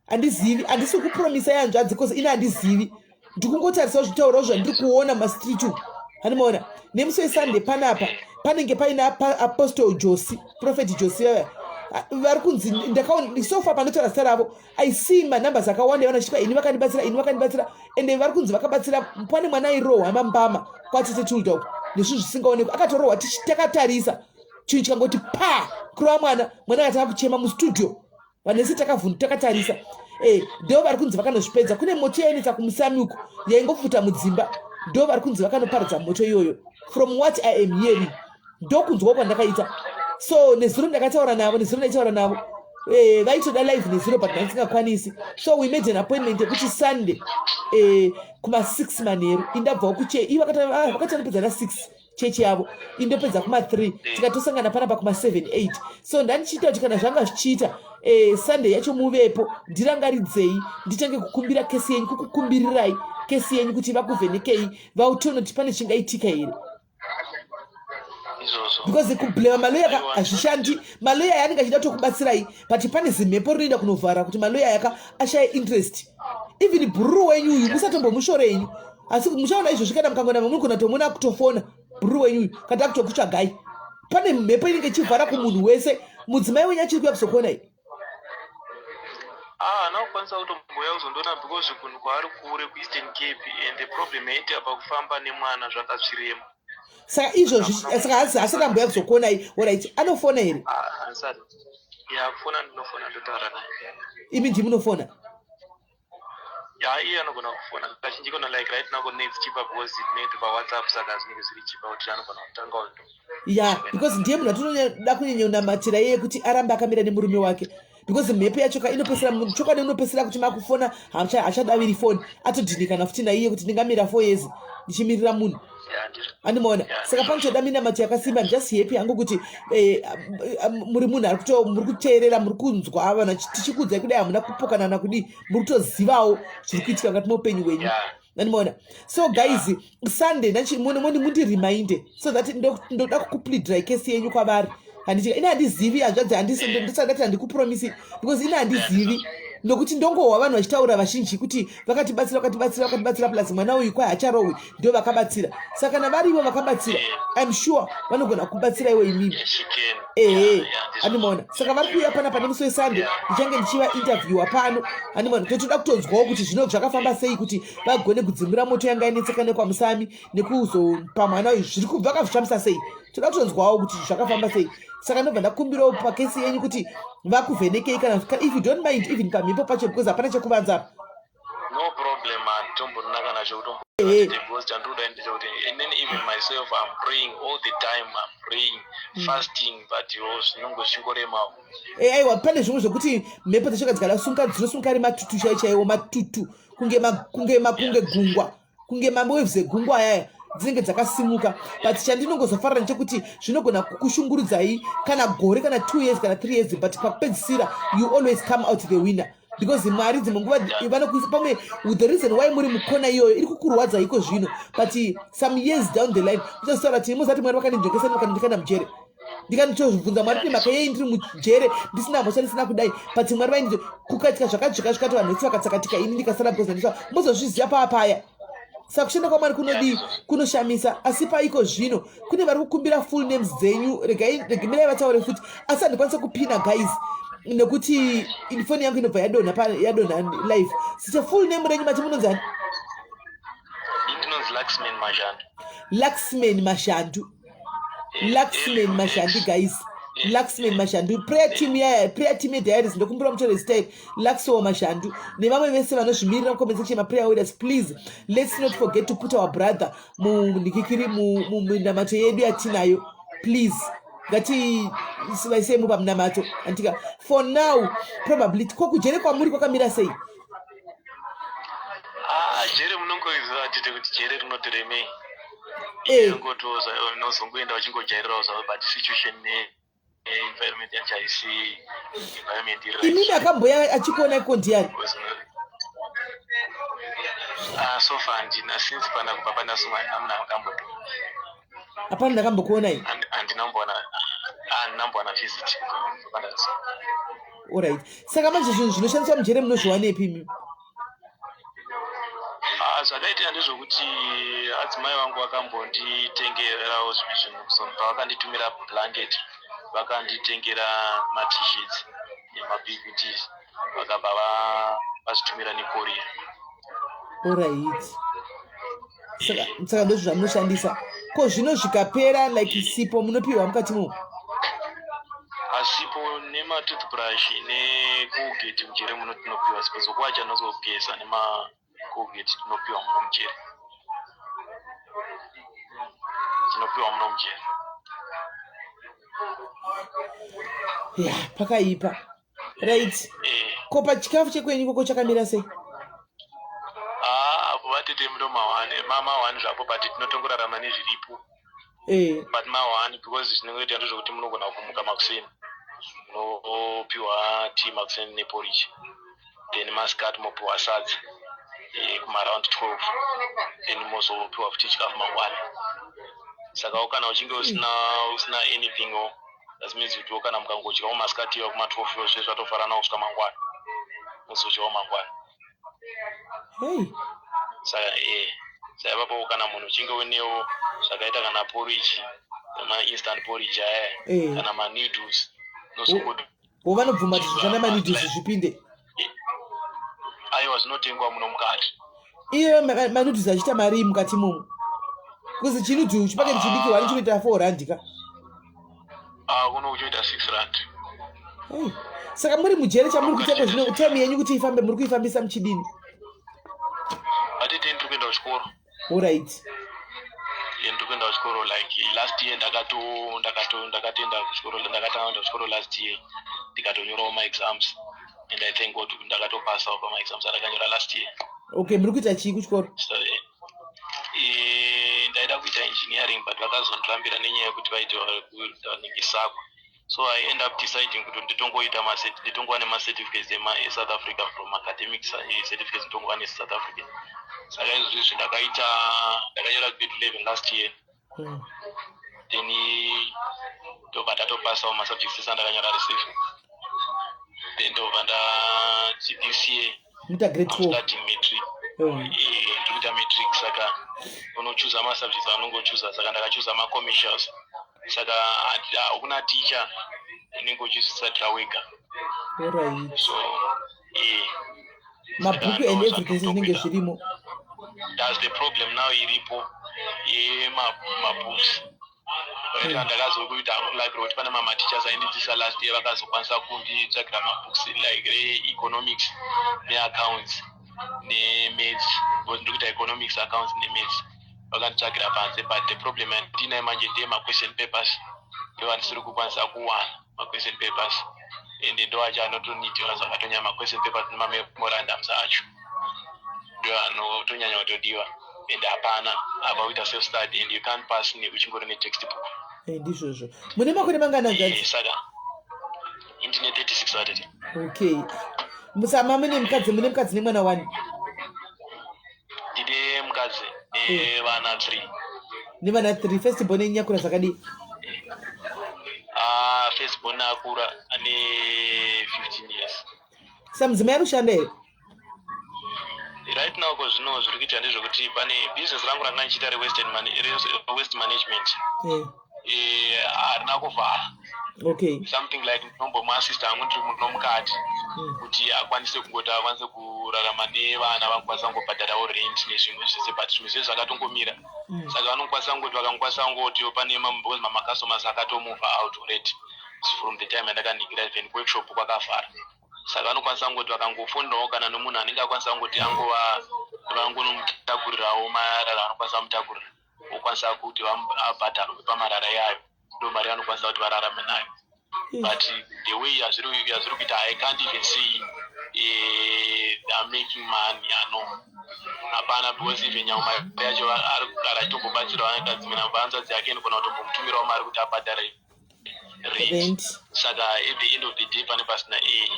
Speaker 1: handizivi, handisi kupromisa yanzvadzi, cause ine handizivi, ndikungotarisawo zvitaurawo zvandiri kuona mumastreet umu, handimaona? Nemusi weSunday panapa panenge paine Apostle Josi, Prophet Josi vaya vari kunzi ndakaona so far panotaura zita ravo. I see manumbers akawanda evana vachitwa, "Ini vakandibatsira, ini vakandibatsira." Ende vari kunzi vakabatsira, pane mwana airohwa mambama kwatete Tilda uko nezvinhu zvisingaonekwi, akatorohwa takatarisa, chinhu chikangoti pa kurova mwana, mwana akatanga kuchema mustudio, vanhu vese takavhundu takatarisa. Ndo vari kunzi vakanozvipedza. Kune moto yainetsa kumusami uko, yaingopfuta mudzimba, ndo vari kunzi vakanoparadza moto iyoyo, from what I am hearing, ndokunzwa kwandakaita. So nezuro ndakataura navo, nezuro ndaitaura navo, vaitoda live nezuro, but ndandisingakwanisi. So we made an appointment yekuti Sunday kuma6 manheru, indabvawo kuche i vakati vanopedza na6 chechi yavo, indopedza kuma3, tikatosangana panapa kuma7 8. So ndandichiita kuti kana zvanga zvichiita, Sunday yacho muvepo, ndirangaridzei, nditenge kukumbira kesi yenyu, kukukumbirirai kesi yenyu kuti vakuvhenekei, vautione kuti pane chingaitika here.
Speaker 4: Izvozvo.
Speaker 1: Because kublema maloya ka hazvishandi. Maloya aya anenge achida kutokubatsirai, but pane zimhepo rinoenda kunovhara kuti maloya aya ashaye interest. Even bhururu wenyu uyu, musatombomushore yenyu, asi muchaona izvozvi kana mukangona munogona tomuona kutofona bhururu wenyu uyu kana takutokutsvagai. Pane mhepo inenge ichivhara kumunhu wese. Mudzimai wenyu achiri kuya kuzokuonai?
Speaker 4: Ah, haana kukwanisa kutomboya kuzondiona because kunhu kwaari kure, kuEastern Cape, and the problem yaitika pakufamba nemwana zvakazvirema.
Speaker 1: Saka izvozvi, saka hasati amboya kuzokuonai? Alright, anofona here?
Speaker 4: Ah, handisati. Ya, kufona ndinofona, ndotaura naye.
Speaker 1: Imi ndimunofona?
Speaker 4: Ya, iye anogona kufona kazhinji kona, like right now it's cheaper because it made paWhatsApp, saka zvinenge zviri cheaper kuti anogona kutangawo ndo.
Speaker 1: Ya, because ndiye munhu atinoda kunyanyonamatira iye kuti arambe akamira nemurume wake, because mhepo yacho ka inopesera chokwadi, inopesera kuti makufona hachadaviri foni, atodhinikana futi naiye kuti ndingamira 4 years ndichimirira munhu?
Speaker 4: Ya, ndizvo.
Speaker 1: Andimaona? Saka panotoda minamato yakasimba. Just happy hangu kuti muri munhu ari kuto muri kuteerera, muri kunzwa vanhu tichikuudzai kudai, hamuna kupokanana kudii, muri kutozivawo zviri kuitika mukati meupenyu hwenyu. Andimaona? So guys, Sunday mundiriminde so that ndoda kukupleadirai kesi yenyu kwavari, handitika? Ine handizivi, hanzvadzi, ndisati ndati handikupromisi, because ine handizivi, nokuti ndongohwa vanhu vachitaura vazhinji kuti vakatibatsira, vakatibatsira, vakatibatsira, plus mwana uyu kwai hacharohwi, ndo vakabatsira. Saka kana varivo vakabatsira, I'm sure vanogona kubatsira iwe imimi.
Speaker 4: Yes, she can.
Speaker 1: Ehe.
Speaker 4: Yeah, ndizvo.
Speaker 1: Andimaona? Saka vari kuuya panapa nemusi weSunday, ndichange ndichivainterviewa pano, andimaona? Totoda kutonzwawo kuti zvino zvakafamba sei kuti vagone kudzimura moto yanga inetseka nekwamusami nekuzopa mwana uyu, zviri kubva vakazvifambisa sei. Toda kutonzwawo kuti zvakafamba sei. Saka ndobva ndakumbirawo pakesi yenyu kuti vakuvhenekei, kana if you don't mind, even pamhepo pacho, because hapana chekuvanza apa.
Speaker 4: No problem, handitombonaka kana chekutombo, because chandinoda ndechekuti inini, even myself, I'm praying all the time, I'm praying, fasting, but yo zvinonge zvichingoremawo.
Speaker 1: Aiwa, pane zvimwe zvekuti mhepo dzacho dzikada sunga, dzinosunga ari matutu chaiwo chaiwo, matutu kunge gungwa, kunge mawaves egungwa ayaya, dzinenge dzakasimuka. But chandinongozofarira ndechekuti zvinogona kukushungurudzai kana gore, kana 2 years, kana 3 years, but pakupedzisira you always come out the winner, because Mwari dzimwe nguva vanokuisa pamwe. The reason why muri mukona iyoyo iri kukurwadza iko zvino, but some years down the line muchazotaura kuti muzati Mwari vakandinzvekesa, vakandikanda mujere, ndikanditozvibvunza Mwari kuti mhaka yei ndiri mujere, ndisina mhosva, ndisina kudai, but Mwari vaindi kukaitika zvakadzvika zvikati vanhu vese vakatsakatika, ini ndikasara because ndisva. Muzozviziva paa paya. Saka kushanda kwaMwari kunodii? Kunoshamisa. Asi paiko zvino kune vari kukumbira full names dzenyu. Regai, mirai vataure futi, asi handikwanisa kupina, guys, nekuti foni yangu inobva yadonha, yadonha live. Sicha, full name renyu mati munonzi ani?
Speaker 4: Ndinonzi Luxman Mashandu.
Speaker 1: Luxman Mashandu, Luxman Mashandu, guys. Luxman Mashandu, prayer team yaya, prayer team yediaries, ndokumbira mutore zita iri, Luxwell Mashandu, nevamwe vese vanozvimirira mucomment section, maprayer warriors, please let's not forget to put our brother munikikiri muminamato yedu yatinayo. Please ngativaisei mupamunamato antika. For now probably ko kujere kwamuri kwakamira sei?
Speaker 4: Ah, jere munongoziva tete kuti jere rinotiremei. Unozongoenda uchingojairirawo zvavo, but situation neenvironment yacho haisi environment iri right.
Speaker 1: Imimi akamboya achikuona iko ndiani?
Speaker 4: Ah, so far handina, since pana kubva pandasungwa handina munhu akamboto
Speaker 1: Hapana ndakambokuonai?
Speaker 4: Handinambowana, handinambowana visit kubva pandasungwa.
Speaker 1: Alright, saka manje zvinhu zvinoshandiswa mujere munozviwanepi imi?
Speaker 4: Ah, zvakaitika ndezvokuti adzimai vangu vakambonditengerawo zvimwe zvinhu. So pavakanditumira blanket, vakanditengera maT-shirts nemaBVTs, vakabva vazvitumira necourier.
Speaker 1: Alright, saka ndozvo zvamunoshandisa. Ko zvino zvikapera, like sipo munopiwa mukati mo?
Speaker 4: Asipo nematoothbrush neColgate mujere muno tinopiwa. Sipo dzokuwacha nozogeza nemaColgate tinopiwa muno mujere, tinopiwa muno mujere.
Speaker 1: Ya, pakaipa. Right. Ko pachikafu chekwenyu koko chakamira sei?
Speaker 4: Ah, apo vatete muno mahwani, mahwani zvapo, but tinotongorarama nezviripo. But mahwani, because zvinongoita ndezvekuti munogona kumuka makuseni, munopiwa tea makuseni neporridge, then masikati mopiwa sadza kumaaround 12, then mozopiwa futi chikafu mangwana. Saka kana uchinge usina anything o, that means kuti kana mukangodyawo masikati iwa kuma12 iwo, zve zvatofarana kusvika mangwana, mozodyawo mangwana.
Speaker 1: Hey.
Speaker 4: Saka saka ipapo kana munhu uchinge unewo zvakaita kana porridge, mainstant porridge aya, kana manoodles, unozongoti
Speaker 1: Vo vanobvuma kuti zvishanda manoodles zvipinde?
Speaker 4: Aiwa, zvinotengwa muno mukati.
Speaker 1: Iye manoodles achiita mari mukati imomo? Kuzi chinoodle chipaketi chidiki wani chinoita 4 rand ka.
Speaker 4: Ah, kuno kuchoita 6 rand.
Speaker 1: Hey. Saka muri mujere, chamuri kuita zvino, time yenyu kuti ifambe, muri kuifambisa muchidini?
Speaker 4: Atete, ndiri kuenda kuchikoro.
Speaker 1: Alright.
Speaker 4: Ndiri kuenda kuchikoro. Like last year ndakatoenda kuchikoro, ndakatanga kuenda kuchikoro last year, ndikatonyorawo maexams, and I thank God kuti ndakatopasawo pamaexams andakanyora last year.
Speaker 1: Okay, muri kuita chii kuchikoro?
Speaker 4: So, ndaida kuita engineering, but vakazondirambira nenyaya yekuti vaiti vanenge sakwa. So I end up deciding kuti nditongoita nditongova nemacertificates eSouth Africa, from academic certificates nditongova neSouth Africa. Saka izvozvi ndakaita, ndakanyora grade 11 last year, then ndobva ndatopasawo masubjects ese andakanyora ari safe, then ndobva ndati this year
Speaker 1: Muita grade
Speaker 4: I'm
Speaker 1: 12?
Speaker 4: starting matric. Ndiri kuita matric, saka unochuza masubjects aunongochuza. Saka ndakachuza macommercials. Saka hakuna teacher, unenge uchizvisatira wega. So
Speaker 1: Mabhuku and everything zvinenge zvirimo?
Speaker 4: That's the problem now iripo yemabooks. Ndakazokuita like kuti pane mamateachers aindidzidzisa last year vakazokwanisa kunditsvagira mabooks, like reeconomics neaccounts nemaths, because ndiri kuita economics, accounts nemaths. Vakanditsvagira panze, but the problem yandinayo manje ndeyemaquestion papers. Ndo handisiri kukwanisa kuwana maquestion papers, and ndo acho anotonidiwa zvakatonyanya, maquestion papers nemamemorandums acho ndo anotonyanya kutodiwa, and hapana apa. Kuita self study, and you can't pass uchingori netextbook.
Speaker 1: Ndizvozvo. Mune makore mangana, hanzvadzi?
Speaker 4: Saka indine 36, vatete.
Speaker 1: Okay, musama mune mukadzi nemwana wani?
Speaker 4: Ndine mukadzi nevana 3.
Speaker 1: Nevana 3. First born yenyu yakura zvakadii?
Speaker 4: Ah, first born akura, ane 15 years.
Speaker 1: Sa mudzimai ari kushanda here?
Speaker 4: Right now, ko zvino zviri kuita ndezvekuti pane business rangu ranga ndichiita rewaste management. Harina kuvhara. Something like ndinombomuasista hangu ndiri muno mukati kuti akwanise kungoti akwanise kurarama nevana, vangokwanisa kungobhadharawo rent nezvimwe zvese, but zvimwe zvese zvakatongomira. Saka vanokwanisa kungoti vakangokwanisa kungoti pane because mamacustomers akatomove out already. From the time yandakaningira, even workshop kwakavhara, saka vanokwanisa kungoti vakangofonerawo kana nomunhu anenge akwanisa kungoti angova vangonomutakurirawo marara, vanokwanisa kumutakurira, okwanisa kuti abhadharwe pamarara iyayo. Ndo mari yavanokwanisa kuti vararame nayo. But the way yazviri kuita, I can't even see they are making money. Ano hapana, because even nyangwe mari yacho ari kugara achitombobatsirawo dzimwe hanzvadzi yake, inogona kutombomutumirawo mari kuti abhadhare rent.
Speaker 1: Rent.
Speaker 4: Saka at the end of the day pane pasina a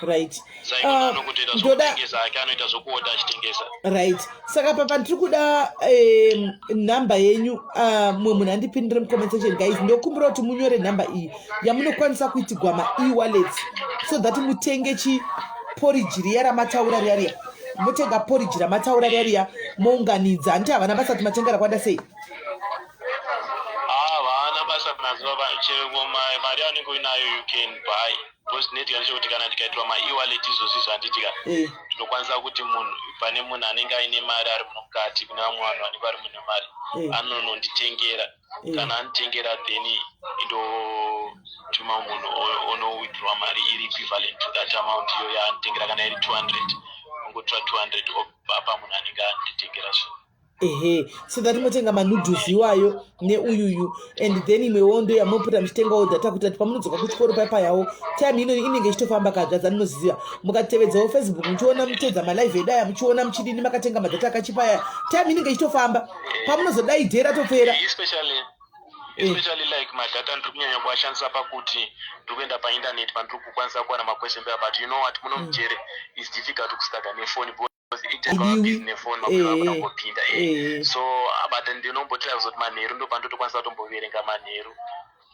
Speaker 1: Right.
Speaker 4: Saka anokutoita zvokutengesa ake, anoita zvokuodha achitengesa.
Speaker 1: Right, saka papa ndiri kuda nhamba yenyu. Mumwe munhu andipindire mucomment section. Guys, ndokumbira kuti munyore nhamba iyi yamunokwanisa kuitigwa mae-wallets so that mutenge chiporiji riya ramataura riya riya. Motenga poriji ramataura riya riya, mounganidza. Handiti havana basa kuti matenga rakwanda sei?
Speaker 4: Havana basa nazo. Chero mari yaunenge uinayo, you can buy, because zvinoitika ndechekuti kana tikaitirwa mae-wallet izvozvi, zvanditika, tinokwanisa kuti munhu, pane munhu anenge aine mari ari muno mukati, kune vamwe vanhu vanenge vari mune mari, anononditengera. Kana anditengera, then indotuma munhu onowithdraw mari iri equivalent to that amount iyo yaanditengera. Kana iri 200, ongotora 200 obva munhu anenge anditengera zvinhu.
Speaker 1: Ehe, so that motenga manoodles iwayo neuyuyu, and then imwewo ndo yamopota muchitengawo data kuti ati pamunodzoka kuchikoro paipayawo time ino inenge ichitofamba kadzvadza. Ndinoziziva mukatevedzawo Facebook, muchiona, muteedza malive edu aya, muchiona muchidini, makatenga madata akachipa aya, time inenge ichitofamba. Pamunozodai day ratopera.
Speaker 4: Especially like madata ndiri kunyanya kuashandisa pakuti ndiri kuenda painternet, pandiri kukwanisa kuwana maquestion paper. But you know what, muno mujere is difficult kustarta nefoni because
Speaker 1: Idiwi.
Speaker 4: nefoni mapepa kungopinda. So but ndinombotira kuzoti manheru ndo pandotokwanisa kutomboverenga manheru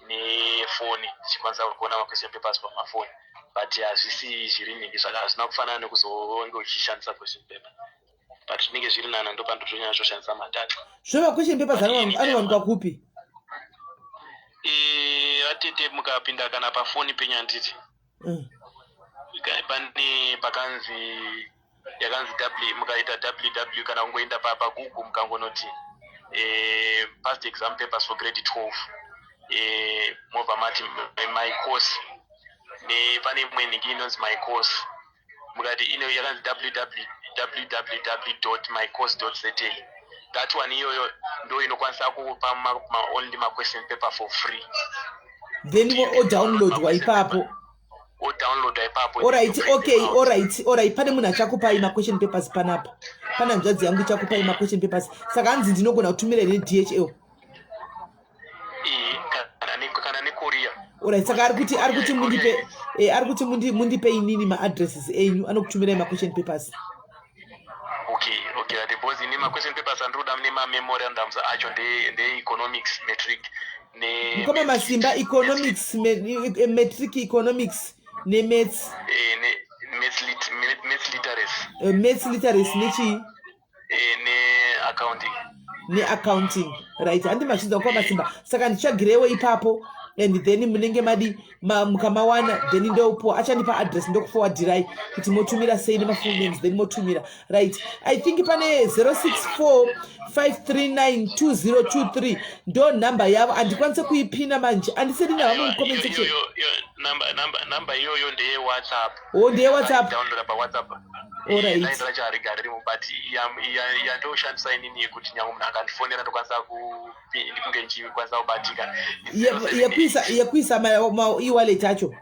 Speaker 4: nefoni, ndichikwanisa kuona maquestion papers pamafoni, but hazvisi zviri nhingi zvaka hazvina kufanana nekuzonge uchishandisa question paper, but zvinenge zviri nana ndo pandotonyanya toshandisa madata.
Speaker 1: Zvo maquestion papers anowanikwa kupi?
Speaker 4: Vatete, mukapinda kana pafoni penyu, handiti, pane pakanzi yakanzi w, mukaita ww kana kungoenda paGoogle, mukangonoti past exam papers for grade 12, mobva mati my course, pane imwe nhingi inonzi my course. Mukati ino yakanzi www mycourse za, that one iyoyo ndo inokwanisa kupa only maquestion paper for free.
Speaker 1: Then odownloadwa ipapo.
Speaker 4: Odownloada ipapo.
Speaker 1: Alright, okay, alright. Pane munhu achakupai maquestion papers panapa. Pane hanzvadzi yangu ichakupai maquestion papers. Saka hanzi ndinogona kutumira neDHL?
Speaker 4: Kana necourier.
Speaker 1: Alright, saka ari kuti mundipe, ari kuti mundipe inini maaddresses enyu, anokutumirai maquestion papers.
Speaker 4: Okay, ati because ini maquestion papers andiri kuda nemamemorandums acho ndeeconomics matric ne
Speaker 1: Mukoma Masimba, economics, matric economics nemaths.
Speaker 4: Ne maths maths literacy.
Speaker 1: Maths literacy nechii?
Speaker 4: Neaccounting.
Speaker 1: Neaccounting, right. Handi mazvinzwa, mukoma Masimba? Saka ndichagirewo ipapo, and then munenge madi mukamawana, then ndopo achandipa address, ndokuforwardirai kuti motumira sei nemafull names, then motumira. Right, I think pane 064 539 2023, ndo nhamba yavo. Handikwanise kuipina manje, handisedi navamwe mucomment section.
Speaker 4: Namba iyoyo ndeyewhatsapp.
Speaker 1: O, ndeyewhatsapp.
Speaker 4: Downloada pawhatsapp. Line racho harigari rimo, but yandoshandisa inini yekuti nyange munhu akandifonera ndokwanisa kunge ndichikwanisa kubatika.
Speaker 1: Yekuisa ma-ewallet acho.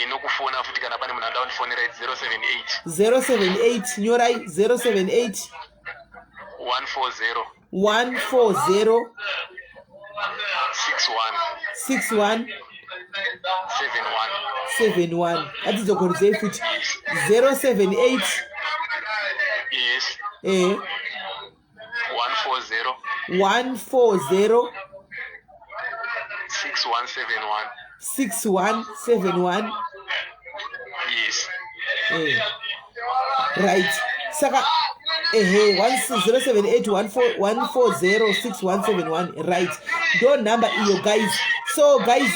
Speaker 4: Nokufona futi, kana pane munhu anoda kundifonera, 078.
Speaker 1: 078, nyorai, 078.
Speaker 4: 140.
Speaker 1: 140.
Speaker 4: 61.
Speaker 1: 61.
Speaker 4: 71.
Speaker 1: 71. Atidzokorodzei futi, 078.
Speaker 4: Yes. 140.
Speaker 1: 140.
Speaker 4: 6171.
Speaker 1: 6171.
Speaker 4: Yes.
Speaker 1: Right, saka ehe, 078 140 6171. Right, ndo nhamba iyo, guys. So guys,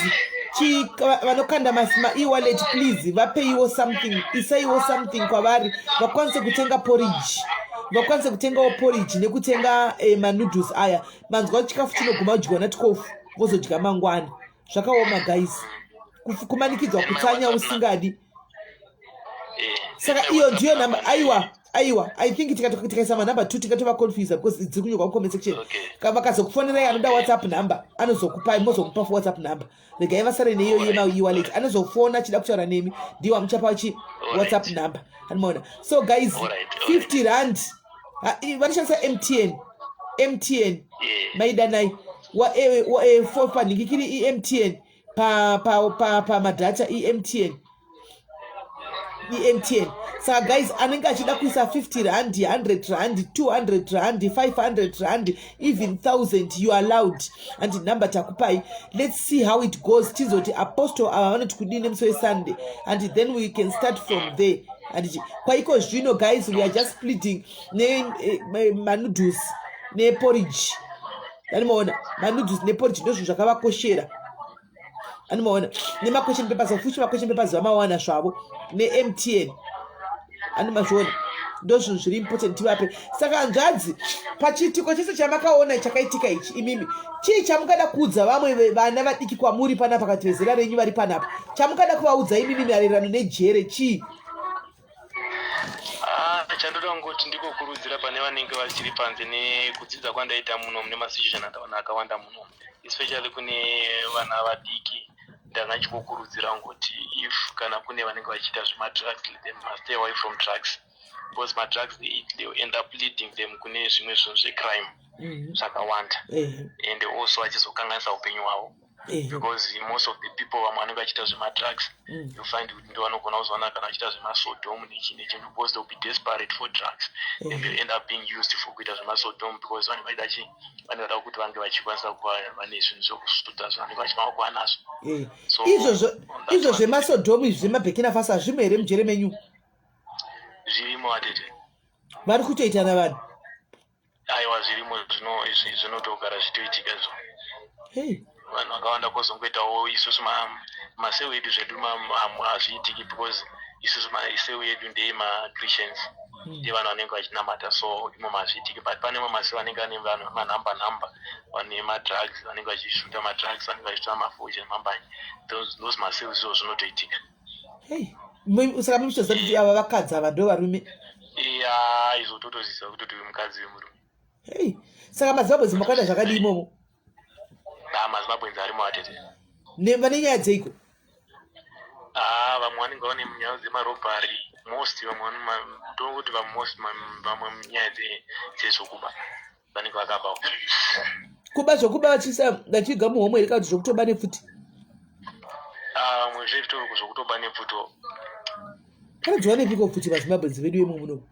Speaker 1: vanokanda mae-wallet, please vapeiwo something, isaiwo something kwavari vakwanise kutenga porridge, vakwanise kutengawo porridge nekutenga manoodles aya. Manzwa, chikafu chinoguma kudyiwa na12. vozodya mangwana zvakaoma guys kumanikidzwa kutsanya usingadi eh, saka iyo ndiyo number aiwa aiwa i think tikaisa manumber two tingatova confuse because dziri kunyorwa kucomment section okay. vakazokufonerai anoda whatsapp number anozokupai mozomupa for whatsapp number regai vasare neiyo yemawallet anozofona achida kutaura nemi ndiwo amuchapa chi whatsapp number anomaona so guys 50 rand vanoshandisa mtn mtn maidanai panhingikiri emtn pamadata emtn emtn saka guys anenge achida kuisa 50 rand 100 rand 200 rand 500 rand even 1000 you allowed and number takupai let's see how it goes tizoti apostle ava vanoti kudii nemusi wesunday and then we can start from there and kwaiko zvino guys we are just pleading nemanudusi eh, neporridge animaona manudusi neporridge ndozvinhu zvakavakoshera animaona nemaquestion papers futi maquestion papers vamawana zvavo nemtn animazviona ndozvinhu zviri important tivape saka hanzvadzi pachiitiko chese chamakaona chakaitika ichi imimi chii chamungada kuudza vamwe vana vadiki kwamuri panapa kati vezera renyu vari panapa chamungada kuvaudza imimi maererano nejere chii
Speaker 4: Ah, chandoda kungoti ndikokurudzira pane vanenge vachiri panze nekudzidza kwandaita muno mune masituation andaona akawanda muno especially kune vana vadiki ndanga ndichikokurudzira kungoti if kana kune vanenge vachiita zvemadrugs them must stay away from drugs because madrugs they, they end up leading them kune zvimwe zvinhu zvecrime mhm. zvakawanda mm -hmm. and also vachizokanganisa upenyu hwavo because most of the people vamwe vanenge vachiita zvemadrugs mm. you find kuti ndo vanogona kuzowana kana vachiita zvemasodom nechi nechi because they'll be desperate for drugs mm. and they end up being used for kuita zvemasodom because vanenge vachida chi vanenge vada kuti vange vachikwanisa kuva vane zvinhu zvekusvuta zvavanenge vachifanga kuva nazvo
Speaker 1: eh. so izvozvo izvo zvemasodom izvi zvemabhekina faso hazvimo here mujere menyu
Speaker 4: zvirimo atete
Speaker 1: vari kutoitana vanhu
Speaker 4: aiwa zvirimo zvino izvi zvinotogara zvichitoitika izvo
Speaker 1: hey.
Speaker 4: vanhu vakawanda kozongoitawo isusu maseu edu zvedu hazviitiki because isusu seu yedu ndeyemachristians hmm. ndevanhu vanenge vachinamata so imomo hazviitiki but pane mamwe maseu anenge ane vanhu manhamba nhamba vane madrugs vanenge vachishuta madrugs vanenge vachitora mafoja nemambanje those maseu izvo zvinotoitika
Speaker 1: hey. Saka muchitoziva kuti ava vakadzi ava ndo varume
Speaker 4: ya izvo totoziva kuti uyu mukadzi wemurume
Speaker 1: hei saka mazimbabwenzi makaenda zvakadii imomo
Speaker 4: ah, mazimbabwenzi arimo atete
Speaker 1: vane nyaya dzeiko
Speaker 4: ah, vamwe vanenge vane nyaya dzemarobhari most vamwe ndongokuti vamost vamwe nyaya dzezvokuba vanenge vakaba
Speaker 1: kuba zvokuba vachisa vachiga muhomwe here kana kuti zvokutoba nepfuti
Speaker 4: ah, vamwe zvezvitoro zvokutoba nepfuto
Speaker 1: vanodziwa nepiko pfuti vazimbabwenzi vedu vemo muno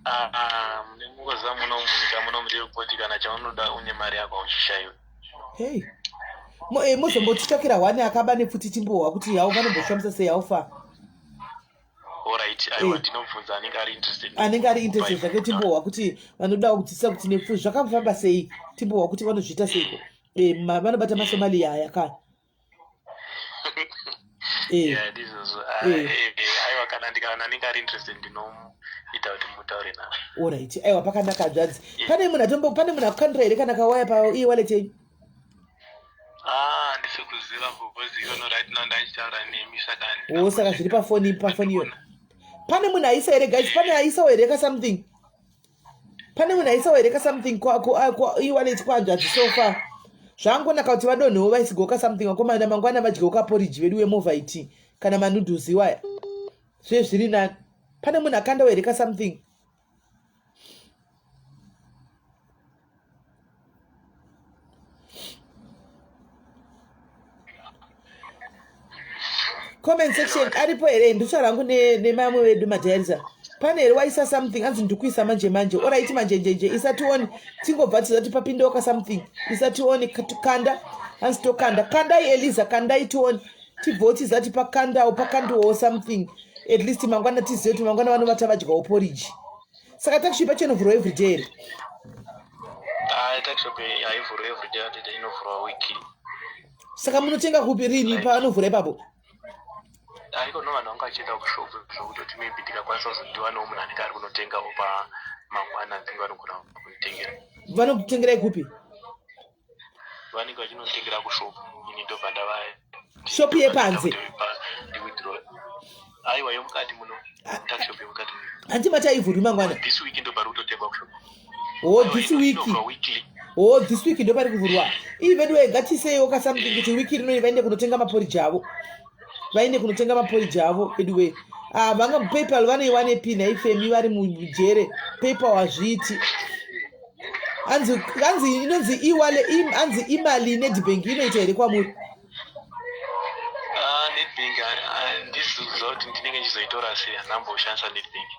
Speaker 4: ah, ah, munoziva muno munyika muno muripoti kana chaunoda une mari yako auchishaiwe
Speaker 1: hei eh, mozombotitsvakira hwani akaba nepfuti timbohwa kuti hau vanomboshamisa sei haufa
Speaker 4: Alright, aiwa eh. ndinobvunza anenge ari interested.
Speaker 1: Anenge ari interested zvake timbohwa kuti vanoda kudzidzisa kuti nepfu zvakafamba sei timbohwa kuti vanozviita seiko. Eh, vanobata maSomalia aya ka.
Speaker 4: Eh. Yeah, ndizvozvo. Ah, eh. Aiwa kana ndikaona anenge ari interested ndinoita kuti mutaure naye.
Speaker 1: Alright, aiwa pakanaka hanzvadzi. Pane munhu atombo pane munhu akukandira here kana kawaya pa iye wallet yenyu?
Speaker 4: Ah, handisi kuziva because iono right now ndachitaura nemi saka
Speaker 1: oh saka zviri pafoni pafoni iyo pane munhu aisa here guys pane aisawo here ka something pane munhu aisawo here ka something iwallet kwahanzvadzi so far zvangonaka kuti vadonhewo vaisigoka something vakomana mangwana vadyewo kaporiji vedu wemovha iti kana manudhuzi iwaya zve zviri nani pane munhu akandawo here ka something comment section aripo here ndosvara hangu nemamwe vedu madhairisa pane here waisa something anzi ndikuisa manje manje oraiti manje njenje isa tione tingobva tizati papindewo ka something isa tione kanda anzi tokanda kandai eliza kandai tione tibvawo tizati pakandawo pakandiwawo something at least mangwana tizive kuti mangwana vanovata vadyawo poriji saka taxshop yacho inovhurwa everyday here
Speaker 4: ah, taxshop haivhurwa everyday inovhurwa weekly
Speaker 1: saka munotenga kupi rini paanovhura ipapo
Speaker 4: haiko no vanhu vanga vachienda kushop zvekutoti maybe ndikakwanisa kuzondiwanawo munhu anenge ari kunotengawo pamangwana ndinge vanogona kunditengera
Speaker 1: vanokutengerai kupi
Speaker 4: Vanenge vachinotengera kushop, ini ndobva ndava
Speaker 1: Shop yepanze?
Speaker 4: Ndiwithdraw. Aiwa, yomukati muno, tuckshop yomukati muno.
Speaker 1: Hanti mati aivhurwi mangwana?
Speaker 4: This week ndo pari kutotengwa kushop.
Speaker 1: Oh, this week?
Speaker 4: Inovhurwa weekly.
Speaker 1: Oh, this week ndo pari kuvhurwa. Ii vedu, ngatiseiwo kasomething kuti wiki rinoi vaende kunotenga maporiji avo, vaende kunotenga maporiji avo vedu. Ah, vanga PayPal vanoiwanepi naifemi vari mujere? PayPal hazviiti. Hanzi inonzi iwale, hanzi imali Nedbank inoita here kwamuri?
Speaker 4: Ah, Nedbank handiziva kuti ndinenge ndichizoitora sei, handamboshandisa Nedbank.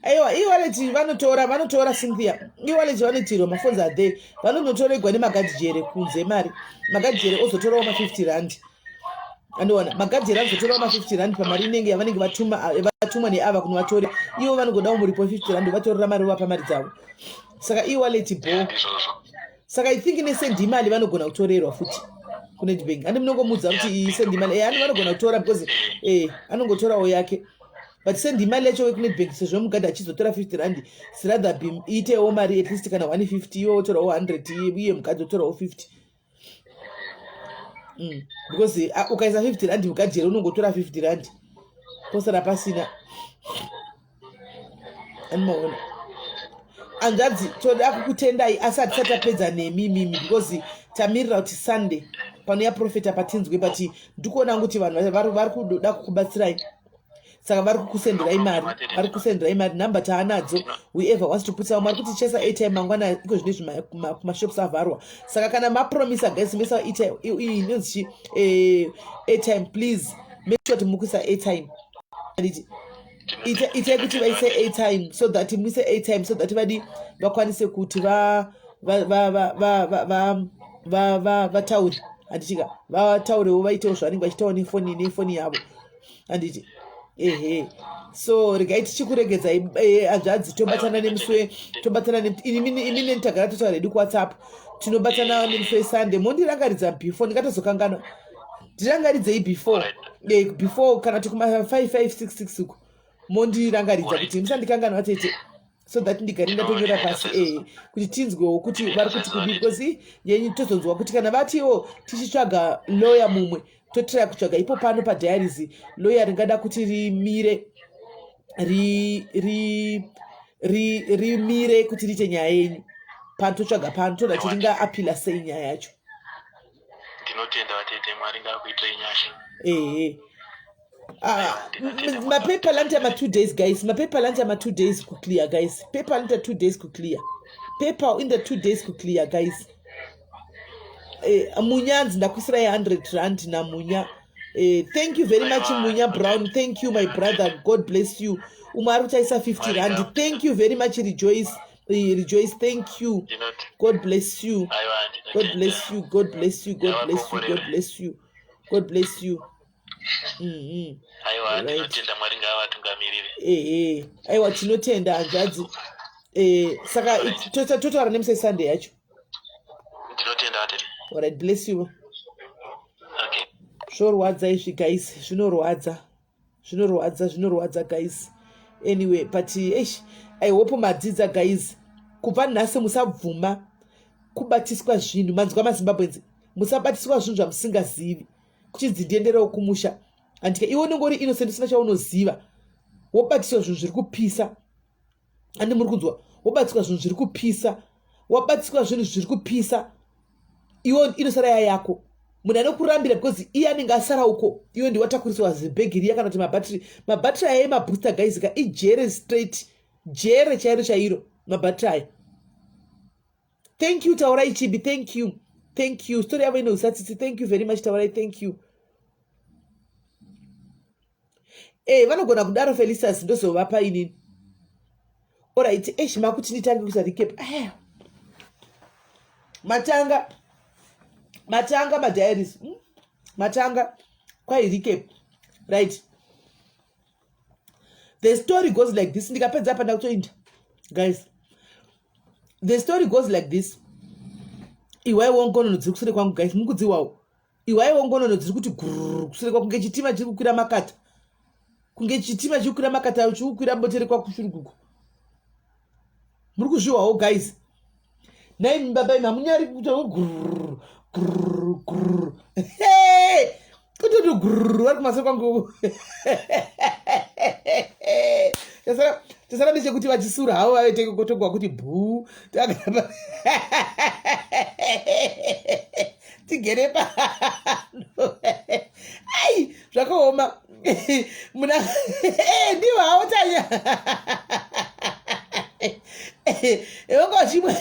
Speaker 1: Aiwa, e-wallet vanotora, vanotora, Cynthia. E-wallet vanoitirwa, maphones are there, vanonotoregwa nemagadhijere kunze mari. Magadhijere ozotorawo ma50 rand, andiona magadhijere anozotorawo ma50 rand pamari inenge yavanenge vatuma, vatumwa neava kunovatora. Ivo vanogodawo muripo 50 rand, vatorera mari, vapa mari dzavo. Saka e-wallet bo.
Speaker 4: Ndizvozvo.
Speaker 1: Saka I think nesendi imali vanogona kutorerwa futi kuNedbank. Handi munongomudza kuti iyi sendi imali, handi vanogona kutora because anongotorawo yake, but sendi imali yacho wekuNedbank, sezvo mugadhi achizotora 50 rand, rather be iitewo mari at least kana 150, iwe wotorawo 100, iye mugadhi otorawo 50, because ukaisa 50 rand mugadhijere unongotora 50 rand, posara pasina. Andimaona hanzvadzi, toda kukutendai, asi hatisati tapedza nemi mimi because tamirira kuti Sunday panouya profeta patinzwe. But ndikuona kuti vanhu vari kuda kukubatsirai, saka vari kukusenderai mari, vari kukusenderai mari. Nhamba taanadzo, whoever wants to put some, vari kuti chesa airtime mangwana. Iko zvinezvi kumashops avharwa, saka kana mapromisa guys, mesa airtime iyi inonzi chi airtime. Please make sure kuti mukuisa airtime, anditi? Itai kuti vaise airtime so that muise airtime so that vadi vakwanise kuti vataure, handitika? Vataurewo, vaitewo zvavanenge vachitaura nefoni yavo, handiti? Ehe, so regai tichikuregedzai, hanzvadzi. Tobatana nemusi we tobatana imini neni tagara totaura redu kuWhatsApp. Tinobatana nemusi weSunday. Mondirangaridza before, ndingatozokanganwa. Ndirangaridzei before, before kana kuti kuma 5 5 6 6 uko mondirangaridza kuti musandikanganwa tete, so that ndigare ndatonyora pasi kuti tinzwewo kuti vari kuti kudii, because yenyu tozonzwa kuti kana vatiwo tichitsvaga lawyer mumwe, totraya kutsvaga ipo pano padiaries lawyer ringada kuti rimire rimire kuti riite nyaya yenyu pano. Totsvaga pano, toda kuti ringaapila sei nyaya yacho.
Speaker 4: Ndinotenda vatete, Mwari ngaakuitirei nyasha.
Speaker 1: Ehe. Ah, maPayPal anoita ma2 days, guys. MaPayPal anoita ma2 days kuclear, guys. PayPal anoita 2 days kuclear. PayPal in the 2 days kuclear, guys. Munyanzi, ndakuisirai 100 rand naMunya. Thank you very much, Munya Brown. Thank you, my brother, God bless you. Umwe ari kuchaisa 50 rand. Thank you very much, Rejoice. Rejoice, thank you. God bless you, God bless you, God bless you, God bless you, God bless you, God bless you.
Speaker 4: Aiwa, tinotenda, Mwari ngaavatungamirire.
Speaker 1: Ehe, aiwa, tinotenda hanzvadzi. Saka totaura nemusi Sunday yacho.
Speaker 4: Ndinotenda vatete.
Speaker 1: Alright, bless you.
Speaker 4: Okay.
Speaker 1: Zvorwadza izvi guys, zvinorwadza, zvinorwadza, zvinorwadza guys. Anyway, but eish, I hope madzidza guys. Kubva nhasi musabvuma kubatiswa zvinhu. Manzwa maZimbabweans? Musabatiswa zvinhu zvamusingazivi kuchinzi ndienderewo kumusha, handika? Iwe unenge uri innocent, usina chaunoziva, wobatiswa zvinhu zviri kupisa, handi muri kunzwa? Wobatiswa zvinhu zviri kupisa, wabatiswa zvinhu zviri kupisa, iwe inosara ya yako. Munhu anokurambira because iye anenge asara uko, iwe ndiwatakuriswa zibhegi riya kana kuti mabhatiri. Mabhatiri aya emabooster guys ka, ijere straight, jere chairo chairo mabhatiri aya. Thank you, Taurai Chibi. Thank you, thank you. Story yavo inousatiti. Thank you very much, Taurai. Thank you. Vanogona kudaro. Felisas, ndozovapa inini. Alright, esh, makuti nditange kuisa recap. Aya matanga, matanga madiaries, Matanga kwai recap. Right, the story goes like this. Ndikapedza apa ndakutoinda guys. The story goes like this. Iwaiwo ngonono dziri kusure kwangu guys, mukudziwawo. Iwaiwo ngonono dziri kuti gururu kusure kwangu, kunge chitima chiri kukwira makata. Kunge chitima chikukwira makata chikukwira boterekwa kushurukuku. Muri kuzvihwawo guys. Nhai baba imi hamunyari kuita grrr grrr grrr. Hey! Kutoto grrr vari kumasoro kwangu. Chasara chasara ndechekuti vachisura havo vaite kutogwa kuti bhuu. Takapa. Tigere pano. Ai, zvakaoma. Muna eh ndivo havo Tanya. Vanga vachimwa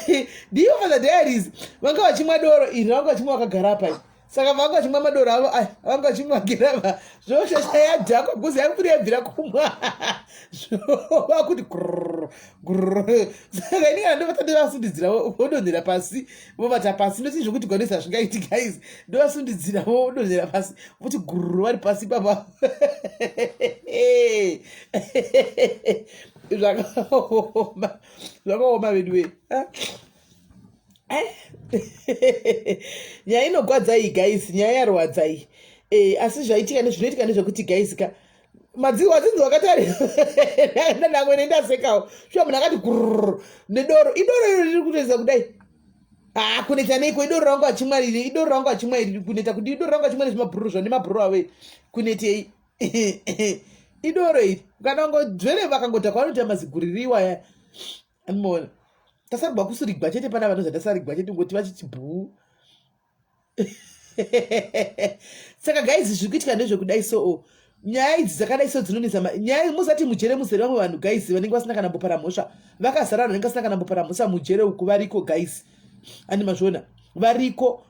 Speaker 1: ndivo Father Diaries. Vanga vachimwa doro iri vanga vachimwa vakagara apa. Saka vanga vachimwa madoro avo aya vanga vachimwa girava. Zvoshasha yadhakwa guzi yakupira yabvira kumwa. Zvovakuti grrr grrr. Saka ini kana ndovata ndovasundidzira vodonhera pasi vovata pasi ndoti zvekuti gwanisa hazvingaiti guys ndovansundidzira vodonhera pasi voti gururu vari pasi papa zvakaoma zvakaoma veduwe nyaya inogwadza iyi guys nyaya yarwadza iyi eh, asi zvaitika nezvinoitika ndezvekuti guys ka madziwa adzinzi wakatarira ndamwene ndasekawo shuwa munhu akati gurr nedoro idoro iro riri kutoisa kudai haa ah, kuneta neiko idoro rangu achimwa riri idoro rangu achimwa iri kuneta kuti idoro rangu achimwa nezvimabhururu zvo nemabhururu avo kunetei idoro iri kana wangodzvere vakangodhakwa vanoita maziguriri iwaya animoona tasarigwa kusurigwa chete pana vanoza tasarigwa chete ngoti vachiti bhuu saka guys zviri kuitika ndezvekudai so oh. nyaya idzi dzakadai so dzinonetsa nyaya musati mujere muzere vamwe vanhu guys vanenge vasina kana mbopara mhosva vakazara vanhu vanenge vasina kana mbopara mhosva mujere uku variko guys andi mazviona variko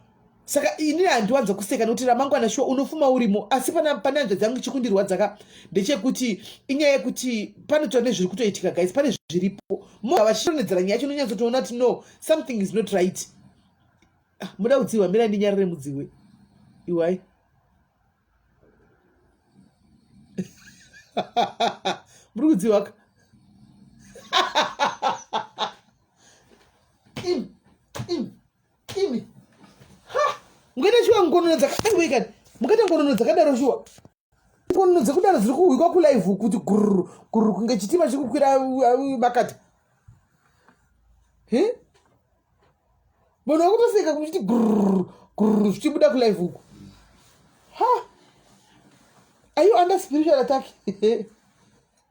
Speaker 1: saka ini handiwanza kuseka nekuti ramangwana shuwa unofuma urimo asi pana pane hanzvadzi yangu chikundirwadza ka ndechekuti inyaya yekuti panotaura nezviri kutoitika guys pane zviripo moga vachidonhedzera nyaya yacho unonyatsotoona kuti no something is not right Ah, muda kudziwa mira ndinyarare mudziwe iwai muri kudziwa ka imi imi imi ha mukaita shuwa ngonono dzakadaiwekani mukaita ngonono dzakadaro shuwa ngonono dzekudaro dziri kuhwikwa kulive kuti gururu gururu kunge chitima chiri kukwira makata he vanhu vakutoseka kuchiti gururu gururu zvichibuda kulive uku ha are you under spiritual attack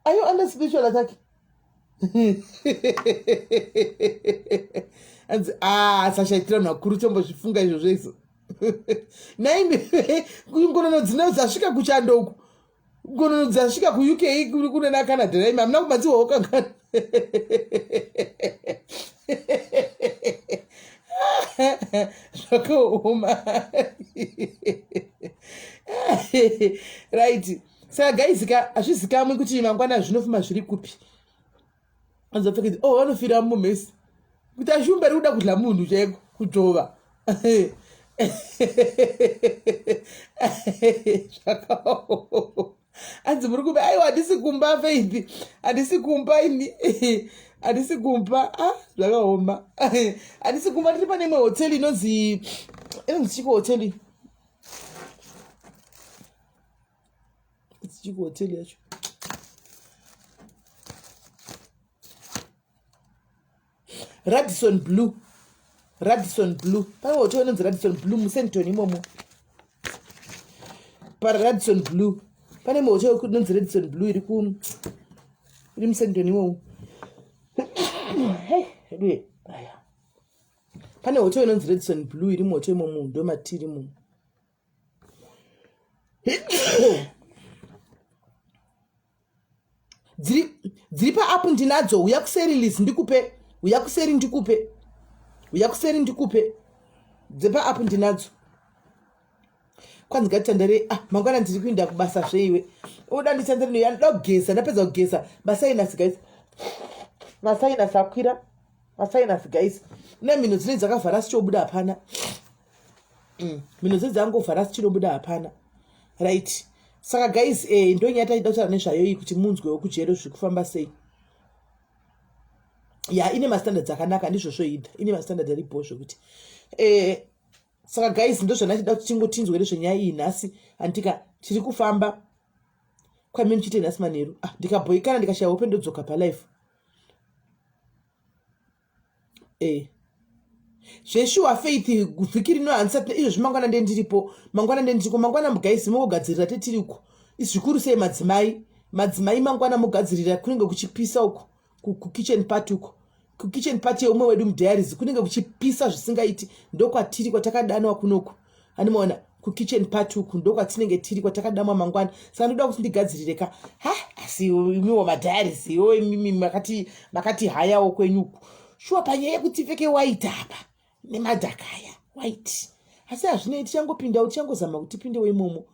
Speaker 1: are you under spiritual attack anzi ah sashaitira vanhu vakuru tombozvifunga izvozvo izvo naimi ngonono dzino dzasvika kuchando uku ngonono dzasvika kuuk kunana canada naimi hamuna kumadziwawo kangani zvakaoma right saka guys ka hazvizikamwi kuti mangwana zvinofuma zviri kupi anzopfekedza oh vanofira mumhesi kuti ashumba ri kuda kudla munhu chaiko kudzvova zvakaoma anzi muri kumba aiwa handisi kumba faith handisi kumba ini handisi kumba ah zvakaoma handisi kumba ndiri pane imwe hoteli inonzi inonzi chiko hoteli chiko hoteli yacho Radisson Blue Radisson Blue pane hotel inonzi Radisson Blue muSandton imomo paRadisson Blue pane imwe hotel inonzi Radisson Blue iri ku iri muSandton imomo hey heduwe aya pane hotel inonzi Radisson Blue iri muhotel imomo ndomatiri imomo Dziri dziri paapp ndinadzo huya kuseri Liz ndikupe huya kuseri ndikupe huya kuseri ndikupe dzepaapp ndinadzo kwanzi ngatitandare ah mangwana ndiri kuinda kubasa zveiwe uda nditandare neyo anoda kugeza ndapedza kugeza masainasi guys masainasi akwira masainasi guys nemhino dzinenge dzakavhara sichobuda hapana mm. mhino dze dzangovhara sichinobuda hapana right saka guys eh, ndonyaya taida kutaura nezvayo iyi kuti munzwewo kujero zviri kufamba sei ya ine mastandards akanaka ndizvozvo ida ine mastandards aribho zvekuti eh, saka guys ndozvandachida kuti tingotinzwe nezvenyaya iyi nhasi anditika tiri kufamba. Kwai muchiite nhasi manheru. Ah, ndikabhoikana ndikashaya hope ndodzoka palife. Eh. Zveshuwa Faith vhiki rino handisati izvozvi mangwana ndiye ndiripo. Mangwana ndiye ndiriko. Mangwana mugaisi mongogadzirira tetiriko. Zvikuru sei madzimai. Madzimai mangwana mogadzirira kunenge kuchipisa uko kukitchen party uko. Kukitchen party yeumwe wedu mudiaries kunenge kuchipisa zvisingaiti ndokwatiri kwatakadanwa kunoku. Animaona kukitchen party uku ndokwatinenge tiri kwatakadanwa mangwana. Saka ndoda kuti ndigadzirire ka. Ha asi imiwo madiaries iwo imimi makati makati hayawo kwenyu uku. Shuwa panyaya yekuti tipfeke white apa nemadhaka aya white. Asi hazvinei tichangopindawo tichangozama kuti tipindewo imomo.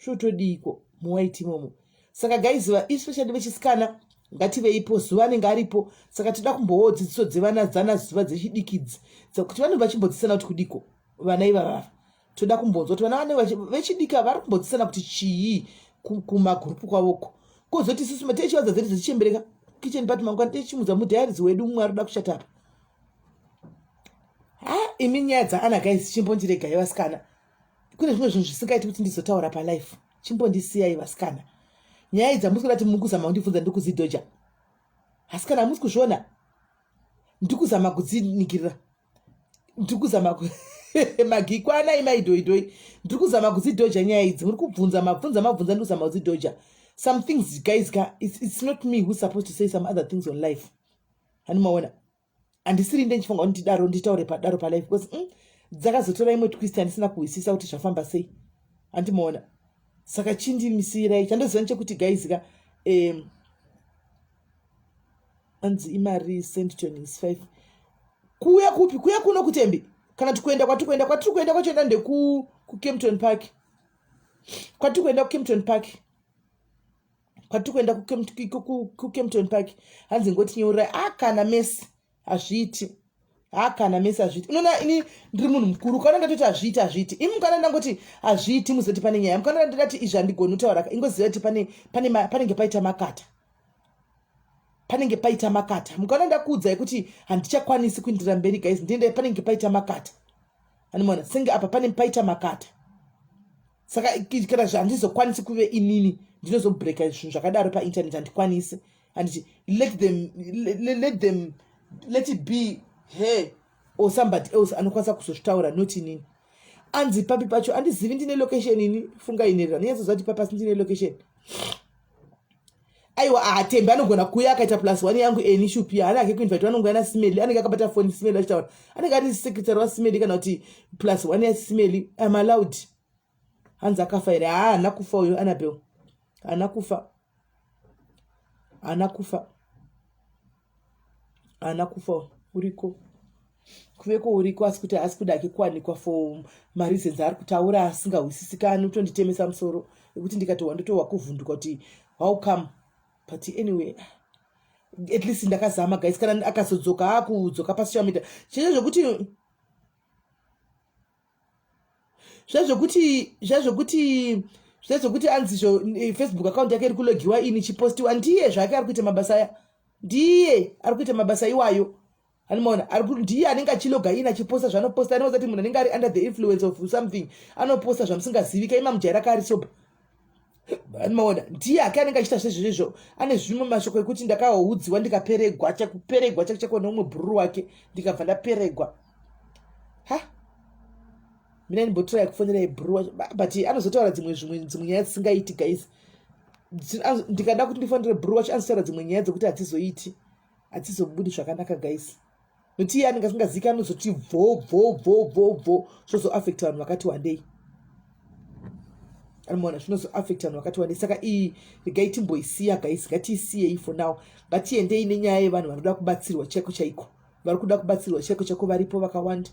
Speaker 1: Zvotodiiko muwhite imomo. Saka guys especially vechisikana ngativeipo zuva anenge aripo saka toda kumbowo dzidziso dzevana dzana zuva dzechidikidzi kuti vanenge vachimbodzidzisana kuti kudiko vana ivavava toda kumbonzwa kuti vana vanenge vechidiki ava vari kumbodzidzisana kuti chii kumagurupu kwavoko kozoti isusu matechivanza dzedu dzechichembereka kitchen party mangwana techimudza mudhairidzi wedu mumwe ari kuda kuchata apa ha imi nyaya dzaana guys chimbondiregai vasikana kune zvimwe zvinhu zvisingaiti kuti ndizotaura palife chimbondisiyai vasikana nyaya idzi hamusi kuda kuti mukuzama kundibvunza ndikuzidhoja asikana hamusi kuzviona ndikuzama kudziningirira ndikuzama magikwana imaidhoidhoi ndiri kuzama kudzidhoja nyaya idzi muri kubvunza mabvunza mabvunza ndiri kuzama kudzidhoja some things guys ka it's, it's not me who's supposed to say some other things on life hani maona handisiri nde ndichifunga kuti ndidaro nditaure padaro palife because dzakazotora imwe twist yandisina kuhwisisa kuti zvafamba sei handimaona saka chindimisirai chandoziva nechekuti guys ka anzi imari sendton is 5 kuuya kupi kuuya kuno kutembi kana kuti kuenda kwatiri kuenda kwatiri kuenda kwachoenda ndeku kucampton park kwatiri kuenda kucampton park kwatiri kuenda kucampton park hanzi ngotinyeurai a kana mesi hazviiti ha kana mesi hazviiti unoona ini ndiri munhu mukuru kana ndatoti hazviiti hazviiti imi mukana ndangoti hazviiti muzoti pane nyaya mukana ndati izvi handigoni kutaura ingoziva kuti pane pane panenge paita makata panenge paita makata mukaona ndakuudzai kuti handichakwanisi kuindira mberi guys ndiende panenge paita makata animona senge apa pane paita makata saka kana handizokwanisi kuve inini ndinozobreaka zvinhu zvakadaro painternet handikwanisi handiti let them let them let it be her or somebody else anokwanisa kuzozvitaura not inini anzi papi pacho andizivi ndine location ini funga inerera ndinyatsozva kuti papasi ndine location aiwa ahatembe anogona kuuya akaita plus one yangu eni shupi haana hake kuinvite anongouya nasimeli anenge akabata foni simeli achitaura anenge ari secretary wasimeli kana kuti plus one yasimeli im allowed hanzi akafa here haa haana kufa uyo anabel haana kufa haana kufa haana kufa uriko kuveko uriko asi kuti haasi kuda ake kuwanikwa for mareasons aari kutaura asingahwisisikani utonditemesa musoro ekuti ndikatohwa ndotohwa kuvhunduka kuti how come but anyway at least ndakazama guys kana akazodzoka akudzoka pasocial media chete zvekuti zvezvekuti zvezvekuti zvezvekuti anzi zvo eh, facebook account yake iri kulogiwa ini chipostiwa ndiye zvake ari kuita mabasa aya ndiye ari kuita mabasa iwayo anomaona ndiye anenge achiloga in achiposta zvaanoposta anoza kuti munhu anenge ari under the influence of something anoposta zvamusingazivika ima mujaira kaari soba anomaona ndiye ake anenge achiita zvezvezvezvo ane zvimwe mashoko ekuti ndakaudziwa ndikaperegwa chakuperegwa chake chako neumwe bhururu wake ndikabva ndaperegwa ha mina ndimbotiraya kufonera ibhururu wacho but anozotaura dzimwe zvimwe dzimwe nyaya dzisingaiti guys ndikada kuti ndifonere bhururu wacho anozotaura dzimwe nyaya dzekuti hadzizoiti hadzizobudi zvakanaka guys nokuti iye anenge asingaziki anozoti bvo bvo bvo bvo bvo zvozoafecta vanhu vakati wandei anomaona zvinozoafecta vanhu vakati wandei saka iyi regai timboisiya guys ngatiisiyei for now ngatiendei nenyaya yevanhu vanoda kubatsirwa chaiko chaiko vari kuda kubatsirwa chaiko chaiko varipo vakawanda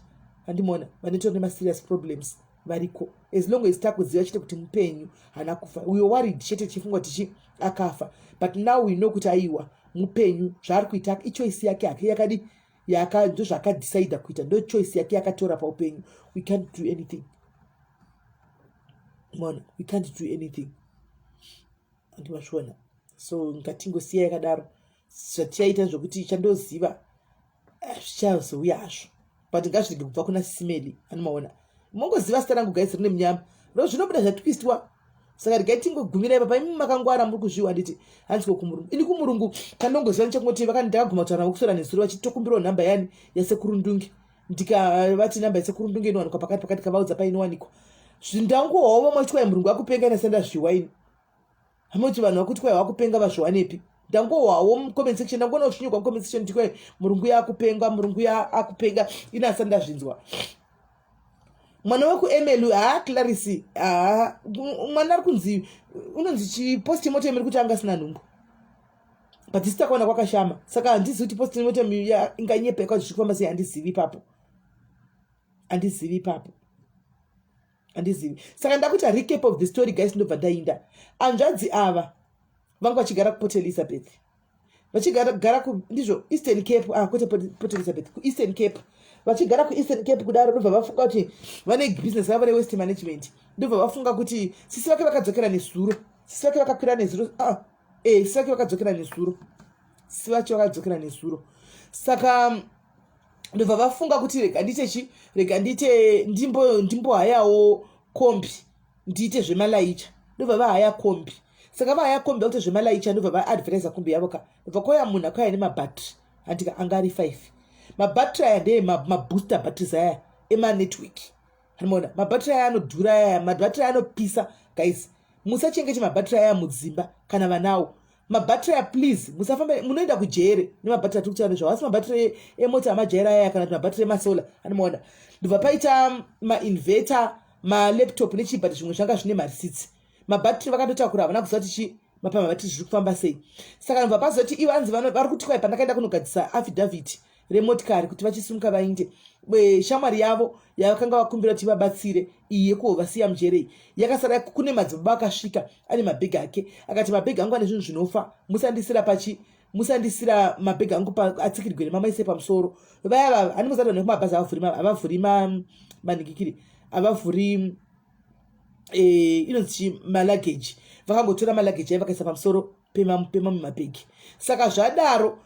Speaker 1: andimona vanotora nemaserious problems variko as long as takuziva chete kuti mupenyu haana kufa we worried chete tichifunga kuti chi akafa but now we know kuti aiwa mupenyu zvaari kuita ichoice yake hake yakadi yaka ndozvaakadecida kuita ndo choice yake yakatora paupenyu we can't do anything mona we can't do anything andimazviona so ngatingosiya yakadaro zvatichaita zvokuti chandoziva eh, zvichazouya hazvo but ngazvirege kubva kuna simeli anomaona mongoziva zita rangu guys rine munyama ro zvinobuda zvatwistwa Saka regai tingogumira ipapa. Imi makangwara, muri kuzviwa, handiti? Hanzi ko kumurungu, ini kumurungu kandongoziva nechekungoti ndakaguma kutaura navo kuswera nezuro, vachitokumbirawo nhamba yani yasekuru Ndunge. Ndikavati nhamba yasekuru Ndunge inowanikwa pakati pakati, kavaudza painowanikwa. Zvindangohwawo vamwe vachiti kwai murungu akupenga, inasandazviwa ini. Hamoti vanhu vakuti kwai wakupenga, vazviwanepi? Ndangohwawo mucomment section, ndangoona zvichinyogwa mucomment section kuti kwai murungu yakupenga, murungu yakupenga, ini asati ndazvinzwa. Mwana wekuemelu, haa, Clarisi, haa, mwana ari kunzi unonzi chipostmortem iri kuti anga asina nhumbu, but isi takaona kwakashama. Saka handizivi kuti postmortem inganyepekwa, zvichifamba sei, handizivi ipapo, handizivi ipapo, handizivi. Saka ndakuita recap of the story, guys, ndobva ndainda. Hanzvadzi ava vanga vachigara kuPort Elizabeth, vachigara ndizvo Eastern Cape, ah, kwete Port Elizabeth, kuEastern Cape. Vachigara kuEastern Cape kudaro, ndobva vafunga kuti vane business ravo rewaste management. Ndobva vafunga kuti sisi vake vakadzokera nezuro, sisi vake vakakwira nezuro, ah, sisi vake vakadzokera nezuro, sisi vacho vakadzokera nezuro. Saka ndobva vafunga kuti rega ndiite chi, rega ndiite ndimbohayawo kombi, ndiite zvemalaicha. Ndobva vahaya kombi. Saka vahaya kombi, vakuita zvemalaicha, ndobva vaadvertisa kombi yavo ka. Ndobva kwauya munhu akauya nemabhatiri, handika? Anga ari 5 mabhatiri aya, ndeye mabooster batteries aya emanetwork, anomaona mabhatiri aya anodhura aya, mabhatiri aya anopisa. Guys, musachengete mabhatiri aya mudzimba kana vanawo mabhatiri aya, please. Musafamba, munoenda kujere nemabhatiri atiri kutaura nezvavo. Asi mabhatiri emota amajaira aya, kana kuti mabhatiri emasolar, anomaona. Ndobva paita mainverter, malaptop nechii, but zvimwe zvanga zvine marisitsi. Mabhatiri vakandotakura, havana kuziva kuti chi mapamabhatiri zviri kufamba sei. Saka ndobva pazoti ivo anzi vari kuti kwai pandakaenda kunogadzisa affidavit remotikari kuti vachisimuka vainde, shamwari yavo yavakanga vakumbira kuti vabatsire iyi yekuhovasiya mujere yakasara. Kune madzibaba akasvika ane mabhegi ake, akati, "Mabhegi angu ane zvinhu zvinofa, musandisira pachi, musandisira mabhegi angu atsikirwe nemamaise pamusoro." Vaya vava handimuzati vanhu vekumabhazi havavhuri manhingikiri, havavhuri inonzi maluggage. Vakangotora maluggage ai, vakaisa pamusoro pemamwe mabhegi. Saka zvadaro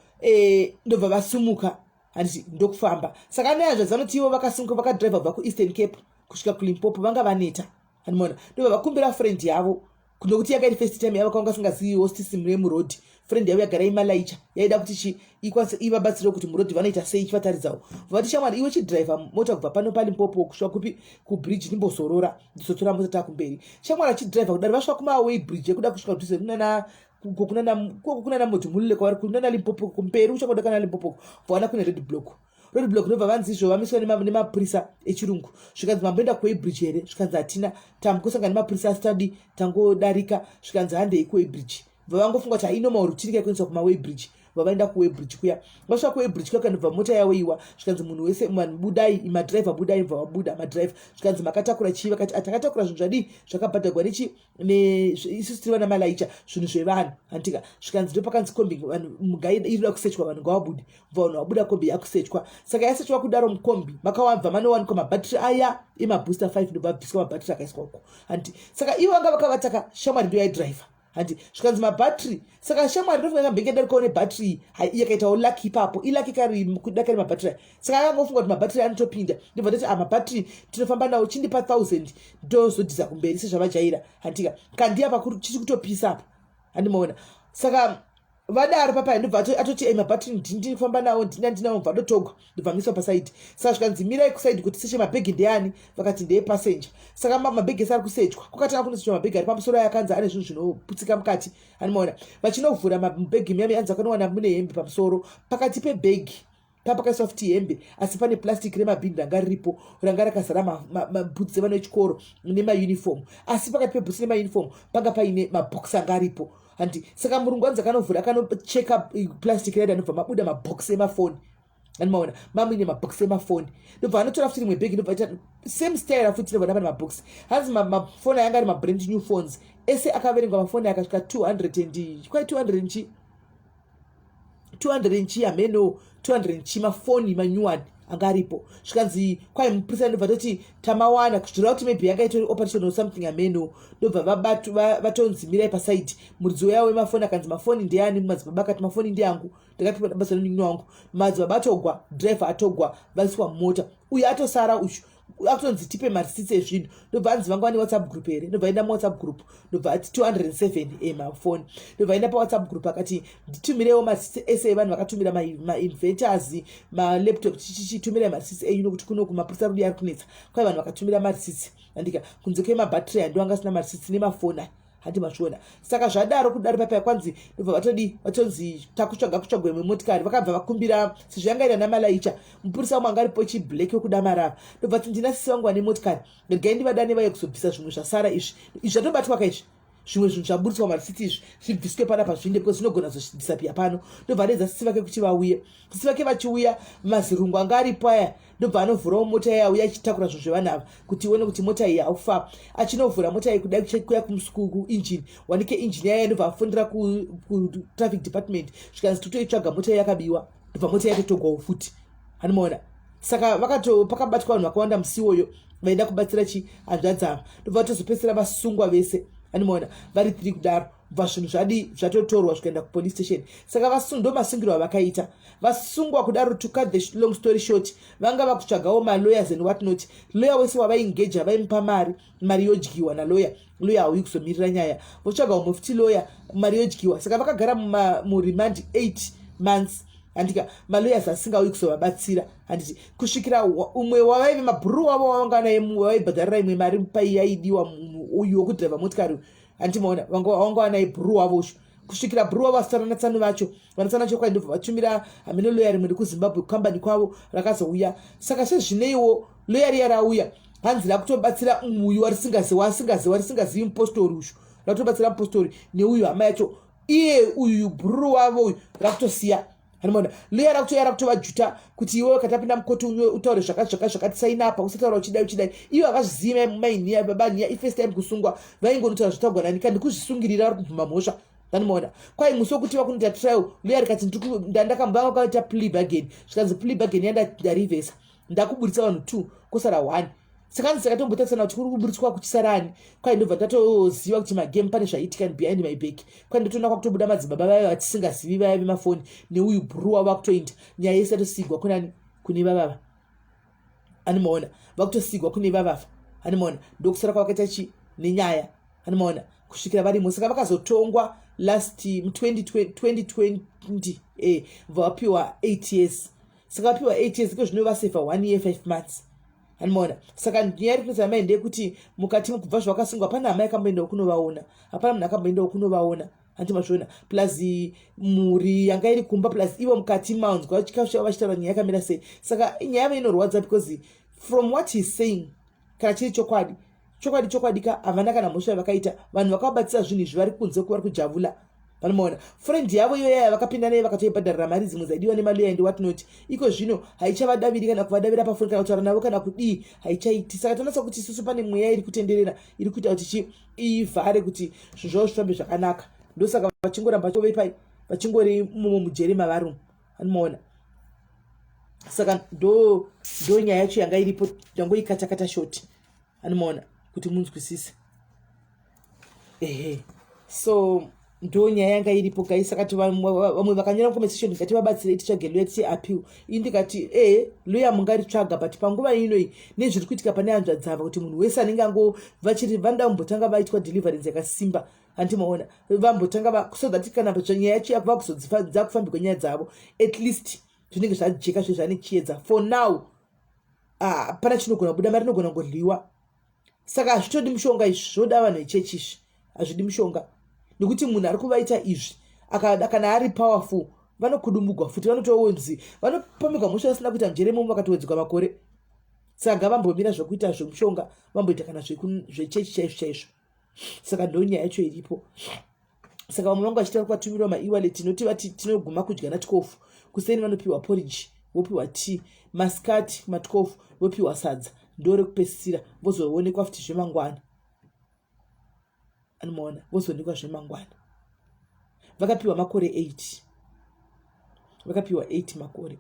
Speaker 1: ndobva vasumuka, handiti, ndokufamba. Saka nehanzvadzi vanoti ivo vakasimuka, vakadhiraivha kubva kuEastern Cape kusvika kuLimpopo, vanga vaneta, hanimona. Ndobva vakumbira friend yavo, nokuti yanga iri first time yavo, kwanga vasingaziviwo system yemurodhi. Friend yavo yagara imalaicha, yaida kuti chi ikwanise ivabatsire kuti murodhi vanoita sei, ichivataridzawo. Vati, "Shamwari, iwe chidhiraivha mota kubva pano paLimpopo kusvika kupi, kubridge, ndimbozorora, ndizotora mota takumberi." Shamwari achidhiraivha kudari, vasvika kumaweigh bridge ekuda kusvika kudhuze kunana kunana Modimolle, kwavari kunana Limpopo kumberi, uchangoda kana Limpopo, vaona kune road block. Road block, ndobva vanzi izvo vamiswa nemapurisa echirungu. Zvikanzi, "Mamboenda kuweighbridge here?" Zvikanzi, "Hatina, tambosangana nemapurisa, asi tadi tangodarika." Zvikanzi, "Handei kuweighbridge." Bva vangofunga kuti hainoma routine kaikuendeswa kumaweighbridge. Vavaenda kuweighbridge kuya. Vasvika kuweighbridge kuya, kandobva mota yaweiwa. Zvikanzi, "Munhu wese, vanhu budai, madhiraivha budai." Bva vabuda madhiraivha. Zvikanzi, "Makatakura chii?" Vakati, "Takatakura zvinhu zvadii, zvakabhadhagwa nechi, isusu tiri vana malaicha, zvinhu zvevanhu, handika?" Zvikanzi, ndopakanzi kombi vanhu irida kusechwa, vanhu ngavabude. Bva vanhu vabuda, kombi yakusechwa. Saka yasechwa kudaro, mukombi makawabva manowanikwa mabhatiri aya emabooster 5. Ndobva abviswa mabhatiri, akaiswa uko, handi? Saka ivo vanga vakavataka, shamwari ndo yaidhiraivha, handi? Zvikanzi mabhatiri. Saka shamwari ndofunga kambenge darikawo nebhatiri yakaitawo lucky ipapo, ilucky kari kudakari mabhatiri aya. Saka akangofunga kuti mabhatiri anotopinda, ndobva ndati, "A, mabhatiri tinofamba nawo, chindipa 1000, ndozodhiza kumberi sezvavajaira, handika?" Kandi apa chiri kutopisa apa, handimaona. Saka vadaro papai, ndobva atoti, "Ei, mabhatiri ndini kufamba nawo, ndina ndinawo." Bva adotogwa, ndobva miswa pasaidi. Saka zvikanzi, "Mirai kusaidi kuti seche mabhegi ndeani?" Vakati, "Ndeepasenja." Saka mabhegi ese ari kusechwa. Kwakatanga kunosechwa mabhegi ari pamusoro aya, akanzi ane zvinhu zvinoputsika mukati, anomaona. Vachinovhura mabhegi miyami, anzi akanowana mune hembe pamusoro. Pakati pebhegi papakaiswa futi hembe, asi pane plastic remabhini ranga riripo, ranga rakazara mabhutsi evana vechikoro nemauniform. Asi pakati pebhutsi nemauniform panga paine mabhokisi anga aripo, handi? Saka murungu anzi akanovhura, akanocheka plastic raida, anobva mabuda mabhokisi emafoni, andimaona, mamuine mabhokisi emafoni. Ndobva anotora futi rimwe bhegi, ndobva aita same style futi, ndobva pane mabhokisi. Hanzi mafoni ayanga ari mabrand new phones ese akaverengwa, mafoni akasvika 200 and kwai 200 and chi, 200 and chi, hameno, 200 and chi mafoni manyuwani anga aripo. Zvikanzi kwai mupurisa ndobva toti tamawana, zvireva kuti maybe yanga itori operation or something, hameno. Ndobva vatonzi mirai pasaidi. Muridzi weya wemafoni akanzi, "Mafoni ndeani?" Madzibaba akati, "Mafoni ndeangu, ndakapiwa basa nemunin'ina wangu." Madzibaba atogwa, driver atogwa, vaiswa mumota. Uyu atosara uyu. Akutonzi tipe marisitsi ezvinhu. Ndobva anzi vanga vane WhatsApp group here? Ndobva aenda muWhatsApp group, ndobva ati 207 emafoni. Ndobva aenda paWhatsApp group, akati nditumirewo marisitsi ese evanhu vakatumira mainventors, malaptop, chichichitumirai marisitsi enyu, nokuti kuno kumapurisa rudi ari kunetsa. Kwai vanhu vakatumira marisitsi, andika kunze kwemabhatiri ando anga asina marisitsi nemafoni, handi mazviona? Saka zvadaro kudaro paipai kwanzi ndobva vatodi vatonzi takutsvaga kutsvagwa imwe motikari. Vakabva vakumbira sezvo yanga iri ana malaicha mupurisa umwe anga aripo chiblack wekuda marava. Ndobva ti, "Ndina sisi vangu vane motikari, regai ndivadane vauye kuzobvisa zvimwe zvasara izvi." Izvi zvatobatwa kaizvi, zvimwe zvinhu zvaburitswa marisiti izvi zvibviswe panapa zvinde, because zvinogona zodisappear pano. Ndobva adedza sisi vake kuti vauye. Sisi vake vachiuya, mazirungu anga aripo aya, ndobva anovhurawo mota iya, auya achitakura zvinhu zvevanhu ava kuti ione kuti mota iyi haufa. Achinovhura mota iyi kudai, kuya kuinjini, wanike injini yaya. Ndobva afundira kutraffic department, zvikanzi totoitsvaga mota iyi yakabiwa. Ndobva mota yatotogwawo futi, hanimaona? Saka vakato pakabatwa vanhu vakawanda musi iwoyo vaida kubatsira chi hanzvadzi ava. Ndobva vatozopedzisira vasungwa vese, hanimaona? Vari tiri kudaro, bva zvinhu zvadi zvatotorwa zvikaenda kupolice station. Saka ndo masungiro avakaita vasungwa kudaro. To cut the long story short, vanga vakutsvagawo malawyers and what not. Lawyer wese wavaengaja vaimupa mari, mari yodyiwa nalawyer. Lawyer hauyi kuzomirira nyaya. Votsvaga umwe futi lawyer, mari yodyiwa. Saka vakagara muremand 8 months, handika? Malawyers asingauyi kuzovabatsira, handiti? Kusvikira umwe wavaive mabhuru wavo wavanga naye, wavaibhadharira imwe mari paiyaidiwa, uyu wokudhiraivha motikari, handimaona? Vanga vanaye bhuru wavo usho, kusvikira bhuru wavo vasara natsano vacho. Vanatsano vacho kwai ndobva vatumira hameno loya rimwe rekuZimbabwe kukambani kwavo rakazouya. Saka sezvineiwo loya riya rauya, hanzi rakutobatsira uyu warisingazivi, mupostori ushu. Rakutobatsira mupostori neuyu hama yacho, iye uyu bhururu wavo uyu rakutosiya, hanimona? Loya rakutoya rakutovajuta kuti iwewe katapinda mukoti utaure zvakati zvakati zvakati, sainapa, usataura uchidai uchidai. Ivo havazvizivi. Mainiya babaniya ifirst time kusungwa, vaingonotaura zvataurwa nani kandi kuzvisungirira, vari kubvuma mhosva, vanimoona? Kwai musi wekuti vakunoita trial, loya rikati ndakamba vakaita plea bargain. Zvikanzi plea bargain yandarivhesa, ndakuburitsa vanhu two, kosara one. Saka nzi saka tombotarisana kuti kuri kuburitswa kuchisarani. Kwai ndobva tatoziva kuti magame pane zvaitika behind my back. Kwai ndotoona kwakutobuda madzibaba vaya vatisingazivi vaya vemafoni neuyu bhuru wavo vakutoinda. Nyaya yese yatosigwa kunani? Kune vavava, animaona? Vakutosigwa kune vavava, animaona? Ndokusara kwavakaita chi nenyaya, animaona? Kusvikira varimo. Saka vakazotongwa last 2020, bva vapiwa 8 years. Saka vapiwa 8 years, iko zvino vasevha 1 year 5 months, animaona? Saka nyaya iri kunetsa mai ndeyekuti mukati kubva zvavakasungwa, hapana hama yakamboendawo kunovaona, hapana munhu akamboendawo kunovaona, hanti mazviona? Plus mhuri yanga iri kumba, plus ivo mukati manzwa chikafu chavo vachitaura nyaya yakamira sei. Saka nyaya yavo inorwadza because from what he is saying, kana chiri chokwadi chokwadi chokwadi ka, havana kana mhosva yavakaita. Vanhu vakavabatsira zvinhu izvi vari kunze, vari kujavula, vanomaona? Friend yavo iyo yaya vakapinda naye, vakatoibhadharira mari dzimwe dzaidiwa nemaloya and what not. Iko zvino haichavadaviri, kana kuvadavira pafoni, kana kutaura navo, kana kudii, haichaiti. Saka tonatsa kuti isusu pane mweya iri kutenderera iri kuita kuti chi ivhare kuti zvinhu zvavo zvifambe zvakanaka. Ndosaka vachingoramba vepai vachingori mumo mujeri mavarume, anomaona? Saka ndo nyaya yacho yanga iripo. Ndangoikatakata short, anomaona, kuti munzwisise. Ehe, so ndo nyaya yanga iripo, guys. Saka ti vamwe vakanyora mucomment section, ndikati vabatsirei titsvage lawyer, tiche appeal. Ini ndikati ehe, lawyer mungaritsvaga, but panguva inoi nezviri kuitika pane hanzvadzi ava, kuti munhu wese anenge ango vachiri vanoda kumbotanga vaitwa deliverance yakasimba, handimaona? Vambotanga so that kana nyaya yacho yakuvakuzodza kufambirwa nyaya dzavo, at least zvinenge zvajeka, zve zvane chiedza. For now hapana chinogona kubuda, mari inogona kungodyiwa. Saka hazvitodi mushonga izvi, zvoda vanhu vechechi izvi, hazvidi mushonga, nekuti munhu ari kuvaita izvi kana ari powerful, vanokudumugwa futi, vanotoonzi vanopomegwa mhosva vasina kuita mujere imomo, vakatowedzerwa makore. Saka ngavambomira zvokuita zvemushonga, vamboita kana zvechechi chaizvo chaizvo. Saka ndo nyaya yacho iripo. Saka vamwe vangu vachitaura kuvatumirwa maewallet, tinoti vati tinoguma kudya na12 kuseni, vanopiwa porridge, vopiwa tea. Masikati ma12 vopiwa sadza, ndo rekupedzisira. Vozoonekwa futi zvemangwana, anomaona? Vozoonekwa zvemangwana. Vakapiwa makore 8, vakapiwa 8 makore.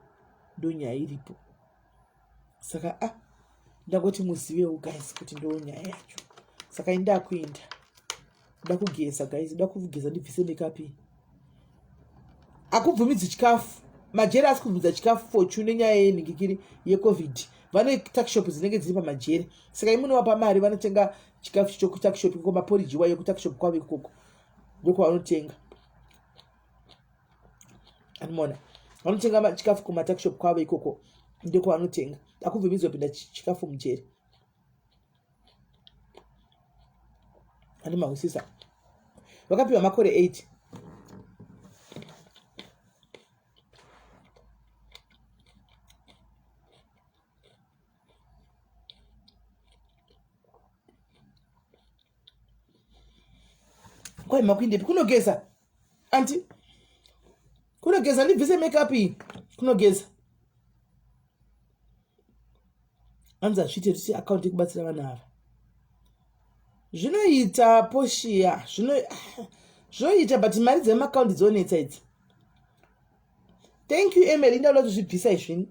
Speaker 1: Ndo nyaya iripo. Saka ndangoti muzivewo, guys, kuti ndo nyaya yacho. Saka indakuenda nda kugeza, guys, nda kugeza ndibvise makeup. Hakubvumidzi chikafu, majeri asi kubvumidza chikafu fortune nenyaya yenhingikiri yeCovid. Vane tuckshop dzinenge dziri pamajeri. Saka imunovapa mari vanotenga chikafu chicho kutuckshop ikoko, maporiji iwayo kutuckshop kwavo ikoko ndokwavanotenga. Animoona vanotenga chikafu kumatuckshop kwavo ikoko ndokwavanotenga. Akubvumidzwa kupinda chikafu mujeri. Animahwisisa vakapiwa makore 8. Kwai makuindepi kunogeza anti kunogeza ndibvise makeup iyi kunogeza hanzi hazviite tichi account yekubatsira vana ava zvinoita poshiya zvinoita but mari dzemaccount dzonetsa idzi. Thank you Emily, ndauda kuzvibvisa izvini.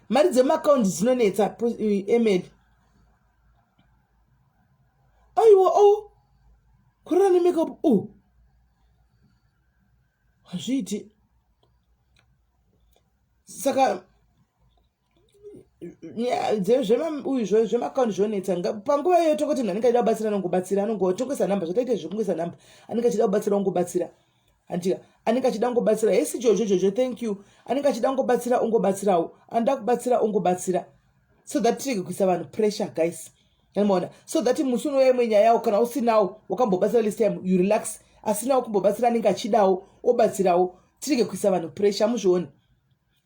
Speaker 1: Mari dzemaccount dzinonetsa Emily. Aiwa o kurara nemakeup o hazviiti. Saka uyu zvemaakaunti zvonetsa panguva iyoyo tongoti munhu anenge achida kubatsira anongobatsira, anongotongoisa nhamba zvataita zvekungoisa nhamba, anenge achida kubatsira ongobatsira, handika anenge achida kungobatsira. Hesi Jojo, Jojo, thank you. Anenge achida kungobatsira ongobatsirawo, anoda kubatsira ongobatsira, so that tirege kuisa vanhu pressure, guys. Anomaona, so that musi unouya imwe nyaya yawo, kana usinawo wakambobatsira last time, you relax. Asinawo kumbobatsira, anenge achidawo obatsirawo. Tirege kuisa vanhu pressure, muzvione.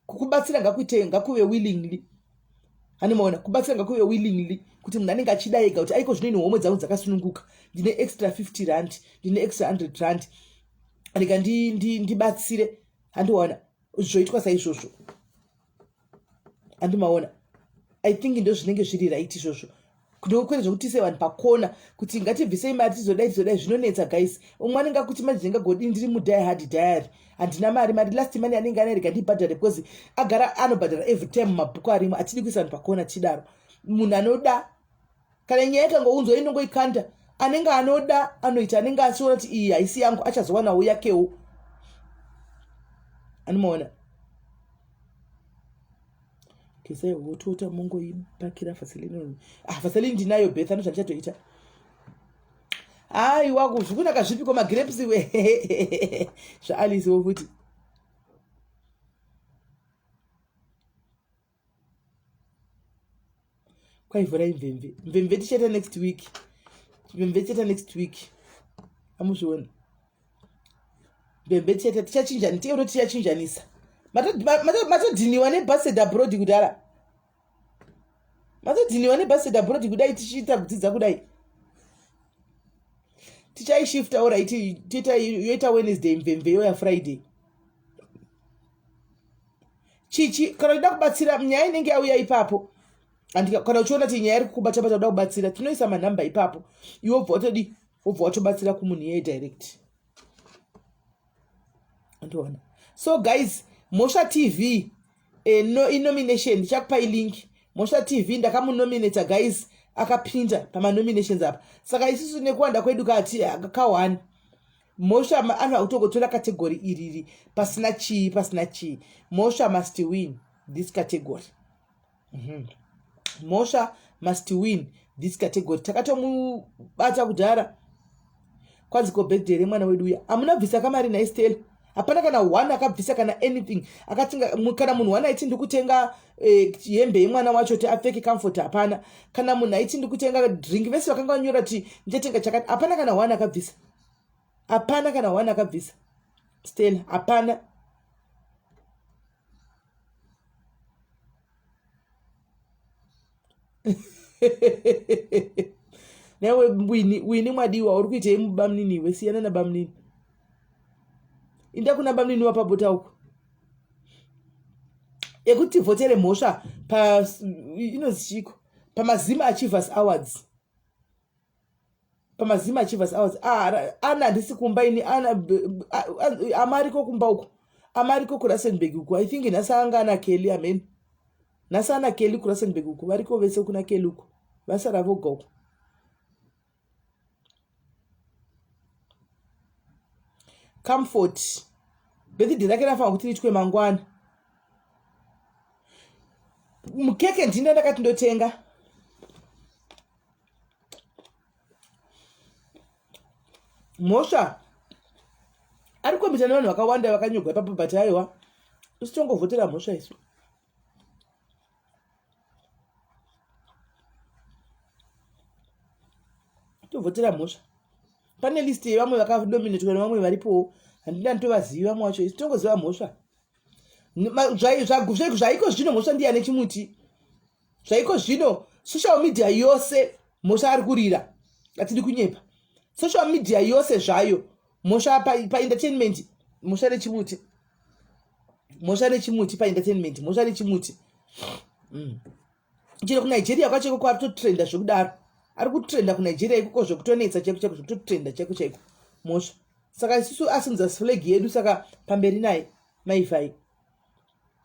Speaker 1: Kukubatsira ngakuite ngakuve willingly, anomaona. Kubatsira ngakuve willingly, kuti munhu anenge achida ega kuti aiko zvino ini homwe dzangu dzakasununguka, ndine extra 50 rand, ndine extra 100 rand, rega ndibatsire. Handiona zvoitwa saizvozvo, handimaona. I think ndo zvinenge zviri right izvozvo, kwete zvekuti tise vanhu pakona kuti ngatibvisei mari tizodai tizodai. Zvinonetsa, guys. Umwe anenge akuti manje ndingagodii, ndiri mudie hard diary, handina mari. Mari last money anenge ane, rega ndibhadhare, because agara anobhadhara every time mumabhuku arimo. Hatidi kuisa vanhu pakona tichidaro. Munhu anoda, kana nyaya ikangounzwa inongoikanda, anenge anoda anoita, anenge achiona kuti iyi haisi yangu achazowanawo yakewo. Anomaona. Gezai hot water mongoipakira vaseline. Ah, vaseline ndinayo, Beth. Ano zvandichatoita, aiwa, zvikunaka zvipiko magrapes we zvaAlice wo futi. Kwaivhurai mvemve, mvemve tichaita next week, mvemve tichaita next week. Amuzvioni, mvemve tichaita, tichachinjani, tiyo tichachinjanisa. Matodhiniwa nebased abroad kudhara, matodhiniwa nebased abroad kudai, tichiita kudzidza kudai. Tichaishifta, alright, toita yoita Wednesday, mvemve yoya Friday. Chichi kana uchida kubatsira, nyaya inenge yauya ipapo, and kana uchiona kuti nyaya iri kukubata bata, uda kubatsira, tinoisa manhamba ipapo, iwe wobva watodi, wobva watobatsira kumunhu iyeye direct. Andiona. So guys, Mhosva TV, no, inomination, ndichakupai link. Mhosva TV ndakamunominata, guys, akapinda pamanominations apa. Saka isusu nekuwanda kwedu kati ka1 Mhosva anoda kutongotora category iriri pasina chii, pasina chii. Mhosva must win this category. Mhosva must win this category. Takatomubata kudhara. Kwanzi ko birthday remwana wedu uya hamuna bvisa kamari nhai Stella? Hapana kana one akabvisa kana anything akatenga, kana munhu one aiti ndikutenga hembe yemwana wacho kuti apfeke, Comfort. Hapana kana munhu aiti ndikutenga drink. Vese vakanga vanyora kuti ndichatenga chakati, hapana kana one akabvisa, hapana kana one akabvisa, Stella, hapana. Newe Wini, Wini mwadiwa, uri kuitei mubamunini iwe? Siyana nabamunini, inda kuna bamunini wapabota uko ekuti tivhotere Mhosva pa inonzi chiko, pamaZima Achievers Awards, pamaZima Achievers Awards. Ah, ana handisi kumba ini. Ana amariko kumba uko, amariko kuRustenburg uko. I think nhasi anga ana Kelly, amen, nhasi ana Kelly kuRustenburg uko, variko vese kuna Kelly uko, vasara voga uko. Comfort birthday rake rafanira kuti riitwe mangwana. Mukeke ndini ndakati ndotenga. Mhosva ari kukombita nevanhu vakawanda vakanyogwa ipapo but aiwa isu tongovhotera mhosva isu. Tovhotera mhosva. Pane list yevamwe vakadominatwa nevamwe varipowo handina nditovazivi vamwe vacho isu tongoziva mhosva. Zvaiko zvino mhosva ndiye ane chimuti. Zvaiko zvino social media yose mhosva ari kurira atidi kunyepa social media yose zvayo mhosva paentertainment pa mhosva nechimuti mhosva nechimuti paentertainment mhosva nechimuti mm. Chero kunigeria kwacho ikoko ari kutotrenda zvekudaro ari kutrenda kunigeria ikoko zvekutonetsa chaiko chaiko zvekutotrenda chaiko chaiko mhosva saka isusu asimudza flag yedu saka pamberi naye maifai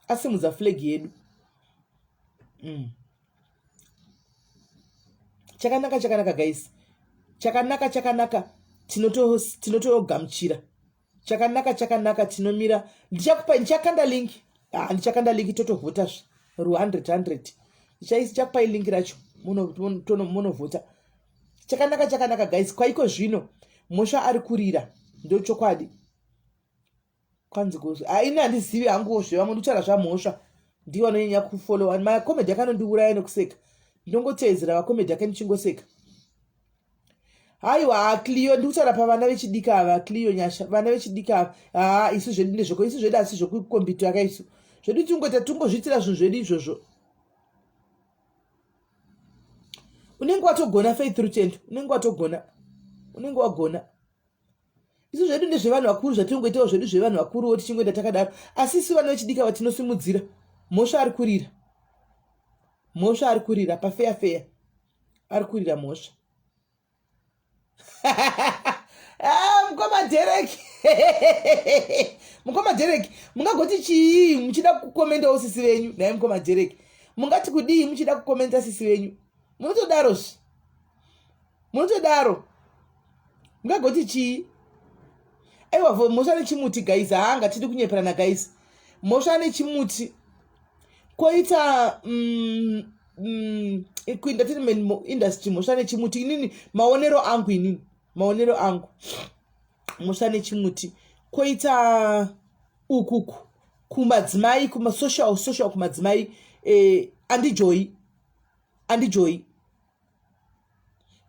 Speaker 1: asimudza flag yedu mm. Chakanaka chakanaka guys, chakanaka chakanaka, tinotogamuchira tinoto chakanaka chakanaka, tinomira. Ndichakupa, ndichakanda link, ah, ndichakanda link totovhota zve ru 100 100. Ndichakupai link racho munovhota. Chakanaka chakanaka guys, kwaiko zvino mhosva ari kurira ndochokwadi. Kwanzi kuzvi ah, ini handizivi hanguwo zvevamwe, ndikutaura zvamhosva ndivo vanonyanya kufollowa makomedi akanondiuraya nekuseka, ndinongoteedzera vakomedi ake ndichingoseka. Haiwa Clio, ndikutaura pavana vechidiki ava. Clio Nyasha, vana vechidiki ava, haa isu zvedu ndezveko, isu zvedu asi zvekukombiyuta aka isu zvedu tingoita tongozviitira zvinhu zvedu izvozvo. Unenge watogona Faith Rutendo, unenge watogona, unenge wagona. Isu zvedu ndezvevanhu vakuru zvatinongoitawo zvedu zvevanhu vakuruwo tichingoenda takadaro, asi isu vana vechidiki ava tinosimudzira. Mhosva ari kurira, mhosva ari kurira pafeya feya, ari kurira mhosva. Ah, mukoma Derek, mukoma Derek, mungagoti chii muchida kukomendawo sisi venyu? Nhai mukoma Derek, mungati kudii muchida kukomenda sisi venyu? Munotodaro zve, munotodaro, mungagoti chii? Aiwa, mhosva nechimuti guys, haa ngatidi kunyeperana guys. Mhosva nechimuti koita kuentertainment industry, mhosva nechimuti. Inini maonero angu, inini maonero angu, mhosva nechimuti. Koita ukuku kumadzimai, kumasocial social kumadzimai, andijoi andijoi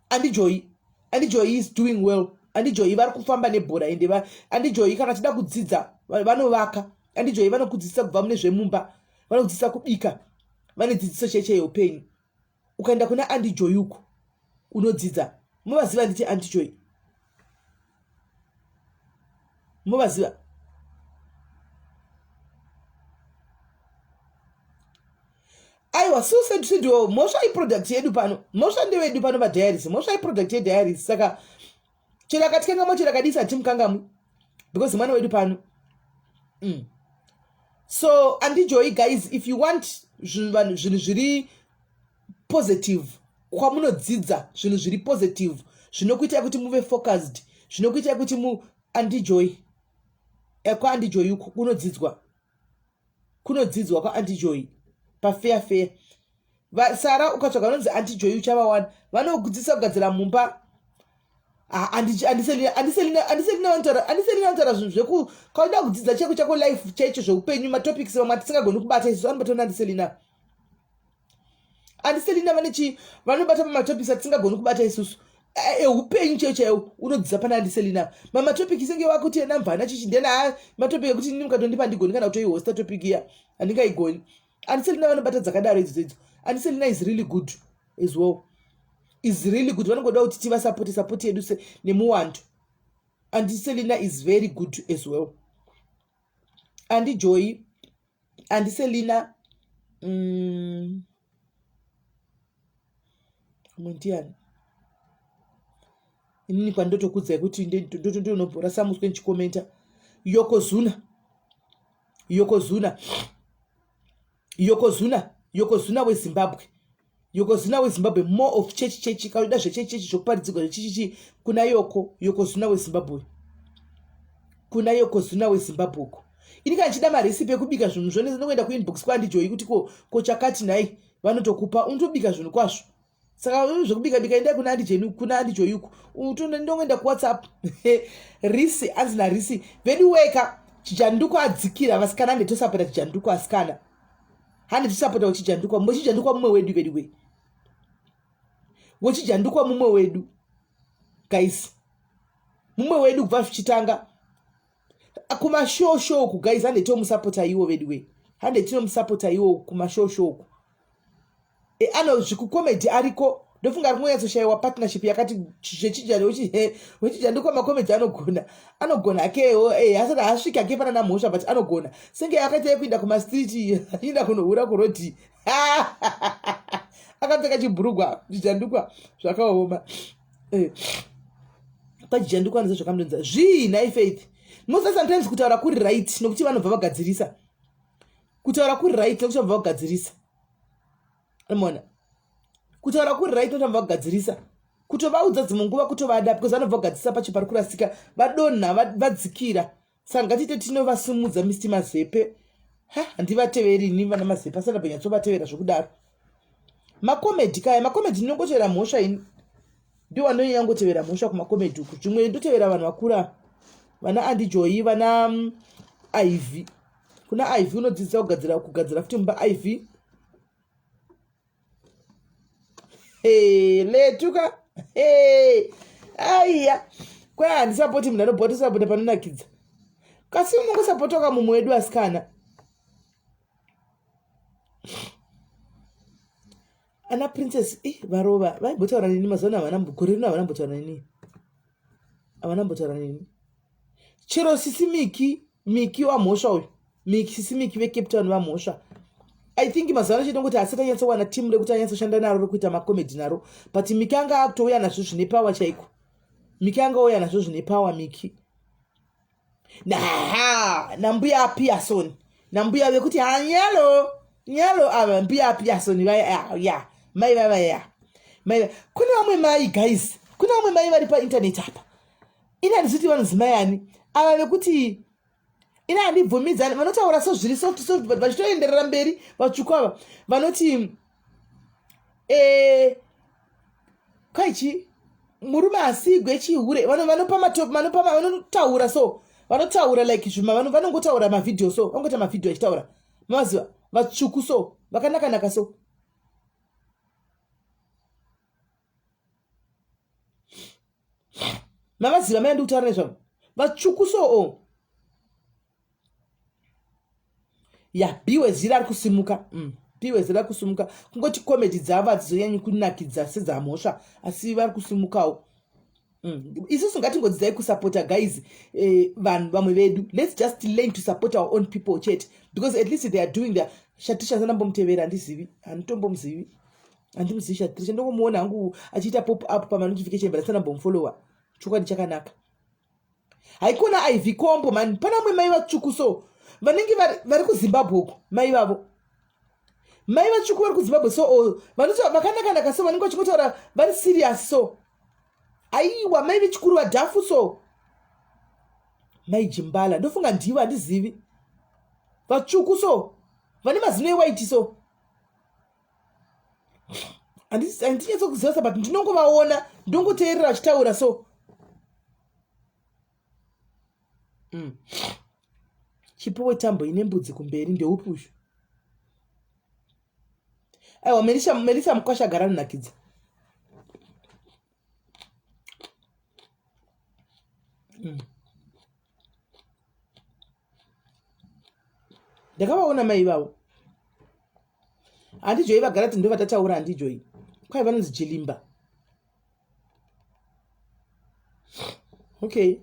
Speaker 1: andijoi andijoi is doing well. Andijoi vari kufamba nebhora ende andijoi kana chida kudzidza vanovaka. Andijoi vanokudzidzisa kubva mune zvemumba, vanokudzidzisa kubika, vane dzidziso chaicho yeupenyu. Ukaenda kuna andijoi uko unodzidza. Muvaziva nditi andijoi, muvaziva? Aiwa, susendiwo mhosva iproduct yedu pano, mhosva ndewedu pano padiaries, mhosva iproduct yediaries. Saka chero akatikangamwa, chero akadisa, hatimukangamwi because mwana wedu pano. So andijoi guys, if you want zvinhu zviri positive, kwamunodzidza zvinhu zviri positive zvinokuitai kuti muve focused, zvinokuitai kuti mu andijoi kwaandijoi uko kunodzidzwa, kunodzidzwa kwaandijoi pafeya feya. Sara, ukatsvaga vanonzi Auntie uchavawana, vanokudzidzisa kugadzira mumba. Andiselina vanotaura zvinhu zveku kauda kudzidza chako chako life chaicho zveupenyu, matopics vamwe atisingagoni kubata isusu anobata una Andiselina. Andiselina vane chi vanobata pamatopics atisingagoni kubata isusu eupenyu chaiyo chaiwo, unodzidza pana Andiselina mamatopics enge wakuti ena mvana chichi ndena matopic ekuti ini mukatondipa handigoni kana kutoihosta topic iya, handingaigoni. Andiselina vanobata dzakadaro idzo idzo. Andiselina is really good as well, is really good. Vanongoda kuti tivasapoti sapoti yedu se nemuwando. Andiselina is very good as well. Andijoi, Andiselina, mumwe ndiani? Inini kwandotokudzai kuti ndonobhora muswe ndichikomenta Yokozuna, Yokozuna, Yokozuna, Yokozuna weZimbabwe, Yokozuna weZimbabwe. More of church church, kauda zvechechi zvokuparidzirwa zvechichichi kuna Yoko, Yokozuna weZimbabwe, kuna Yokozuna weZimbabwe uko. Ini kana ndichida marecipe ekubika zvinhu zvone ndinongoenda kuinbox kwaandijoyi kuti ko ko chakati nhai vanotokupa unotobika zvinhu kwazvo. Saka zvekubika bika endai kuna andijeni kuna andijoyi uku. Ndongoenda kuWhatsApp. Risi anzi naRisi vedu weka chijanduko adzikira vasikana hande tosapota chijanduko asikana. Hande tosapota uchijandukwa mumwe chijandukwa mumwe wedu vedu we. Wechijandukwa mumwe wedu. Guys. Mumwe wedu kubva zvichitanga kumashosho uku guys hande tomusapota iwo veduwe hande tinomusapota iwo kumashosho uku e, ano zvikukomedi ariko ndofunga ari kungonyatsoshayiwa partnership yakati zvechijandukwa makomedi anogona anogona akewo e, asati asvika ake panana mhosva but anogona senge akaita yekuinda kumastreet achiinda kunohura kurodhi akapfeka chibhurugwa zvijandukwa zvakaoma eh. Pachijandukwa anoziva zvakamudonza zvii nhai Faith. Musa sometimes kutaura kuri right nokuti vanobva vagadzirisa. Kutaura kuri right nokuti vanobva vagadzirisa. Mona. Kutaura kuri right nokuti vanobva vagadzirisa. Kutovaudza dzimwe nguva kutovada because vanobva vagadzirisa pacho pari kurasika vadonha vadzikira. Saka ngatiite tinovasimudza Mr Mazepe. Ha, handivateveri ini vana Mazepe asati ambonyatsovatevera zvokudaro. Makomedi kaya, makomedi ndinongotevera mhosva ini. Ndiwo andonyanya kungotevera mhosva kumakomedi uku. Zvimwe ndotevera vanhu vakura. Vana Andy Joy, vana mm, Ivy. Kuna Ivy unodzidzisa kugadzira kugadzira futi mumba Ivy. Hey, letuka hey. Aiya kwai handisapoti munhu anobva tosapota panonakidza kasi unongosapotwa kamumwe wedu asikana ana princess i varova vaimbotaura neni mazuva ano havana gore rino havana mbotaura neni havana mbotaura neni chero sisi miki miki wamhosva uyu miki sisi miki vecape town vamhosva i think mazuva ano chete ngoti asati anyatsowana team rekuti anyatsoshanda naro rekuita macomedy naro but miki anga akutouya nazvo zvine power chaiko miki anga ouya nazvo zvine power miki naha nambuya apiason nambuya vekuti hanyalo nyalo ava mbuya apiason vaya ah, ya mai vava ya mai kune vamwe mai guys kune vamwe mai vari painternet apa ini handizviti vanonzi mai ani ava vekuti ini handibvumidzani vanotaura so zviri soft soft but vachitoenderera mberi vatsvuku ava vanoti eh, kwaichi murume asigwe chihure vanopa matop vanopa vanotaura so vanotaura like zvima vanongotaura mavhidhiyo so vangoita mavhidhiyo achitaura mavaziva vatsvuku so vakanakanaka so mavaziva mai andikutaura nezvavo vatsvuku so o oh. ya biwezira ari kusimuka mm. biwezira ari kusimuka kungoti comedy dzavo hadzizonyanyi kunakidza sedzamhosva asi vari kusimukawo mm. isusu ngatingodzidzai kusapota guys eh, vanhu vamwe vedu let's just learn to support our own people chete because at least they are doing their shatisha sanambomutevera handizivi handitombomuzivi handimuzivi shatisha ndongomuona hangu achiita pop up pamanotification but asanambomufollowa chokwadi chakanaka haikona iv kombo mani pana vamwe mai vatsvuku so vanenge vari kuzimbabwe uko mai vavo mai vatsvuku vari kuzimbabwe so oh, vanoti vakanakanaka so vanenge vachingotaura vari serious so aiwa mai vechikuru vadhafu so mai jimbala ndofunga ndivo handizivi vatsvuku so vane mazino ewaiti so handinyatsokuziva sa but ndinongovaona ndongoteerera vachitaura so mm. chipo wetambo ine mbudzi kumberi ndeupi uyu aiwa melisa melisa mukwasha agara anonakidza mm. ndakavaona mai ivavo handijoi vagara ti ndovatataura handijoi kwai vanonzi jilimba okay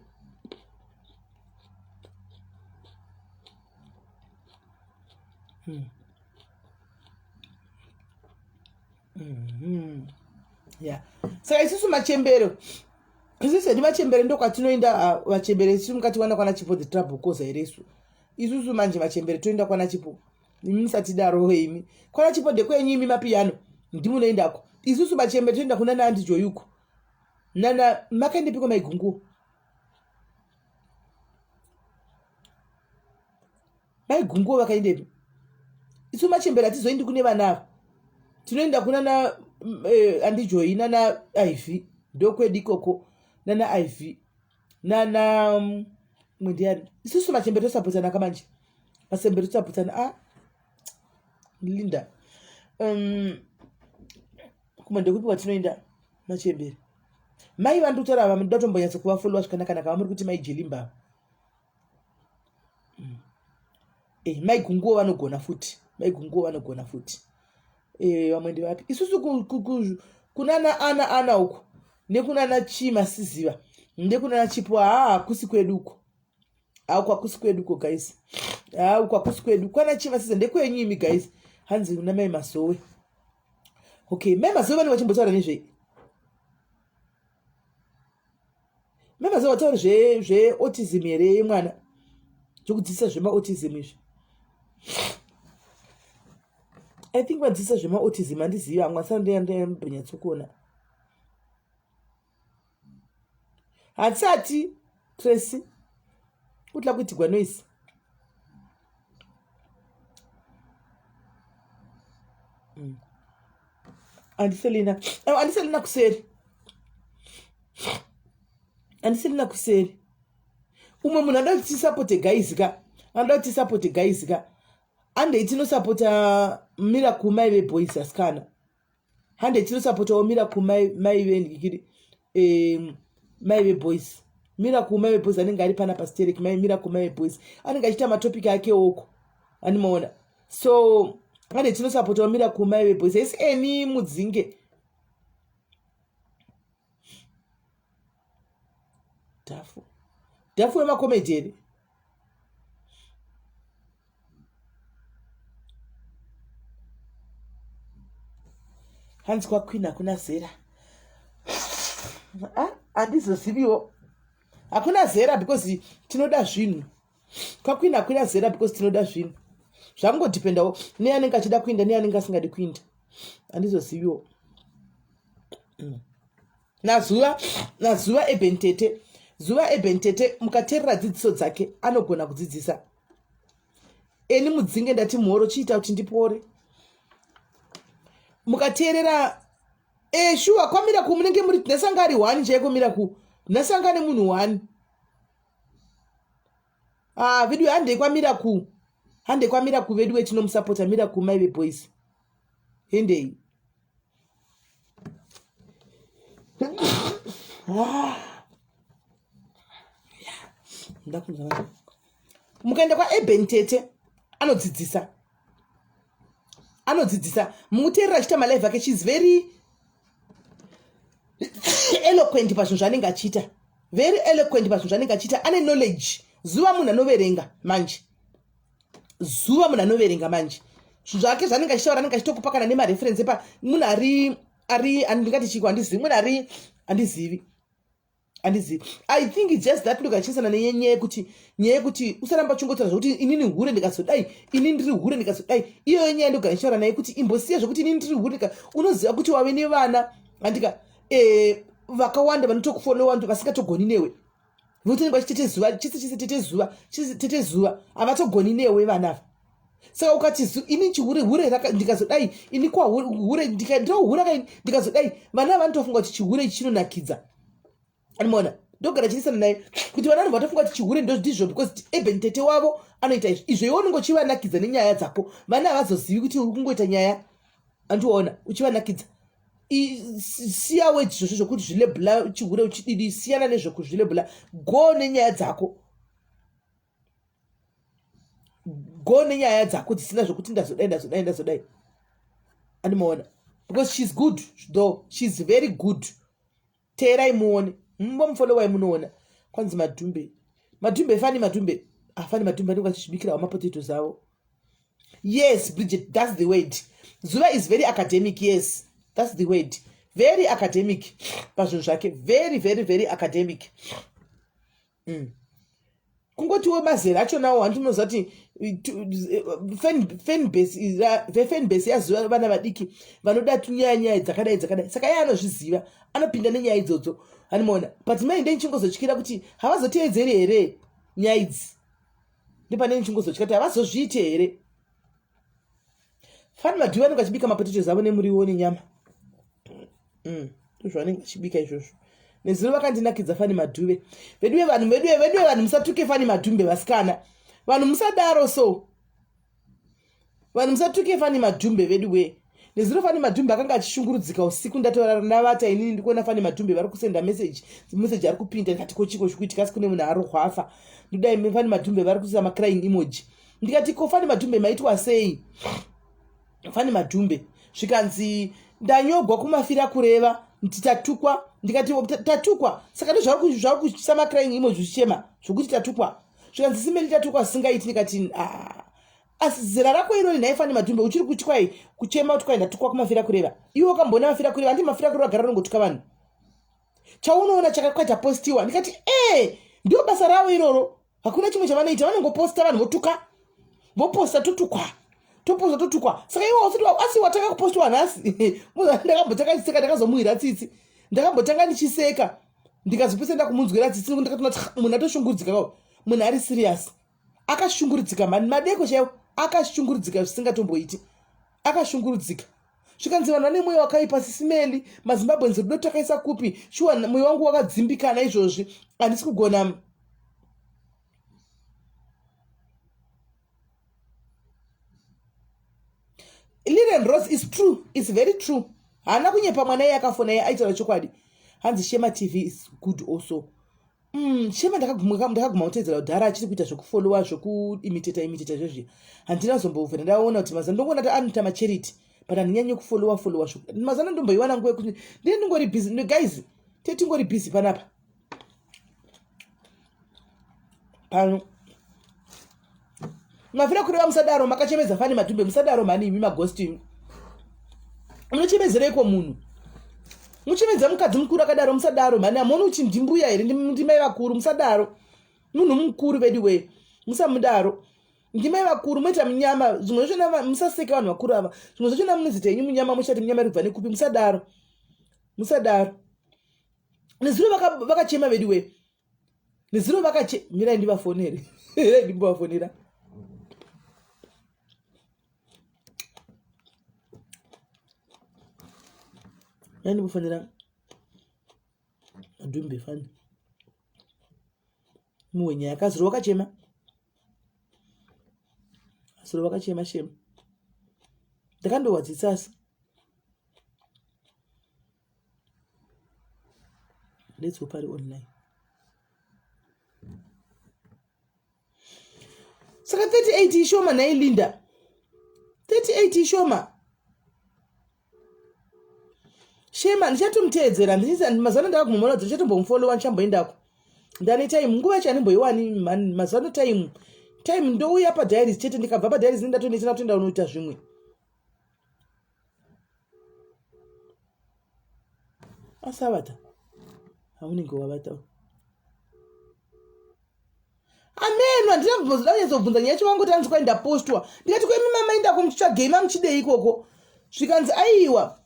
Speaker 1: hmm. Mm -hmm. Yeah. Saka isusu machembero isusu hedu vachembere ndokwatinoenda ah, vachembere isu mukatiwana kwana chipo the trouble cause here isu isusu manje vachembere toenda kwana chipo imi musatidaro imi kwana chipo ndekwenyu imi mapiyano ndimunoendako isusu vachembere toenda kuna nandi joyuko nana makaendepiko maigunguo Mai Gunguwo vakaendepi? Isu machembere hatizoendi kune vana ava. Tinoenda kuna na eh, Andijoyi nana Ivy ndokwedu ikoko nana Ivy nana mm, mwe ndiani? Isusu machembere tosapotana ka manje. Machembere tosapotana ah Linda. Um, kumwe ndekupi kwatinoenda machembere? Mai vandikutaura ava ndoda kutombonyatso kuvafollowa zvakanaka-naka vamuri kuti mai Jelimba ava. Mm. Eh, mai Gunguwo vanogona futi. Mai Gunguwo vanogona futi. Eh, vamwe ndevapi? Isusu kunana ana ana uko nekunana chii masiziva nekunana chipo haa hakusi kwedu uko. Haa hakusi kwedu uko guys. Haa uko hakusi kwedu. Kwana chii masiziva ndekwenyu imi guys. Hanzi kuna mai Mazowe. Okay, mai Mazowe vanenge vachimbotaura nezvei? Memazuva vatauri zveautism here yemwana zvekudzidzisa zvemaautism izvi i think vadzidzisa zvemaautism handizivi amwe asana ndeyambonyatsokuona hatisati tracy kutla kuitigwa noise mm. andiselina oh, andiselina kuseri andiselina kuseri umwe munhu anoda kuti tisapote guys ka anoda kuti tisapote guys ka andei tinosapota miracle mai veboys asikana handei tinosapotawo miracle mai mai vendikiri um, mai veboys miracle mai veboys anenge ari pana pasterek mai miracle mai veboys anenge achiita matopic ake oko animaona so handei tinosapotawo miracle mai veboys haisi eni mudzinge dhafu dhafu wemakomedi here hanzi kwaqueen hakuna zera ah, handizoziviwo hakuna zera because tinoda zvinhu kwaqueen hakuna zera because tinoda zvinhu zvangodhipendawo neanenge achida kuinda neanenge asingadi kuinda handizoziviwo mm. nazuva nazuva ebentete zuva ebentete mukateerera dzidziso dzake anogona kudzidzisa eni mudzinge ndati mhoro chiita kuti ndipore mukateerera e shuwa kwamira ku munenge muri nhasi ari one chaiko mira ku nhasi anga ane munhu one ah vedu handei kwamira ku handei kwamira ku vedu wetinomusapota mira ku mai veboys hendei ah. ndakunzwa mukaenda kwaeben tete anodzidzisa anodzidzisa muteerera achiita malive ake shes very eloquent pazvinhu zvaanenge achiita very eloquent pazvinhu zvaanenge achiita ane knowledge zuva munhu anoverenga manje zuva munhu anoverenga manje zvinhu zvake zvaanenge achitaura anenge achitokupa kana nemareference epa munhu ari ari andingati chiko handizivi munhu ari handizivi handizivi i think its just that look achisana nenyaya yekuti nyaya yekuti usaramba uchingotaura zvekuti inini hure ndikazodai ini ndiri hure ndikazodai iyoyo nyaya ndogara ndichitaura naye kuti imbosiya zvekuti inini ndiri hure ndika unoziva kuti wave nevana andika eh, vakawanda vanotokufolowa vasingatogoni newe vekuti vanenge vachitete zuva chese chese tete zuva chese tete zuva havatogoni newe vana ava saka ukati ini chihure hure ndikazodai ini kwahure ndinohura kaini ndikazodai vana vanotofunga kuti chihure ichi chinonakidza anomaona ndogara chirisana naye kuti vana vanhu vatofunga kuti chihure ndozvizvo because eben tete wavo anoita izvi izvo iwe unenge uchivanakidza nenyaya dzako vana havazozivi kuti uri kungoita nyaya andiona uchivanakidza siya wedzi zvozvo zvokuti zvilebhula chihure uchididi siyana nezvekuzvilebhula go nenyaya dzako go nenyaya dzako dzisina zvekuti ndazodai ndazodai ndazodai andimaona because she's good though she's very good teerai muone mumbomufolowai munoona kwanzi madhumbe madhumbe fani madhumbe afani ah, madhumbe anenge achizvibikirawo mapotatoes avo yes bridget that's the word zuva is very academic yes that's the word very academic pazvinhu zvake very very very academic mm. kungotiwo mazera acho nawo hanti unoziva kuti fanbase yaziva vana vadiki vanoda tunyaya nyaya dzakadai dzakadai saka iye anozviziva anopinda nenyaya idzodzo animaona but mai ndei ndichingozotyira kuti havazoteedzeri here nyaya idzi Ndipane ndichingozotya kuti havazozviite here. Fani madhuve vanenge vachibika mapotatoes avo nemuriwo nenyama. Ndozvavanenge vachibika izvozvo. Nezuro vakandinakidza Fani Madhuve. Veduwe vanhu, veduwe, veduwe vanhu musatuke Fani Madhumbe vasikana. Vanhu musadaro so. Vanhu musatuke Fani Madhumbe veduwe. Nezuro Fani Madhumbe akanga achishungurudzika usiku ndatorara ndavata inini ndikuona Fani Madhumbe vari kusenda message, message ari kupinda ndikati ko chiko chikuitika asi kune munhu arohwa afa. Ndodai Fani Madhumbe vari kuisa ma crying emoji. Ndikati ko Fani Madhumbe maitwa sei? Fani Madhumbe zvikanzi ndanyogwa kumafira kureva nti tatukwa ndikati tatukwa saka ndozvauri kuisa macrying emoji uchichema zvokuti tatukwa zvikanzi simeli tatukwa zvisingaiti ndikati ah, asi zera rako irori nhai Fani Madhumbe uchiri kuti kwai kuchema kuti kwai ndatukwa kumafira kureva iwe wakamboona mafira kureva handi mafira kureva gara rinongotuka vanhu chaunoona chakakwaita postiwa ndikati ee eh, ndio basa ravo iroro hakuna chimwe chavanoita vanongoposta vanhu votuka voposta totukwa toposta totukwa saka iwe usati asi watanga kupostiwa nhasi ndakambotanga ndichiseka ndakazomuhira tsitsi ndakambotanga ndichiseka ndikazopesa ndakumunzwira tsitsi nekuti ndakatoona kuti munhu atoshungurudzika kao munhu ari serious akashungurudzika mani madeko chaiwo akashungurudzika zvisingatomboiti akashungurudzika zvikanzi vanhu vane mweya wakaipa sisimeli mazimbabweans rudo takaisa kupi shuwa mweya wangu wakadzimbikana izvozvi handisi kugona Lilian Rose is true is very true haana kunyepa mwana iye akafona iye aitaura chokwadi hanzi Shema TV is good also Shema ndakaguma kutedzera kudhara achiri kuita zvekufolowa zvekuimiteta imiteta zvezviya handina kuzombobvira ndaona kuti mazano ndongoona kuti anoita macharity but handinyanyi kufolowa folowa mazano ndomboiwana nguva yekuti ndine ndingori busy guys tetingori busy panapa pano mafira kureva musadaro makachemedza fani matumbe musadaro mhani imi magosti imi munochemezereiko munhu muchemedza mukadzi mukuru akadaro musadaro mhani hamuoni kuti ndimbuya here ndimai vakuru musadaro munhu mukuru vedu wee musamudaro ndimai vakuru moita munyama zvimwe zvachona musaseke vanhu vakuru ava zvimwe zvachona munozita henyu munyama muchati munyama iri kubva nekupi musadaro musadaro nezuro vakachema vedu wee nezuro vakache mirai ndivafonere mirai ndimbovafonera mirai ndimbofonera madhumbe fani muwe nyaya kazuro wakachema azuro vakachema shema ndakandowadzitsa asi Let's hope ari online. Saka 38 ishoma nhai Linda. 38 ishoma. Shema ndichatomuteedzera mazuva ano ndakaguma ndichatombomufollowa ndichamboendako. Ndane time nguva yacho andimboiwani mazuva ano time time ndouya padiaries chete ndikabva padiaries ndatoenda ndatoenda unoita zvimwe. Asavata haunenge wavata ameno handina kubvunza kunyatsobvunza nyaya yacho vangoti hanzi kwai ndapostwa ndikati kwemi mama indako muchitsvagei mamuchidei ikoko zvikanzi aiwa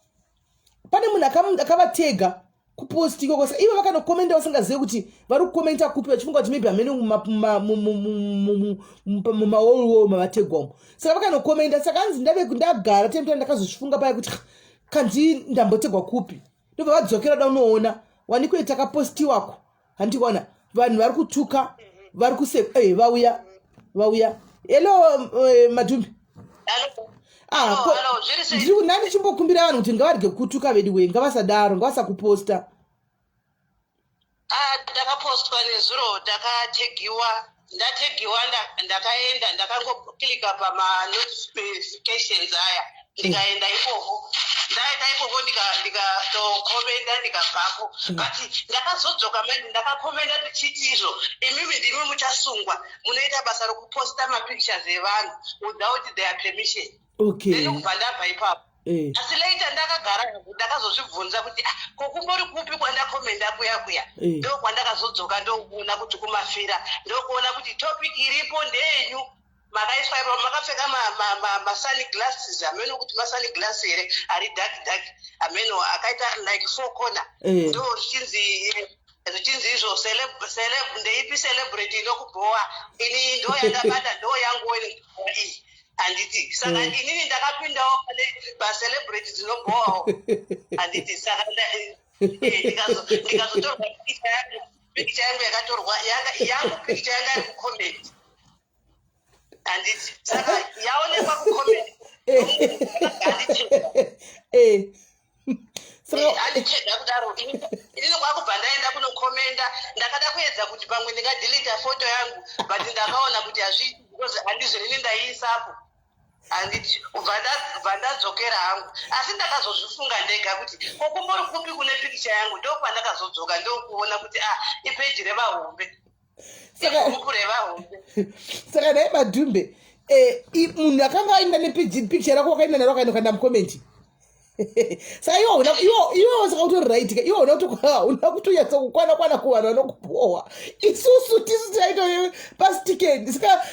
Speaker 1: pane munhu akavatega kupost ikoko saka ivo vakanokomenda vasingazive kuti vari kukomenta kupi vachifunga kuti maybe hamene mumaolwo mavategwa umo saka vakanokomenda saka hanzi ndave ndagara temta ndakazozvifunga paya kuti kanzi ndambotegwa kupi ndobva vadzokera da unoona wanikwe takapostiwako handikuona vanhu vari kutuka vari kuse eh, vauya vauya hello eh, madhumbi ah, ndiri nani chimbokumbira vanhu kuti ngavarege kutuka vedu wee ngavasadaro ngavasakuposta
Speaker 3: ah, ndakapostwa nezuro ndakategiwa ndategiwa ndakaenda ndakangoclicka pamanotifications aya ndikaenda ikoko ndaenda ikoko ndikatokomenda ndikabvako mm. but ndakazodzoka manje ndakakomenda ndichiti izvo imimi ndimi muchasungwa munoita basa rokuposta mapictures evanhu without their permission
Speaker 1: okay.
Speaker 3: then kubva ndabva ipapo
Speaker 1: eh.
Speaker 3: asi later ndakagara ndakazozvibvunza kuti ah, ko kumbori kupi kwandakomenda kuya kuya
Speaker 1: eh.
Speaker 3: ndokwandakazodzoka ndokuona kuti kumafira ndokuona kuti topic iripo ndeyenyu makaiswa ipapo makapfeka masani glasses hameno kuti masani glass here ari dark dark hameno akaita like four corner
Speaker 1: eh.
Speaker 3: ndo zvichinzi eh, Zvichinzi izvo celeb celeb ndeipi celebrity inokubhowa ini ndo yandabata ndo yangu iyi handiti saka mm. inini ndakapindawo pane pacelebrity dzinobhowawo handiti saka eh, ndikazotorwa pikicha yangu pikicha yangu yakatorwa yangu pikicha yanga iri kucomment handiti saka yaonekwa kucomment
Speaker 1: eh.
Speaker 3: andicheda kudaro inini kwakubva ndaenda kunokomenda ndakada kuedza kuti pamwe ndingadelita foto yangu but ndakaona kuti hazviiti because handizvirini ndaiisapo handiti bva ndadzokera hangu asi ndakazozvifunga ndega kuti ko kumbori kupi kune pikicha yangu ndokwandakazodzoka ndokuona kuti ah ipeji revahombe
Speaker 1: saka dai madhumbe eh, munhu akanga aenda nepicture rako wakaenda naro akaenda ukaenda mukomenti saka iwe saka utori right ka iwe una kutonyatsa kukwana kwana kuvanhu vanokubohwa isusu tisu taito pastikend saka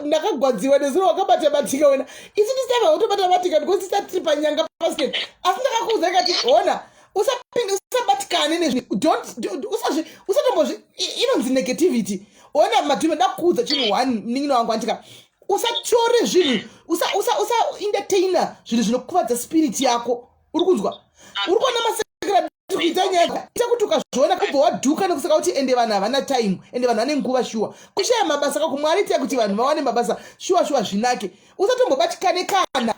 Speaker 1: ndakagwadziwa nezuro wakabata batika wena isu tisu taiva kutobata batika because tisati tiri panyanga pastikend asi ndakakuudza ikati hona usapinde usabatikane nezvinhu don't usazvi usatombozvi inonzi negativity ona madhino ndakuudza chinhu one munin'ina wangu andika usatore zvinhu usa usa usa entertainer zvinhu zvinokuvadza spirit yako uri kunzwa uri kuona masekera kuita nyaya ita kuti ukazviona kubva wadhuka nekusaka kuti ende vanhu havana time ende vanhu vane nguva shuwa kushaya mabasa kako mwari itai kuti vanhu vawane mabasa shuwa shuwa zvinake usatombobatikane kana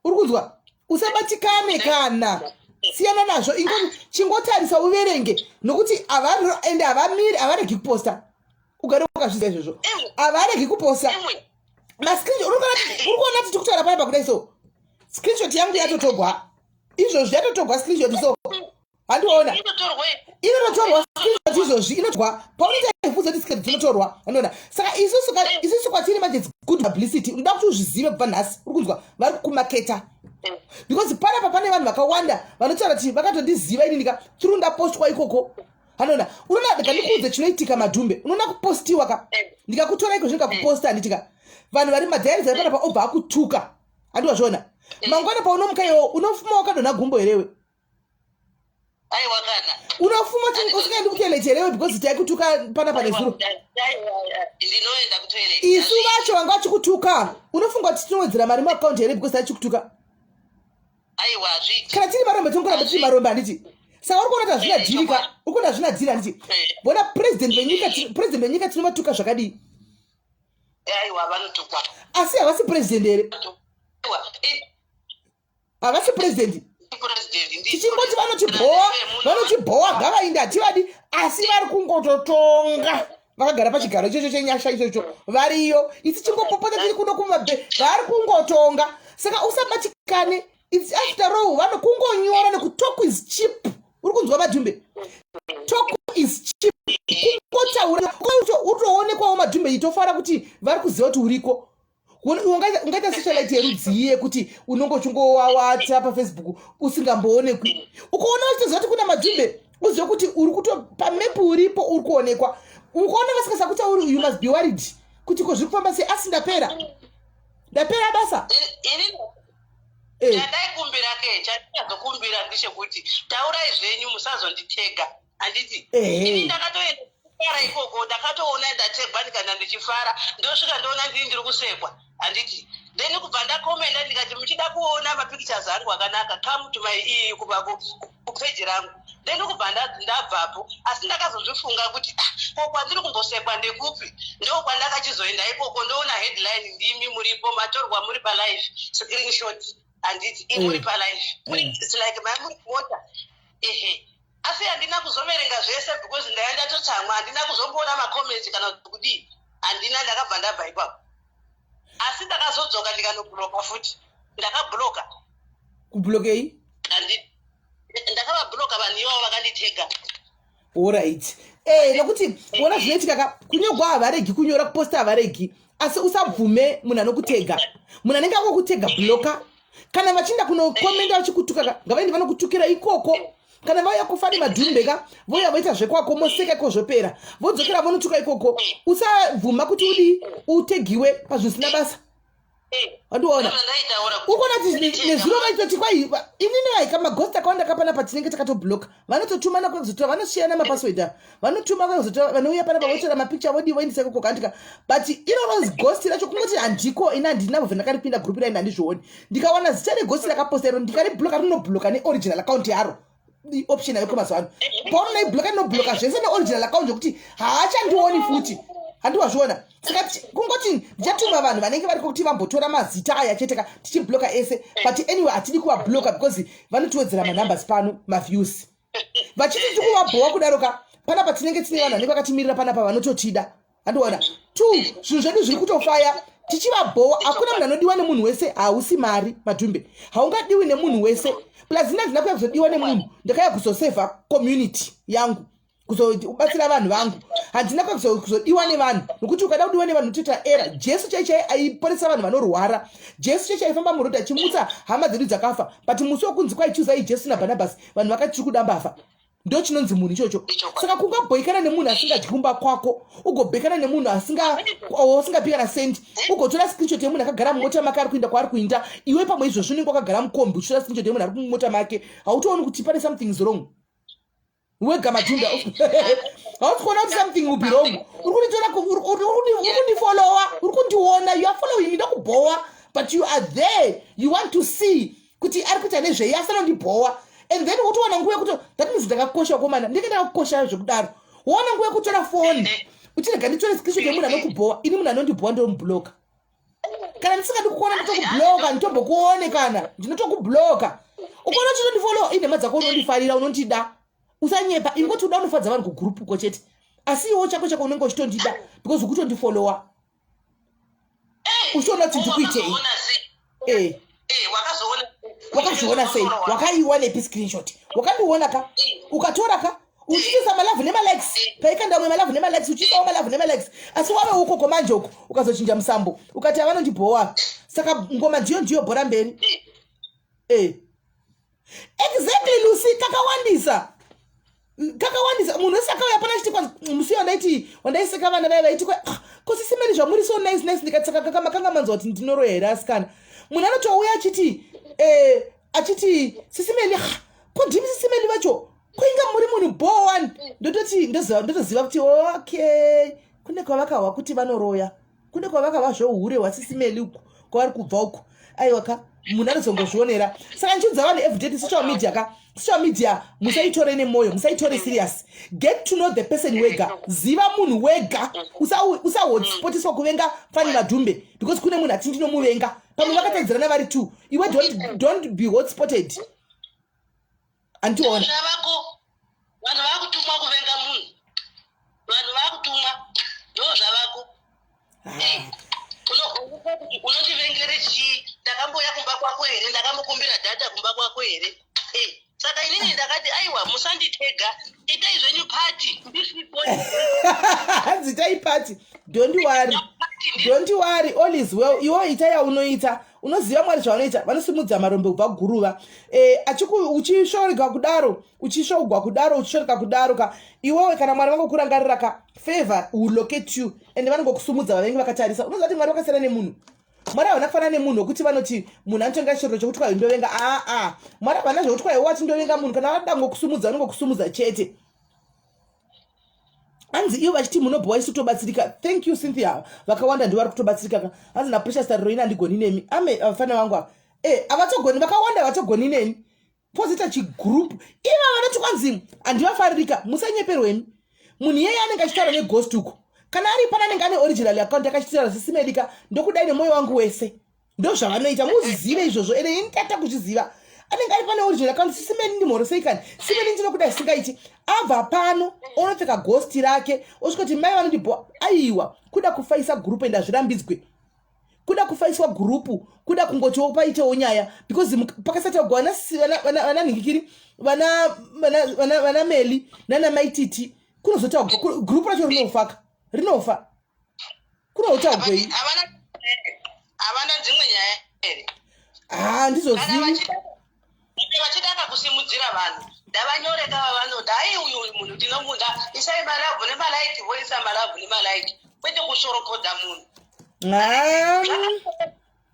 Speaker 1: uri kunzwa usabatikane kana siyana nazvo chingotarisa uverenge nokuti ende havamiri havaregi kuposta ugare wakazviziva izvozvo havaregi kuposta mascreen uri kuona kuti tikutaura panapa kudai so screenshot yangu yatotogwa izvozvi yatotogwa screenshot so handiona inototorwa screenshot izvozvi inotorwa paunoita ibvunzo kuti screen dzinotorwa handiona saka isusu isusu kwatiri manje it's good publicity unoda kuti uzvizive kubva nhasi uri kunzwa vari kukumaketa because panapa pane vanhu vakawanda vanotaura kuti vakatondiziva ini ndika through ndapostwa ikoko handiona unoona ndika ndikuudze chinoitika madhumbe unoona kupostiwa ka ndikakutora iko zvino ndikakuposta handitika vanhu vari madhairis ari panapa obva akutuka handiwazviona mangwana paunomuka iwo unofuma wakadonha gumbo herewe
Speaker 3: aiwa kana
Speaker 1: unofuma usingaendi kutoilet here because taikutuka pana pane zuro
Speaker 3: ndinoenda kutoilet
Speaker 1: isu vacho vanga vachikutuka unofunga kuti tinowedzera mari muakaunti here because taichikutuka
Speaker 3: aiwa hazviiti
Speaker 1: kana tiri marombe tinongoramba tiri marombe handiti saka uri kuona kuti hazvina dhiri ka uri kuona hazvina dhiri handiti bona president venyika president venyika tinovatuka zvakadii
Speaker 3: aiwa vanotukwa
Speaker 1: asi havasi president here havasi president tichingoti vanotibhowa vanotibhowa ngavainde hativadi asi vari kungototonga vakagara pachigaro ichocho chenyasha ichocho variyo isi chingopopota tiri kuno kumabe vari kungotonga saka usabatikane its after all vano kungonyora nekutalk is cheap uri kunzwa madhumbe talk is cheap kungotaura utoonekwawo madhumbe itofara kuti vari kuziva kuti uriko ungaita socialite yerudzii yekuti unonge uchingowawata pafacebook usingamboonekwi ukaona uchitoziva kuti kuna madhumbe uzive kuti uri kuto pamepu uripo uri kuonekwa ukaona vasingasakutauri you must be worried kuti ko zviri kufamba sei asi ndapera ndapera basa
Speaker 3: eh. chandaikumbira ke chandikazokumbira ndechekuti taurai zvenyu musazonditega handiti ini ndakatoenda kufara ikoko ndakatoona ndategwa ndikana ndichifara ndosvika ndoona ndini ndiri kusekwa handiti then kubva ndakomenda ndikati muchida kuona mapictures angu akanaka come to my e kupeji rangu then kubva ndabvapo asi ndakazozvifunga kuti ah, ko kwandiri kumbosekwa ndekupi ndokwandakachizoenda ikoko ndoona headline ndimi muripo matorwa muri palife screenshot handiti imuri mm. palife mm. its like mai muri kumota ehe asi handina kuzoverenga zvese because ndaya ndatotsamwa handina kuzomboona macomments kana kudii handina ndakabva ndabva ipapo asi ndakazodzoka ndikanobloka futi ndakabloka
Speaker 1: kublokei
Speaker 3: ndakavabloka vanhu ivavo vakanditega
Speaker 1: orit eh, nekuti ona zvinoitika ka kunyogwa havaregi kunyora kuposta havaregi asi usabvume munhu anokutega munhu anenge angokutega bloka kana vachienda kunokomenda vachikutuka ka ngavaende vanokutukira ikoko kana vauya kufani madhumbe ka vouya voita zvekwako moseka iko zvopera vodzokera vonotuka ikoko usabvuma kuti udii utegiwe pazvisina basa. Wandiona ukuona kuti nezuro vaitoti kwai inini vaika magost akawanda kapana patinenge takatobloka vanototumana kwekuzotora vanosiyana mapassword ava vanotuma kwekuzotora vanouya panapa votora mapicture vodii voendesa ikoko kandika but iroro ghost racho kungoti handiko ini handina vobva ndakaripinda group raini handizvioni ndikawana zita reghost rakaposta iro ndikaribloka rinobloka neoriginal account yaro option yaveko mazuva ano paunoibloka inobloka zvese neoriginal account zvekuti haachandioni futi handiwazviona saka kungoti ndichatuma vanhu vanenge variko kuti vambotora mazita aya chete ka tichibloka ese but anyway hatidi kuvabloka because vanotiwedzera manumbers pano maviews vachiti tiri kuvabhowa kudaro ka panapa tinenge tine vanhu vanenge vakatimirira panapa vanototida andiona two zvinhu zvedu zviri kutofaya tichivabhowa hakuna munhu anodiwa nemunhu wese hausi mari madhumbe haungadiwi nemunhu wese plus ini handina kuya kuzodiwa nemunhu ndakaya kuzosevha community yangu kuzobatsira vanhu vangu handina kuzodiwa nevanhu nokuti ukada kudiwa nevanhu utoita era jesu chai chai aiporesa vanhu vanorwara jesu chai chaifamba murodhi achimutsa hama dzedu dzakafa but musi wekunzi kwaichuzai jesu nabhanabhasi vanhu vakati tiri kuda mbavha ndo chinonzi munhu ichocho saka kungabhoikana nemunhu asingadyi kumba kwako ugobhekana nemunhu asingapi kana sendi ugotora screenshot yemunhu akagara mumota make ari kuinda kwaari kuinda iwe pamwe izvozvo unenge wakagara mukombi uchitora screenshot yemunhu ari mumota make hautooni kuti pane something is wrong wega matunda hausi kuona kuti something will be wrong uri kunditora uri kundifollowa uri kundiona you are following me ndakubhowa but you are there you want to see kuti ari kuita nezvei asi anondibhowa and then wotowana nguva yekuti that means ndakakosha komana ndinge ndakakosha zvekudaro woona nguva yekutora foni uchirega nditore screenshot yemunhu anokubhowa ini munhu anondibhowa ndomubloka kana ndisingadi kukuona ndotokubloka nditombokuone kana ndinotokubloka ukaona uchitondifolowa inhema dzako unondifarira unondida usanyepa ingoti uda unofadza vanhu kugroup uko chete asi iwo chako chako unenge uchitondida because ukutondifolowa uchitoona kuti ndikuitei eh.
Speaker 3: Eh,
Speaker 1: wakazviona sei wakaiwa nepi screenshot wakandiona ka ukatora ka uchiisa malavhu nemalikes paikanda umwe malavhu nemalikes uchiisawo malavhu nemalikes asi wave ukoko manje uko ukazochinja musambo ukati avanondibhowa saka ngoma ndiyo ndiyo bhora mberi e exactly lucy kakawandisa kakawandisa munhu wese akauya pana chiti kwanzi musi wandaiti wandaiseka vana vaya vaiti kwa ah, ko sisimeni zvamuri so nice nice ndikati saka kaka makanga manzwa kuti ndinoroya here asikana munhu anotouya achiti eh, achiti sisimeni ah, ko ndimi sisimeni vacho koinga muri munhu bho one ndototi ndotoziva kuti okay kune kwavakahwa kuti vanoroya kune kwavakava zveuhure hwasisimeli uku kwavari kubva uku aiwa ka munhu anozongozvionera saka ndichiudza vanhu everyday social media ka social media musaitore nemwoyo musaitore serious get to know the person wega ziva munhu wega usahotspotiswa kuvenga fani madhumbe because kune munhu ati ndinomuvenga pamwe vakatadzirana vari two iwe don't be hotspotted andiona
Speaker 3: zvavako vanhu vakutumwa kuvenga munhu vanhu vakutumwa ndo zvavako ah. unondivengere chii ndakambouya kumba kwako here ndakambokumbira data kumba kwako here eh, saka inini ndakati aiwa musanditega itai zvenyu pati ndisipo
Speaker 1: hanzi itai pati don't worry don't worry all is well iwo ita yaunoita unoziva mwari zvavanoita vanosimudza marombe kubva kuguruva e, uchishoreka kudaro uchishougwa kudaro uchishoreka kudaro ka iwewe kana mwari vangokurangarira ka favor will locate you and vanongokusumudza vavengi vakatarisa unoziva kuti mwari vakasiyana nemunhu mwari havana kufanana nemunhu wekuti vanoti munhu anotonga chiroro chekuti kwayo ndovenga aa mwari havana zvekuti kwayo wati ndovenga munhu kana vada ngokusumudza vanongokusumudza chete hanzi ivo vachiti munobhowa isu tobatsirika thank you cynthia vakawanda ndivo vari kutobatsirika ka hanzi naprecious tariro ini handigoni nemi ame vafana vangu ava e eh, havatogoni vakawanda havatogoni neni pozoita chigroup iva vanoti kwanzi handivafaririka musanyeperweni munhu iyeye anenge achitaura neghost uko kana ari pana anenge ane original account akachitaura sesimedika ndokudai nemwoyo wangu wese ndozvavanoita muzive izvozvo ende ini tata kuzviziva anenge ari pane original account sisimeni ndimhorosei kani simeni ndinokuda zvisingaiti abva pano onopfeka ghost rake osvika kuti mai vanondibhoa aiwa kuda kufaisa group ende hazvirambidzwe kuda kufaiswa gurupu kuda kungotiwo paitewo nyaya because pakasati agwa vananhingikiri vana meli nana maititi kunozotaugwa gurupu racho rinofaka rinofa kunotaugwei
Speaker 3: havana dzimwe nyaya here
Speaker 1: haa ndizozivi
Speaker 3: vachida kakusimudzira vanhu ndavanyore kava vanoda ai uyu munhu tinomuda isai malavhu nemalaiki voisa malavhu nemalaiki kwete kushoropodza munhu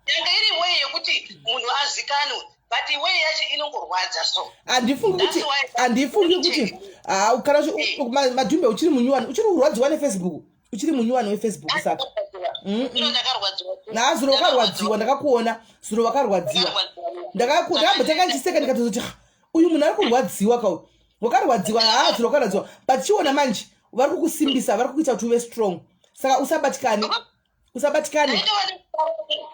Speaker 3: Yanga iri way yekuti munhu azikanwe, but way yacho inongorwadza so.
Speaker 1: Handifungi kuti handifungi kuti ah, kana Madhumbe uchiri munyuwani, uchiri kurwadziwa neFacebook, uchiri munyuwani weFacebook, saka
Speaker 3: Na
Speaker 1: zuro wakarwadziwa, ndakakuona zuro wakarwadziwa. Ndakambotanga ndichiseka, ndikatozoti, "Uyu munhu ari kurwadziwa kau." Wakarwadziwa, haa, zuro wakarwadziwa, but chiona manje vari kukusimbisa, vari kukuita kuti uve strong, saka usabatikane, usabatikane.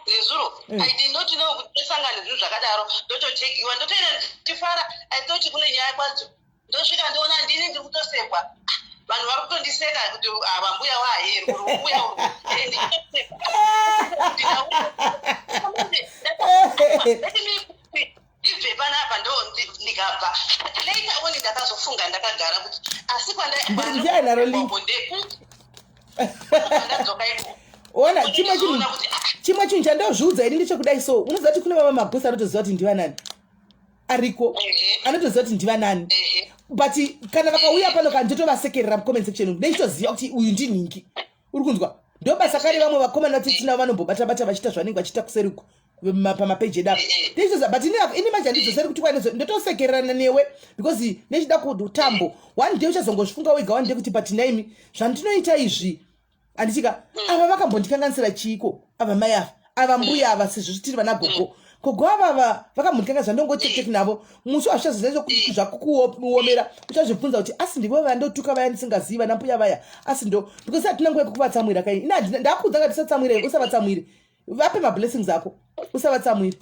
Speaker 3: Nezuro I did not know kuti tosangana zvinhu zvakadaro. Ndototegiwa, ndotoenda ndichifara. I thought kune nyaya kwadzo. Ndosvika ndoona ndini ndiri kutosekwa. Ah, vanhu vari kutondiseka kuti ava mbuya waheru, mbuya uru. Ndichitosekwa. Let me ndibve panapa, ndo ndikabva. Later on ndakazofunga ndakagara kuti asi
Speaker 1: Ndianaro link.
Speaker 3: Ndekupi ndadzoka ikoko?
Speaker 1: Ona, chimwe chinhu
Speaker 3: Ndinoona kuti, ah,
Speaker 1: chimwe chinhu chandozviudza ini ndechekudai. So unoziva kuti kune vamwe magosi anotoziva kuti ndivanani ariko, anotoziva kuti ndivanani, but kana vakauya pano kana ndotovasekerera mucomment section umu, ndechitoziva kuti uyu ndinhingi. Uri kunzwa? Ndo basa kare vamwe vakomana vatitinavo vanombobata-bata vachiita zvanenge vachiita kuseriko pamapeji edu apa. Ndechitoziva, but ini manje handidzoseri kuti kwanezo. Ndotosekererana newe because nechida kutambo. One day uchazongozvifunga wega, one day kuti, but naimi zvandinoita izvi handichika ava vakambondikanganisira chiiko? Ava mai ava, ava mbuya ava, sezvo tiri vana gogo, gogo ava vakambondikanganisa, zvandongotektek navo. Musi wazvichazoza zvakukuomera, uchazvibvunza kuti, asi ndivo vandotuka vaya ndisingazivi, vana mbuya vaya? Asi ndo because hatina nguva yekuvatsamwira kai. Ina ndakuudza ngati usatsamwire, usavatsamwire, vape mablessings ako, usavatsamwire,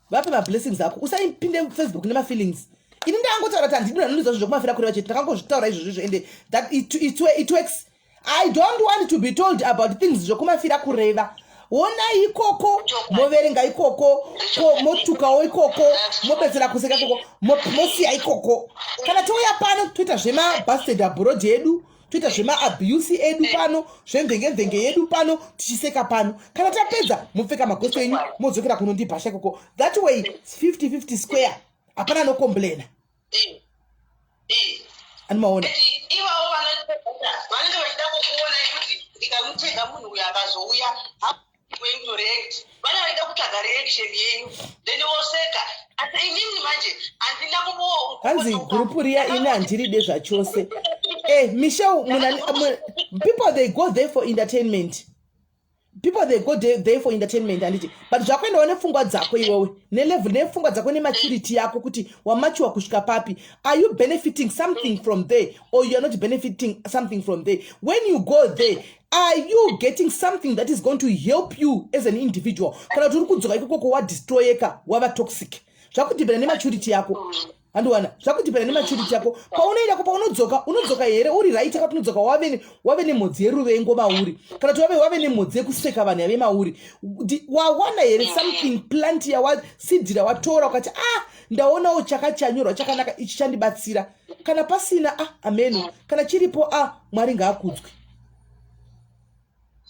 Speaker 1: vape mablessings ako, usaipinde Facebook nemafeelings. Ini ndangotaura kuti handidi vanondiza zvo zvekumafira kureva chete. Ndakangozvitaura izvozvo izvo, ende that it works. I don't want to be told about things zvekumafira kureva. Onai ikoko, moverenga ikoko, ko motukawo ikoko, mobetsera kuseka ikoko, mosiya ikoko. Kana touya pano toita zvemabasted abroad edu, toita zvemaabuse edu pano, zvemvenge-mvenge yedu pano, tichiseka pano. Kana tapedza, mopfeka magosi enyu, modzokera kunondibhasha ikoko. That way 50 50 square, hapana anocomplaina. Anomaona?
Speaker 3: Ivavo vanenge vachida kukuonai kuti ndikamutega munhu uyu akazouya, going to react. Vana vaida kutsvaga reaction yenyu, then voseka. Asi inini manje handina.
Speaker 1: Hanzi gurupu riya ini handiride zvachose. Michelle, people, they go there for entertainment. People, they go there for entertainment, handiti? But zvakuendawo nepfungwa dzako iwewe, nelevel nepfungwa dzako nematurity yako, kuti wamature kusvika papi. Are you benefiting something from there or you are not benefiting something from there? When you go there, are you getting something that is going to help you as an individual, kana kuti uri kudzoka ikokoko wadestroyeka, wava toxic? Zvakudhipenda nematurity yako, handiwana? Zvakudhipenda nematurity yako. Paunoendako, paunodzoka, unodzoka here uri right? Kana unodzoka wave nemhodzi yeruvengo mauri, kana kuti wave nemhodzi yekuseka vanhu yave mauri, wawana here something, plant yawaseed rawatora ukati, "Ah, ndaonawo chakachanyorwa chakanaka ichi, chandibatsira"? Kana pasina, ah, ameno. Kana chiripo, ah, Mwari ngaakudzwe.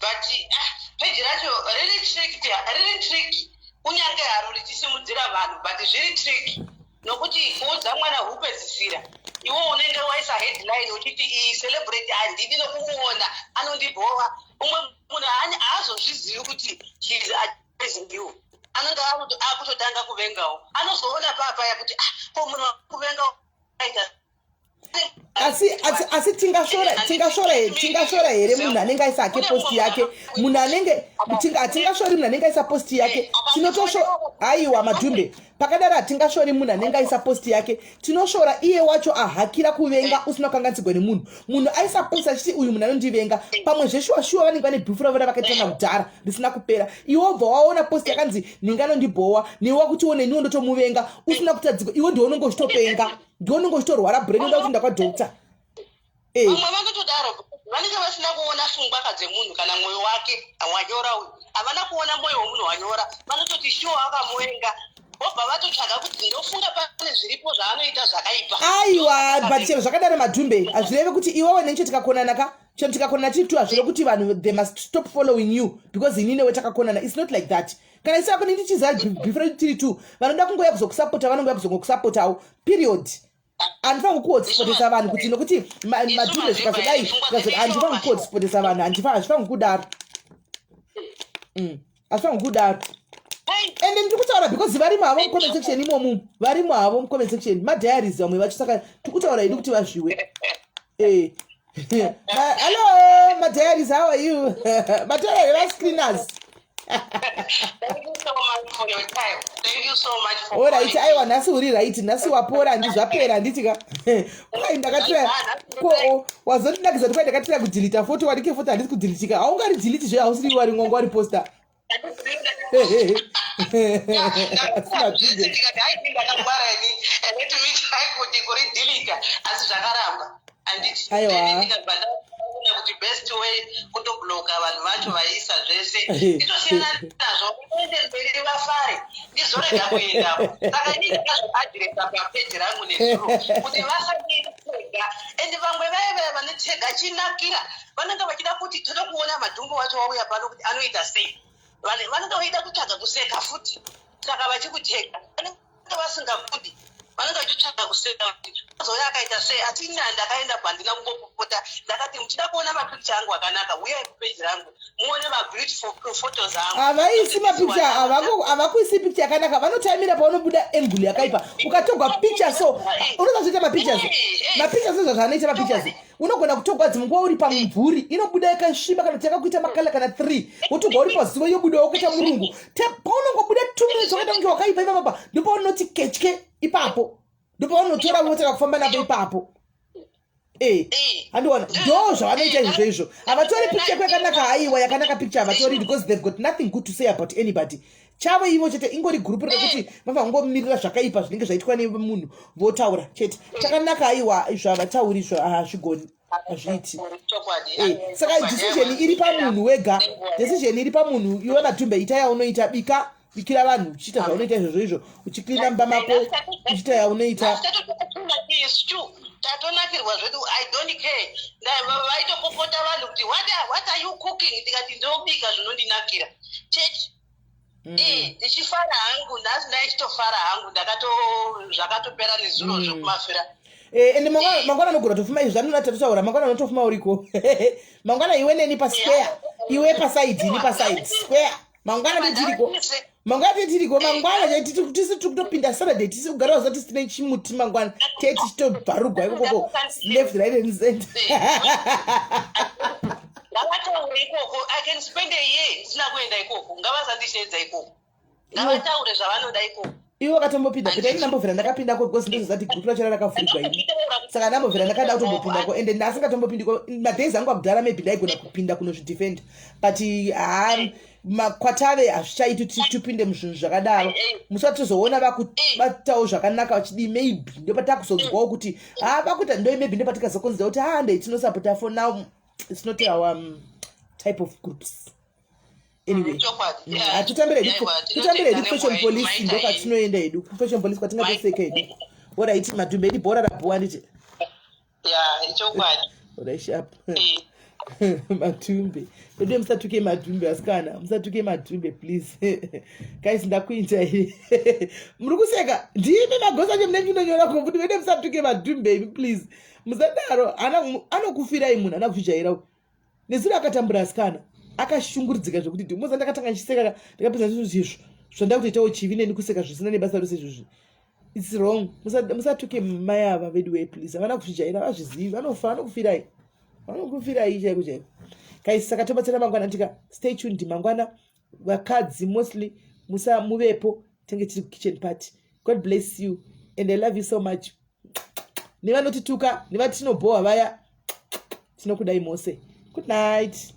Speaker 3: But ah, peji racho riri tricky, riri tricky, kunyange haro richisimudzira vanhu, but zviri tricky nokuti kuudza mwana hupedzisira iwe unenge waisa headline uchiti, "Iyi celebrity handidi nokumuona, anondibhowa." Umwe munhu haazozvizivi kuti she is advising you. Anenge akutotanga kuvengawo, anozoona papaya kuti, "Ah, ko munhu akuvenga aita."
Speaker 1: Asi tingasvora here munhu anenge aisa hake post yake? Munhu anenge hatingashori munhu anenge aisa post yake. Tinotosho, aiwa, Madhumbe, pakadaro hatingashori munhu anenge aisa post yake. Tinoshora iye wacho ahakira kuvenga usina kukanganitsigwa nemunhu. Munhu aisa post achiti, "Uyu munhu anondivenga." Pamwe zveshuwa shuwa vanenge vane beef ravo ravakaitana kudhara risina kupera. Iwe wobva waona post yakanzi ninge anondibhowa, newe wakuti one niwo ndotomuvenga usina kutadzikwa. Iwe ndiwe unonge uchitopenga, ndiwe unonge uchitorwara brain, unoda kuenda kwadoctor.
Speaker 3: Vamwe vanotodaro, vanenge vasina kuona fungwaka dzemunhu kana mwoyo wake wanyora uyu. Havana kuona mwoyo wemunhu wanyora, vanototi shuwa akamuvenga, vobva vatotsvaga kuti ndofunga pane zviripo zvaanoita zvakaipa.
Speaker 1: Aiwa, but chero zvakadaro, Madhumbe, hazvireve kuti iwewe nenche tikakonana ka, chero tikakonana tiri two, hazvireve kuti vanhu they must stop following you because ini newe takakonana. It's not like that. Kana isi yako ndichiziva before tiri two, vanoda kungoya kuzokusapota vanongoya kuzongokusapotawo, period. Handifaniri kuhotspotesa vanhu kuti nokuti Madhumbe zvikazodai, handifaniri kuhotspotesa vanhu, hazvifaniri kudaro. Hazvifanirwi kudaro. Ende ndiri kutaura because varimo havo mucomment section imomu, varimo havo mucomment section, madiaries vamwe vacho. Saka tiri kutaura hedu kuti vazviwe. Hello madiaries, how are you? Mataura vascreeners.
Speaker 3: Thank you so much for your time. Thank you so much for
Speaker 1: Alright, aiwa, nhasi uri right, nhasi wapora, handi zvapera, handiti ka? Kwai ndakatira ko wazondinakidza kuti kwai ndakatira kudhilita foto, wanike foto handisi kudhilitika. Haungari zve, hausiri wari ngongo wari posta.
Speaker 3: Ndikati hai, ndakangwara ini, let me try kuti kuridhilita, asi zvakaramba, handiti?
Speaker 1: Aiwa.
Speaker 3: Ndikabva ndaona kuti best way kutobloka vanhu vacho vaisa zvese, itosiyana nazvo, ende mberi vafare, ndizorega kuendapo. Saka ini ndakazviadhiresa papeji rangu nezuro kuti vasanditega. And vamwe vaiva vanotega chinakira, vanenge vachida kuti toda kuona Madhumbu wacho wauya pano kuti anoita sei. Vanenge vaida kutsvaga kuseka futi, saka vachikutega vanenge vasingakudi, vanenge vachitsvaga kuseka kuti azouya akaita sei. Asi ini ndakaenda, pandina kumbopopota. Ndakati muchida kuona mapicture angu akanaka, uyai kupeji rangu muone mabeautiful photos angu.
Speaker 1: Havaisi mapicture, havakuisi picture yakanaka. Vanotaimira paunobuda angle yakaipa. Ukatogwa picture so unozazoita mapictures, mapictures ezvazvaanoita mapictures, unogona kutogwa dzimwe nguva uri pamumvuri, inobuda yakasviba, kana kuti yakakuita makala kana 3, wotogwa uri pazuva, yobuda wakaita murungu. Paunongobuda 2 minutes wakaita kunge wakaipa ipapapa, ndopaunoti ketye ipapo, ndopaunotora votaka kufamba napo ipapo. Handiona ndo zvavanoita izvozvo izvo. Havatori picture yako yakanaka. Haiwa, yakanaka picture havatori because they've got nothing good to say about anybody. Chavo ivo chete ingori gurupu rekuti vabva kungomirira zvakaipa zvinenge zvaitwa nemunhu, votaura chete. Chakanaka, aiwa, izvo havatauri izvo, hazvigoni, hazviiti. Saka decision iri pamunhu wega, decision iri pamunhu. Iwe Madhumbe, ita yaunoita, bika, bikira vanhu, uchiita zvaunoita izvozvo izvo, uchiklina mumba mako, uchiita yaunoita.
Speaker 3: Tatonakirwa zvedu. I don't care. Vaitopopota vanhu kuti what are you cooking? Ndikati ndobika zvinondinakira chete. Ndichifara hangu nhasi, ndaichitofara hangu, ndakato zvakatopera nezuro zvekumafira.
Speaker 1: Ende mangwana anogona kutofuma izvi zvanona tatotaura. Mangwana unotofuma uriko mangwana, iwe neni pasquare, iwe paside, ini paside, square. Mangwana titiriko, mangwana titiriko, mangwana tisi tiri kutopinda Saturday, tisi kugara vaza tisine chimuti. Mangwana tee tichitobvarugwa ikokoko, left, right and center.
Speaker 3: Ngavataure ikoko. I can spend a year ndisina kuenda ikoko. Ngavasandisheedza ikoko, ngavataure zvavanoda ikoko.
Speaker 1: Iwe wakatombopinda pinda, ini ndambobvira ndakapindako because ndozvati gurupu racho rarakavhurigwa ini, saka ndambobvira ndakada kutombopindako, ende ndasingatombopindiko. Madays angu akudhara maybe ndaigona kupinda kunozvidefend, but ha, makwatave hazvichaiti kuti tipinde muzvinhu zvakadaro. Musati tozoona vakubatawo zvakanaka vachidii, maybe ndopatakuzonzwawo kuti ha, vakuita ndo, maybe ndopatikazokonzera kuti ha, ndei tinosapota. For now it's not our type of groups anyway. Hatitambire hedu, tutambire hedu kufashion police, ndokwatinoenda hedu kufashion police, kwatingatoseka hedu. Alright Madhumbe, edi bhora rabhuwa, nditi? Alright, sharp Madhumbe vedu, musatuke Madhumbe asikana, musatuke Madhumbe please. Guys, ndakuita iri muri kuseka, ndimi magosa acho mune chinonyora kuti vede musatuke Madhumbe imi, please musadaro. Anokufirai munhu ana kuzvijaira nezuro, akatambura asikana, akashungurudzika zvekuti moza. Ndakatanga ndichiseka, ndakapedza izvo zvanda kutoitawo chivi neni, kuseka zvisina nebasa rose izvozvi. It's wrong. Musatuke mai ava vedu we, please. Havana kuzvijaira, vazvizivi, vanofa, vanokufirai, vanokufirai chaiko chaiko. Guys, saka tobatsira mangwana tika stay tuned. Mangwana vakadzi mostly musa muvepo, tenge tiri kukitchen party. God bless you and I love you so much. Nevanotituka nevatinobhowa vaya, tinokudai mose. Good night.